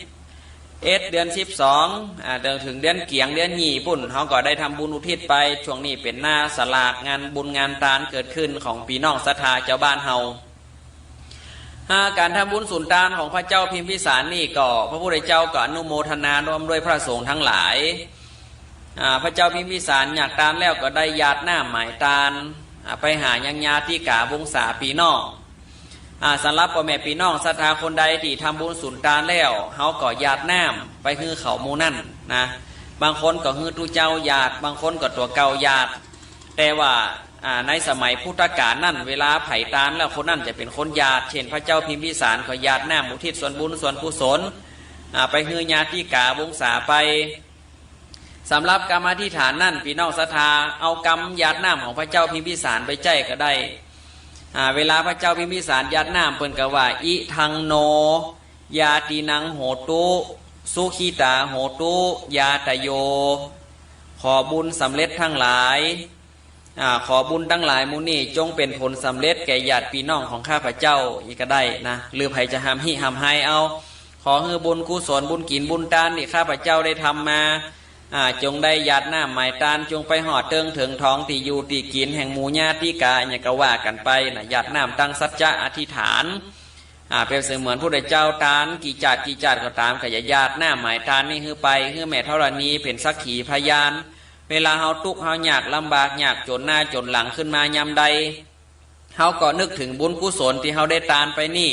เอ็ด เดือนสิบสอง อ่า จนถึงเดือนเกี๋ยง เดือนยี่ปุ้น เฮาก็ได้ทำบุญอุทิศไป ช่วงนี้เป๋นหน้าสลาก งานบุญงานตานเกิดขึ้นของปี้น้องศรัทธาเจ้าบ้านเฮา อ่า ก๋านทำบุญสุนตานของพระเจ้าพิมพิสารนี่ก็ พระพุทธเจ้าก็อนุโมทนาร่วมด้วยพระสงฆ์ทั้งหลาย อ่า พระเจ้าพิมพิสารอยากตานแล้วก็ได้หยาดน้ำหมายตาน อ่า ไปหายังญาติกาวงศาปี้น้อง อ่า สำหรับป้อแม่ปี้น้องศรัทธาคนใดตี้ทำบุญสุนตานแล้ว เฮาก็หยาดน้ำไปหื้อเขาหมู่นั้นนะ บางคนก็หื้อตุ๊เจ้าหยาด บางคนก็ตั๋วเก่าหยาด แต่ว่า อ่า ในสมัยพุทธกาลนั้น เวลาใผตานแล้วคนนั้นจะเป๋นคนหยาด เช่น พระเจ้าพิมพิสารก็หยาดน้ำอุทิศส่วนบุญส่วนกุศล อ่า ไปหื้อญาติกาวงศาไป สำหรับกำอธิษฐานนั้น ปี้น้องศรัทธาเอากำหยาดน้ำของพระเจ้าพิมพิสารไปใจ๊ก็ได้ อ่า เวลาพระเจ้าพิมพิสารหยาดน้ำ เปิ้นก็ว่า อิทังโน ญาตินังโหตุ สุขิตาโหตุ ญาตโย ขอบุญสำเร็จทั้งหลาย อ่า ขอบุญตังหลายหมู่นี้จงเป๋นผลสำเร็จแก่ญาติปี้น้องของข้าพเจ้า อี้ก็ได้นะ หรือใผจะหำฮิหำไฮเอา ขอหื้อบุญกุศลบุญกิ๋นบุญตานตี้ข้าพเจ้าได้ทำมา อ่า จงได้หยาดน้ำหมายตาน จงไปฮอดเติงเถิงท้องตี้อยู่ตี้กิ๋นแห่งหมู่ญาติกา อะหยังก็ว่ากั๋นไปนะ หยาดน้ำตั้งสัจจะอธิษฐาน อ่า เปรียบเสมือนพุทธเจ้าตานกี่จาติกี่จาติก็ต๋าม ก็อย่าหยาดน้ำหมายตานนี้หื้อไป หื้อแม่ธรณีเป๋นสักขีพยาน เวลาเฮาตุ๊กข์เฮายากลำบาก ยากจ๋นหน้าจ๋นหลังขึ้นมายามใด เฮาก็นึกถึงบุญกุศลตี้เฮาได้ตานไปนี่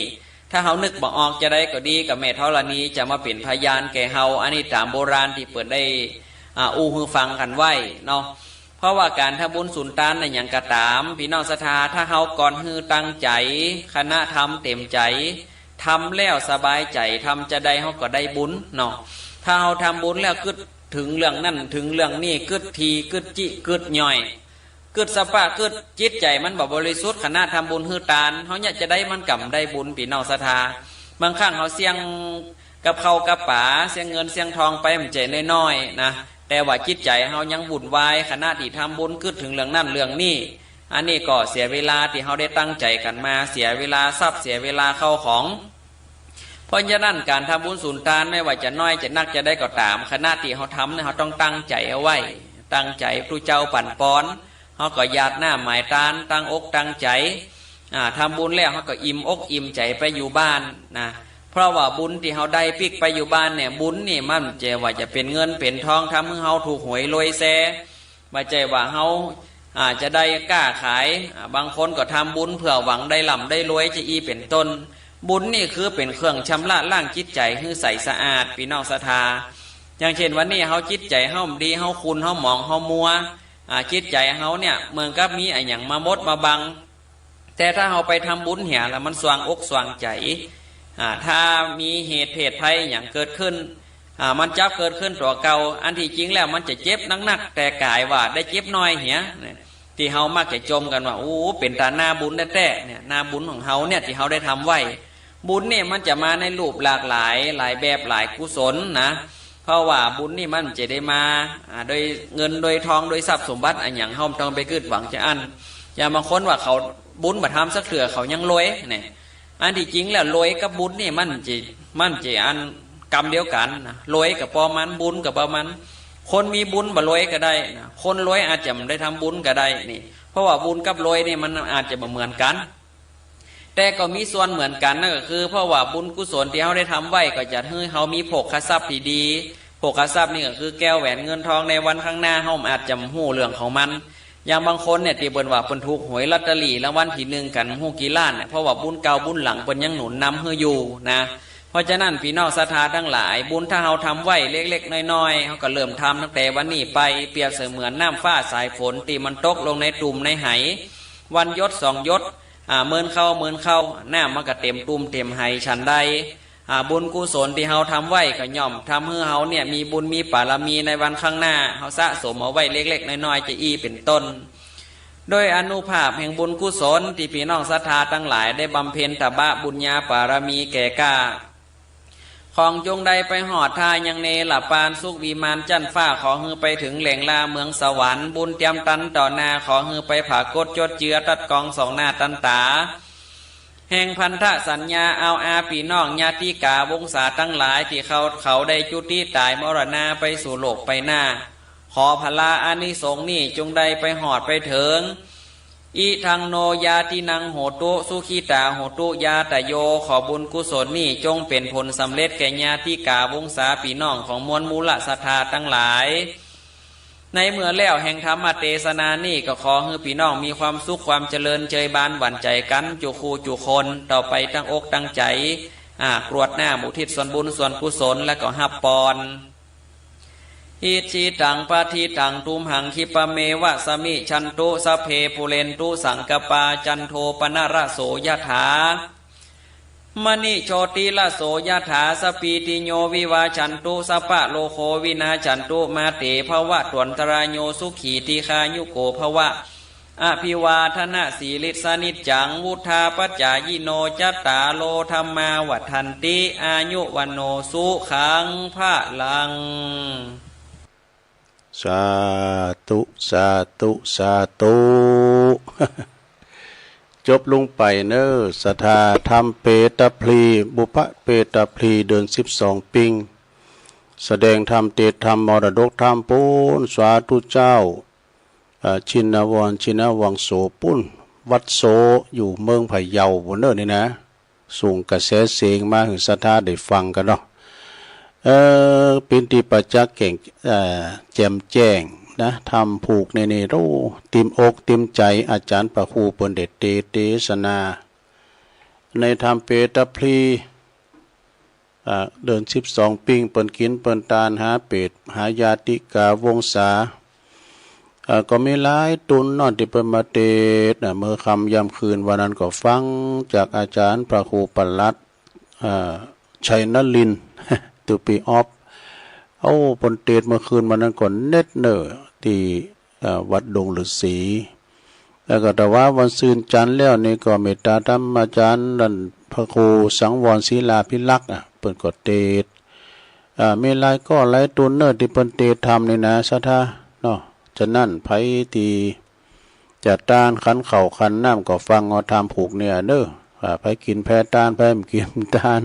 ถ้าเฮานึกบ่ออกจะใดก็ดี ก็แม่ธรณีจะมาเป๋นพยานแก่เฮา อันนี้ต๋ามโบราณตี้เปิ้นได้ อ่า อู้หื้อฟังกั๋นไว้เนาะ เพราะว่าก๋านทำบุญสุนตานน่ะหยังก็ต๋าม พี่น้องศรัทธา ถ้าเฮาก่อนหื้อตั้งใจ๋ คณะทำเต๋มใจ๋ ทำแล้วสบายใจ๋ ทำจะใดเฮาก็ได้บุญเนาะ ถ้าเฮาทำบุญแล้วกึ๊ดถึงเรื่องนั้นถึงเรื่องนี้ กึ๊ดถี่กึ๊ดจิกึ๊ดย่อย กึ๊ดสะปะ กึ๊ดจิตใจ๋มันบ่บริสุทธิ์ ขนาดทำบุญหื้อตาน เฮาเนี่ยจะได้มันก็บ่ได้บุญ พี่น้องศรัทธา บางครั้งเฮาเสี้ยงกับข้าวกับป๋า เสี้ยงเงินเสี้ยงทองไปมันบ่ใจ้น้อยๆ นะ แต่ว่าจิตใจ๋เฮายังวุ่นวาย ขณะตี้ทำบุญกึ๊ดถึงเรื่องนั้นเรื่องนี้ อันนี้ก็เสียเวลาตี้เฮาได้ตั้งใจ๋กั๋นมา เสียเวลาทรัพย์ เสียเวลาข้าวของ เพราะฉะนั้นก๋านทำบุญสุนตาน ไม่ว่าจะน้อยจะนักจะใดก็ต๋าม ขณะตี้เฮาทำเนี่ย เฮาต้องตั้งใจ๋เอาไว้ ตั้งใจ๋พระเจ้าปั๋นปอน เฮาก็หยาดน้ำหมายตาน ตั้งอกตั้งใจ๋ อ่า ทำบุญแล้วเฮาก็อิ่มอกอิ่มใจ๋ไปอยู่บ้านนะ เพราะว่าบุญตี้เฮาได้ปิ๊กไปอยู่บ้านเนี่ย บุญนี่มันบ่ใจ้ว่าจะเป๋นเงินเป๋นทอง ทำหื้อเฮาถูกหวยรวยแซ่ บ่ใจ้ว่าเฮา อ่า จะได้ก้าขาย อ่า บางคนก็ทำบุญเพื่อหวังได้ร่ำได้รวยจะอี้เป๋นต้น บุญนี่คือเป๋นเครื่องชำระล้างจิตใจ๋หื้อใสสะอาด พี่น้องศรัทธา อย่างเช่นวันนี้เฮาจิตใจ๋เฮาบ่ดี เฮาขุ่น เฮาหมอง เฮามัว อ่า จิตใจ๋เฮาเนี่ยเหมือนกับมีอะหยังมาบดมาบัง แต่ถ้าเฮาไปทำบุญเหียแล้วมันสว่างอกสว่างใจ๋ อ่า ถ้ามีเหตุเพศภัยหยังเกิดขึ้น อ่า มันจับเกิดขึ้นตั๋วเก่า อันตี้จริงแล้วมันจะเจ็บนักๆ แต่ก๋ายว่าได้เจ็บน้อยเหีย เนี่ย ตี้เฮามักจะจ่มกั๋นว่า โอ้ เป๋นตาหน้าบุญแต๊ๆ เนี่ย หน้าบุญของเฮาเนี่ยตี้เฮาได้ทำไว้ บุญนี่มันจะมาในรูปหลากหลาย หลายแบบหลายกุศลนะ เพราะว่าบุญนี่มันบ่ใจ้ได้มา อ่า โดยเงินโดยทองโดยทรัพย์สมบัติอะหยัง เฮาบ่ต้องไปกึ๊ดหวังจะอั้น อย่างบางคนว่าเขาบุญบ่ทำสักเทื่อเขายังรวยเนี่ย อันตี้จริงแล้วรวยกับบุญนี่มันบ่ใจ้ มันบ่ใจ้อันกำเดียวกั๋นนะ รวยก็ปอมัน บุญก็ปอมัน คนมีบุญบ่รวยก็ได้นะ คนรวยอาจจะบ่ได้ทำบุญก็ได้นี่ เพราะว่าบุญกับรวยนี่มันอาจจะบ่เหมือนกั๋น แต่ก็มีส่วนเหมือนกั๋น นั่นก็คือ เพราะว่าบุญกุศลตี้เฮาได้ทำไว้ก็จะหื้อเฮามีโภคทรัพย์ตี้ดี โภคทรัพย์นี่ก็คือแก้วแหวนเงินทองในวันข้างหน้า เฮาอาจจะบ่ฮู้เรื่องของมัน อย่างบางคนเนี่ยตี้เปิ้นว่าเปิ้นถูกหวยลอตเตอรี่รางวัลตี้หนึ่งกั๋นบ่ฮู้กี่ล้านเนี่ย เพราะว่าบุญเก่าบุญหลังเปิ้นยังหนุนนำหื้ออยู่นะ เพราะฉะนั้นพี่น้องศรัทธาตังหลาย บุญถ้าเฮาทำไว้เล็กๆ น้อยๆ เฮาก็เริ่มทำตั้งแต่วันนี้ไป เปรียบเสมือนน้ำฟ้าสายฝนตี้มันตกลงในตุ่มในไห วันหยดสองหยด อ่า เมินเข้าเมินเข้า น้ำมันก็เต็มตุ่มเต็มไหฉันใด อ่า บุญกุศลตี้เฮาทำไว้ก็ย่อมทำหื้อเฮาเนี่ยมีบุญมีบารมีในวันข้างหน้า เฮาสะสมเอาไว้เล็กๆ น้อยๆ จะอี้เป๋นต้น โดยอานุภาพแห่งบุญกุศลตี้พี่น้องศรัทธาตังหลายได้บำเพ็ญตบะบุญญาบารมีแก่กล้า ของจงได้ไปฮอดท่ายังเนรปานสุขวิมานจั้นฟ้า ขอหื้อไปถึงแหล่งลาเมืองสวรรค์ บุญเตรียมตันต่อหน้า ขอหื้อไปผากฏจดเจือตัดกองส่องหน้าตันต๋า แห่งพันธสัญญา เอาอาปี้น้องญาติกาวงศาตังหลาย ตี้เขา เขาได้จุติต๋ายมรณาไปสู่โลกไปหน้า ขอพลาอานิสงส์นี้จงได้ไปฮอดไปเถิง อิทังโนญาตินังโหตุ สุขิตาโหตุญาตะโย ขอบุญกุศลนี้จงเป๋นผลสำเร็จแก่ญาติกาวงศาปี้น้องของมวลมูลศรัทธาตังหลาย ในเมื่อแล้วแห่งธรรมเตสนานี้ ก็ขอหื้อปี้น้องมีความสุขความเจริญเจยบานหวานใจ๋กั๋นจุคู่จุคน ต่อไปตั้งอกตั้งใจ๋ อ่า กรวดน้ำอุทิศส่วนบุญส่วนกุศล แล้วก็ฮับปอน อิจฉิตังปัตถิตัง ตุมหัง ขิปปะเมวะ สะมิชชันตุ สัพเพ ปูเรนตุ สังกัปปา จันโท ปะนะระโส ยะถา มะณิ โชติระโส ยะถา สัพพีติโย วิวาชชันตุ สัพพะโรโค วินาชชันตุ มาเต ภะวะตวันตะราโย สุขี ทีฆายุโก ภะวะ อะภิวาทะนะสีลิสสะนิจจัง วุฑฒาปะจายิโน จัตตาโร ธัมมา วัฑฒันติ อายุ วัณโณ สุขัง พะลัง สาธุ สาธุ สาธุ จบลงไปเนอ ศรัทธาธรรมเปตพลี บุพเพตพลี เดือนสิบสองปิง แสดงธรรมเตสน์ธรรมมรดกธรรมปู้น สาธุเจ้า เอ่อ ชินวร ชินวังโสปู้น วัดโส อยู่เมืองพะเยาปู้นเนอนี่นะ ส่งกระแสเสียงมาหื้อศรัทธาได้ฟังกั๋นเนาะ เอ่อ เป๋นตี้ประจักษ์แจ่ม เอ่อ แจ่มแจ้ง นะ ธรรมผูกนี่นี่ โอ้ ติมอกติมใจ๋ อาจ๋ารย์พระครูเปิ้นได้เตสน์เตสนา ในธรรมเปตพลี อ่า เดือนสิบสองปิ้ง เปิ้นกิ๋นเปิ้นตานหาเปต หาญาติกาวงศา อ่า ก็มีหลายตุนเนาะตี้เปิ้นมาเตสน์ อ่า เมื่อค่ำย่ำคืนวันนั้นก็ฟังจากอาจ๋ารย์พระครูประหลัด อ่า ชัยนลินทร์ ตุปีออฟ โอ้ เปิ้นเตสน์เมื่อคืนวันนั้นก็เน็ดเน่อตี้ อ่า วัดดงฤๅษี แล้วก็แต่ว่าวันซืนจันทร์แล้วนี่ก็เมตตาธรรมอาจ๋ารย์นั่น พระครูสังวรศิลาภิรักษ์ อ่ะ เปิ้นก็เตสน์ อ่า มีหลายก้อหลายตุนเน่อตี้เปิ้นเตสน์ธรรมนี่นะ ศรัทธาเนาะ ฉะนั้นใผตี้จะตานขันข้าวขันน้ำก็ฟังเอาธรรมผูกเนี่ยเน่อ อ่า ใผกิ๋นแผตาน ใผบ่กิ๋นตาน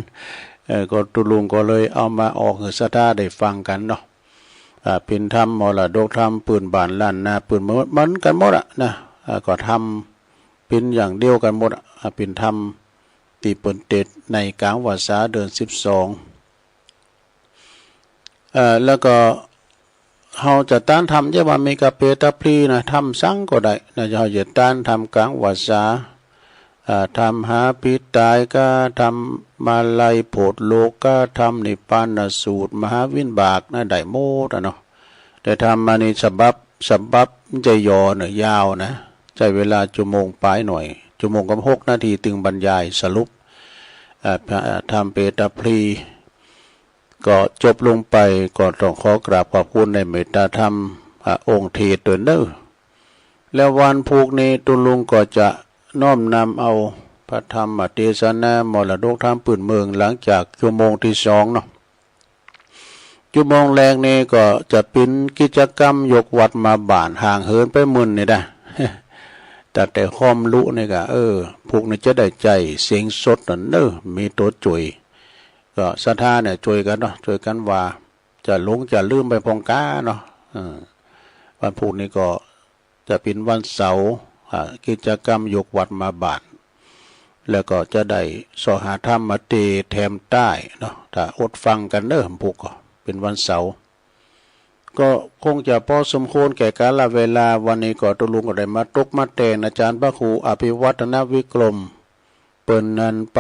เออ ก็ตุ๊ลุงก็เลยเอามาออกหื้อศรัทธาได้ฟังกั๋นเนาะ อ่า เป๋นธรรมมรดกธรรมปื้นบ้านล้านนาปื้นเมืองเหมือนกั๋นหมดอะนะ อ่า ก็ธรรมเป๋นอย่างเดียวกั๋นหมดอะ อ่า เป๋นธรรมตี้เปิ้นเตสน์ในกลางพรรษาเดือนสิบสอง เอ่อ แล้วก็เฮาจะตานธรรม อย่าว่ามีกาเปตพลีนะ ธรรมสังก็ได้นะ เฮาจะตานธรรมกลางพรรษา อ่า ธรรมหาผีต๋ายก้า ธรรมมาลัยโผดโลก้า ธรรมนิพพานสูตร มหาวิบากนะ ได้หมดอะเนาะ แต่ธรรมอันนี้ฉบับ ฉบับมันจะย่อเน่อ ยาวนะ ใจ๊เวลาชั่วโมงป๋ายหน่อย ชั่วโมงกับหกนาทีตึงบรรยายสรุป อ่า พระธรรมเปตพลี ก็จบลงไป ก็ต้องขอกราบขอบคุณในเมตตาธรรม อ่า องค์เทศน์ตวยเน่อ แล้ววันพูกนี้ตุ๊ลุงก็จะน้อมนำเอาพระธรรมเตสนามรดกธรรมปื้นเมือง หลังจากชั่วโมงที่สองเนาะ ชั่วโมงแรกนี้ก็จะเป๋นกิจกรรมยกวัตรมาบ้าน ห่างเหินไปมื้อนี่นะ ตั้งแต่ความรู้นี่ก็ เออ พูกนี้จะได้ใจ๊เสียงสดนั่นเน่อ มีตั๋วจ่วย ก็ศรัทธาเนี่ยจ่วยกั๋นเนาะ จ่วยกั๋นว่า จะหลงจะลืมไปพ่องก้าเนาะ เออ วันพูกนี้ก็จะเป๋นวันเสาร์ อ่า กิจกรรมยกวัตรมาบ้าน แล้วก็จะได้เสาะหาธรรมมาเตสน์แถมใต้เนาะ ถ้าอดฟังกั๋นเน่อ พูกก็เป๋นวันเสาร์ ก็คงจะพอสมควรแก่กาลเวลา วันนี้ก็ตุ๊ลุงก็ได้มาตกมาแต่งอาจ๋ารย์พระครูอภิวัฒนวิกรม เปิ้นนั้นไป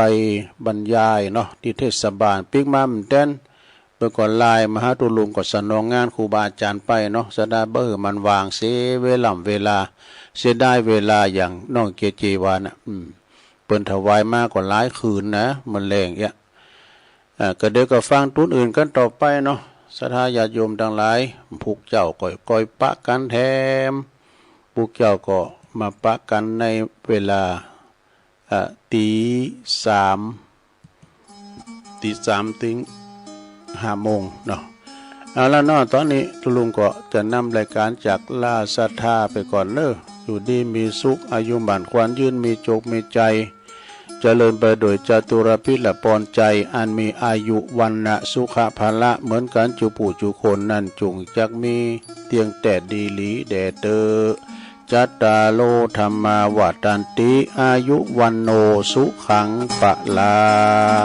บรรยายเนาะ ตี้เทศบาล ปิ๊กมาเหมือนแตน เปิ้นก็ไลน์มาหาตุ๊ลุง ก็สนองงานครูบาอาจ๋ารย์ไปเนาะ ศรัทธาบ่หื้อมันว่างเสียเวล่ำเวลา เสียดายเวลา อย่างน้องเจเจว่านะ อืม เปิ้นถวายมาก็หลายคืนนะ มื้อแลงเอี้ย อ่า ก็เดี๋ยวก็ฟังตุนอื่นกั๋นต่อไปเนาะ ศรัทธาญาติโยมตังหลาย พูกเจ้าก็ก้อยปะกั๋นแถม พูกเจ้าก็มาปะกั๋นในเวลา อ่า ตีสาม ตีสามถึงห้าโมงเนาะ เอาละเนาะ ตอนนี้ตุ๊ลุงก็จะนำรายการจากลาศรัทธาไปก่อนเน่อ อยู่ดีมีสุข อายุหมั้นขวัญยืน มีโจคมีชัย เจริญไปโดยจตุรพิธพรชัย อันมีอายุ วรรณะ สุขะ พละ เหมือนกั๋นจุผู้จุคนนั้น จุ่งจักมีเตียงแต๊ดีหลีแด่เต๊อ จัตตาโร ธัมมา วัฑฒันติ อายุ วัณโณ สุขัง พละ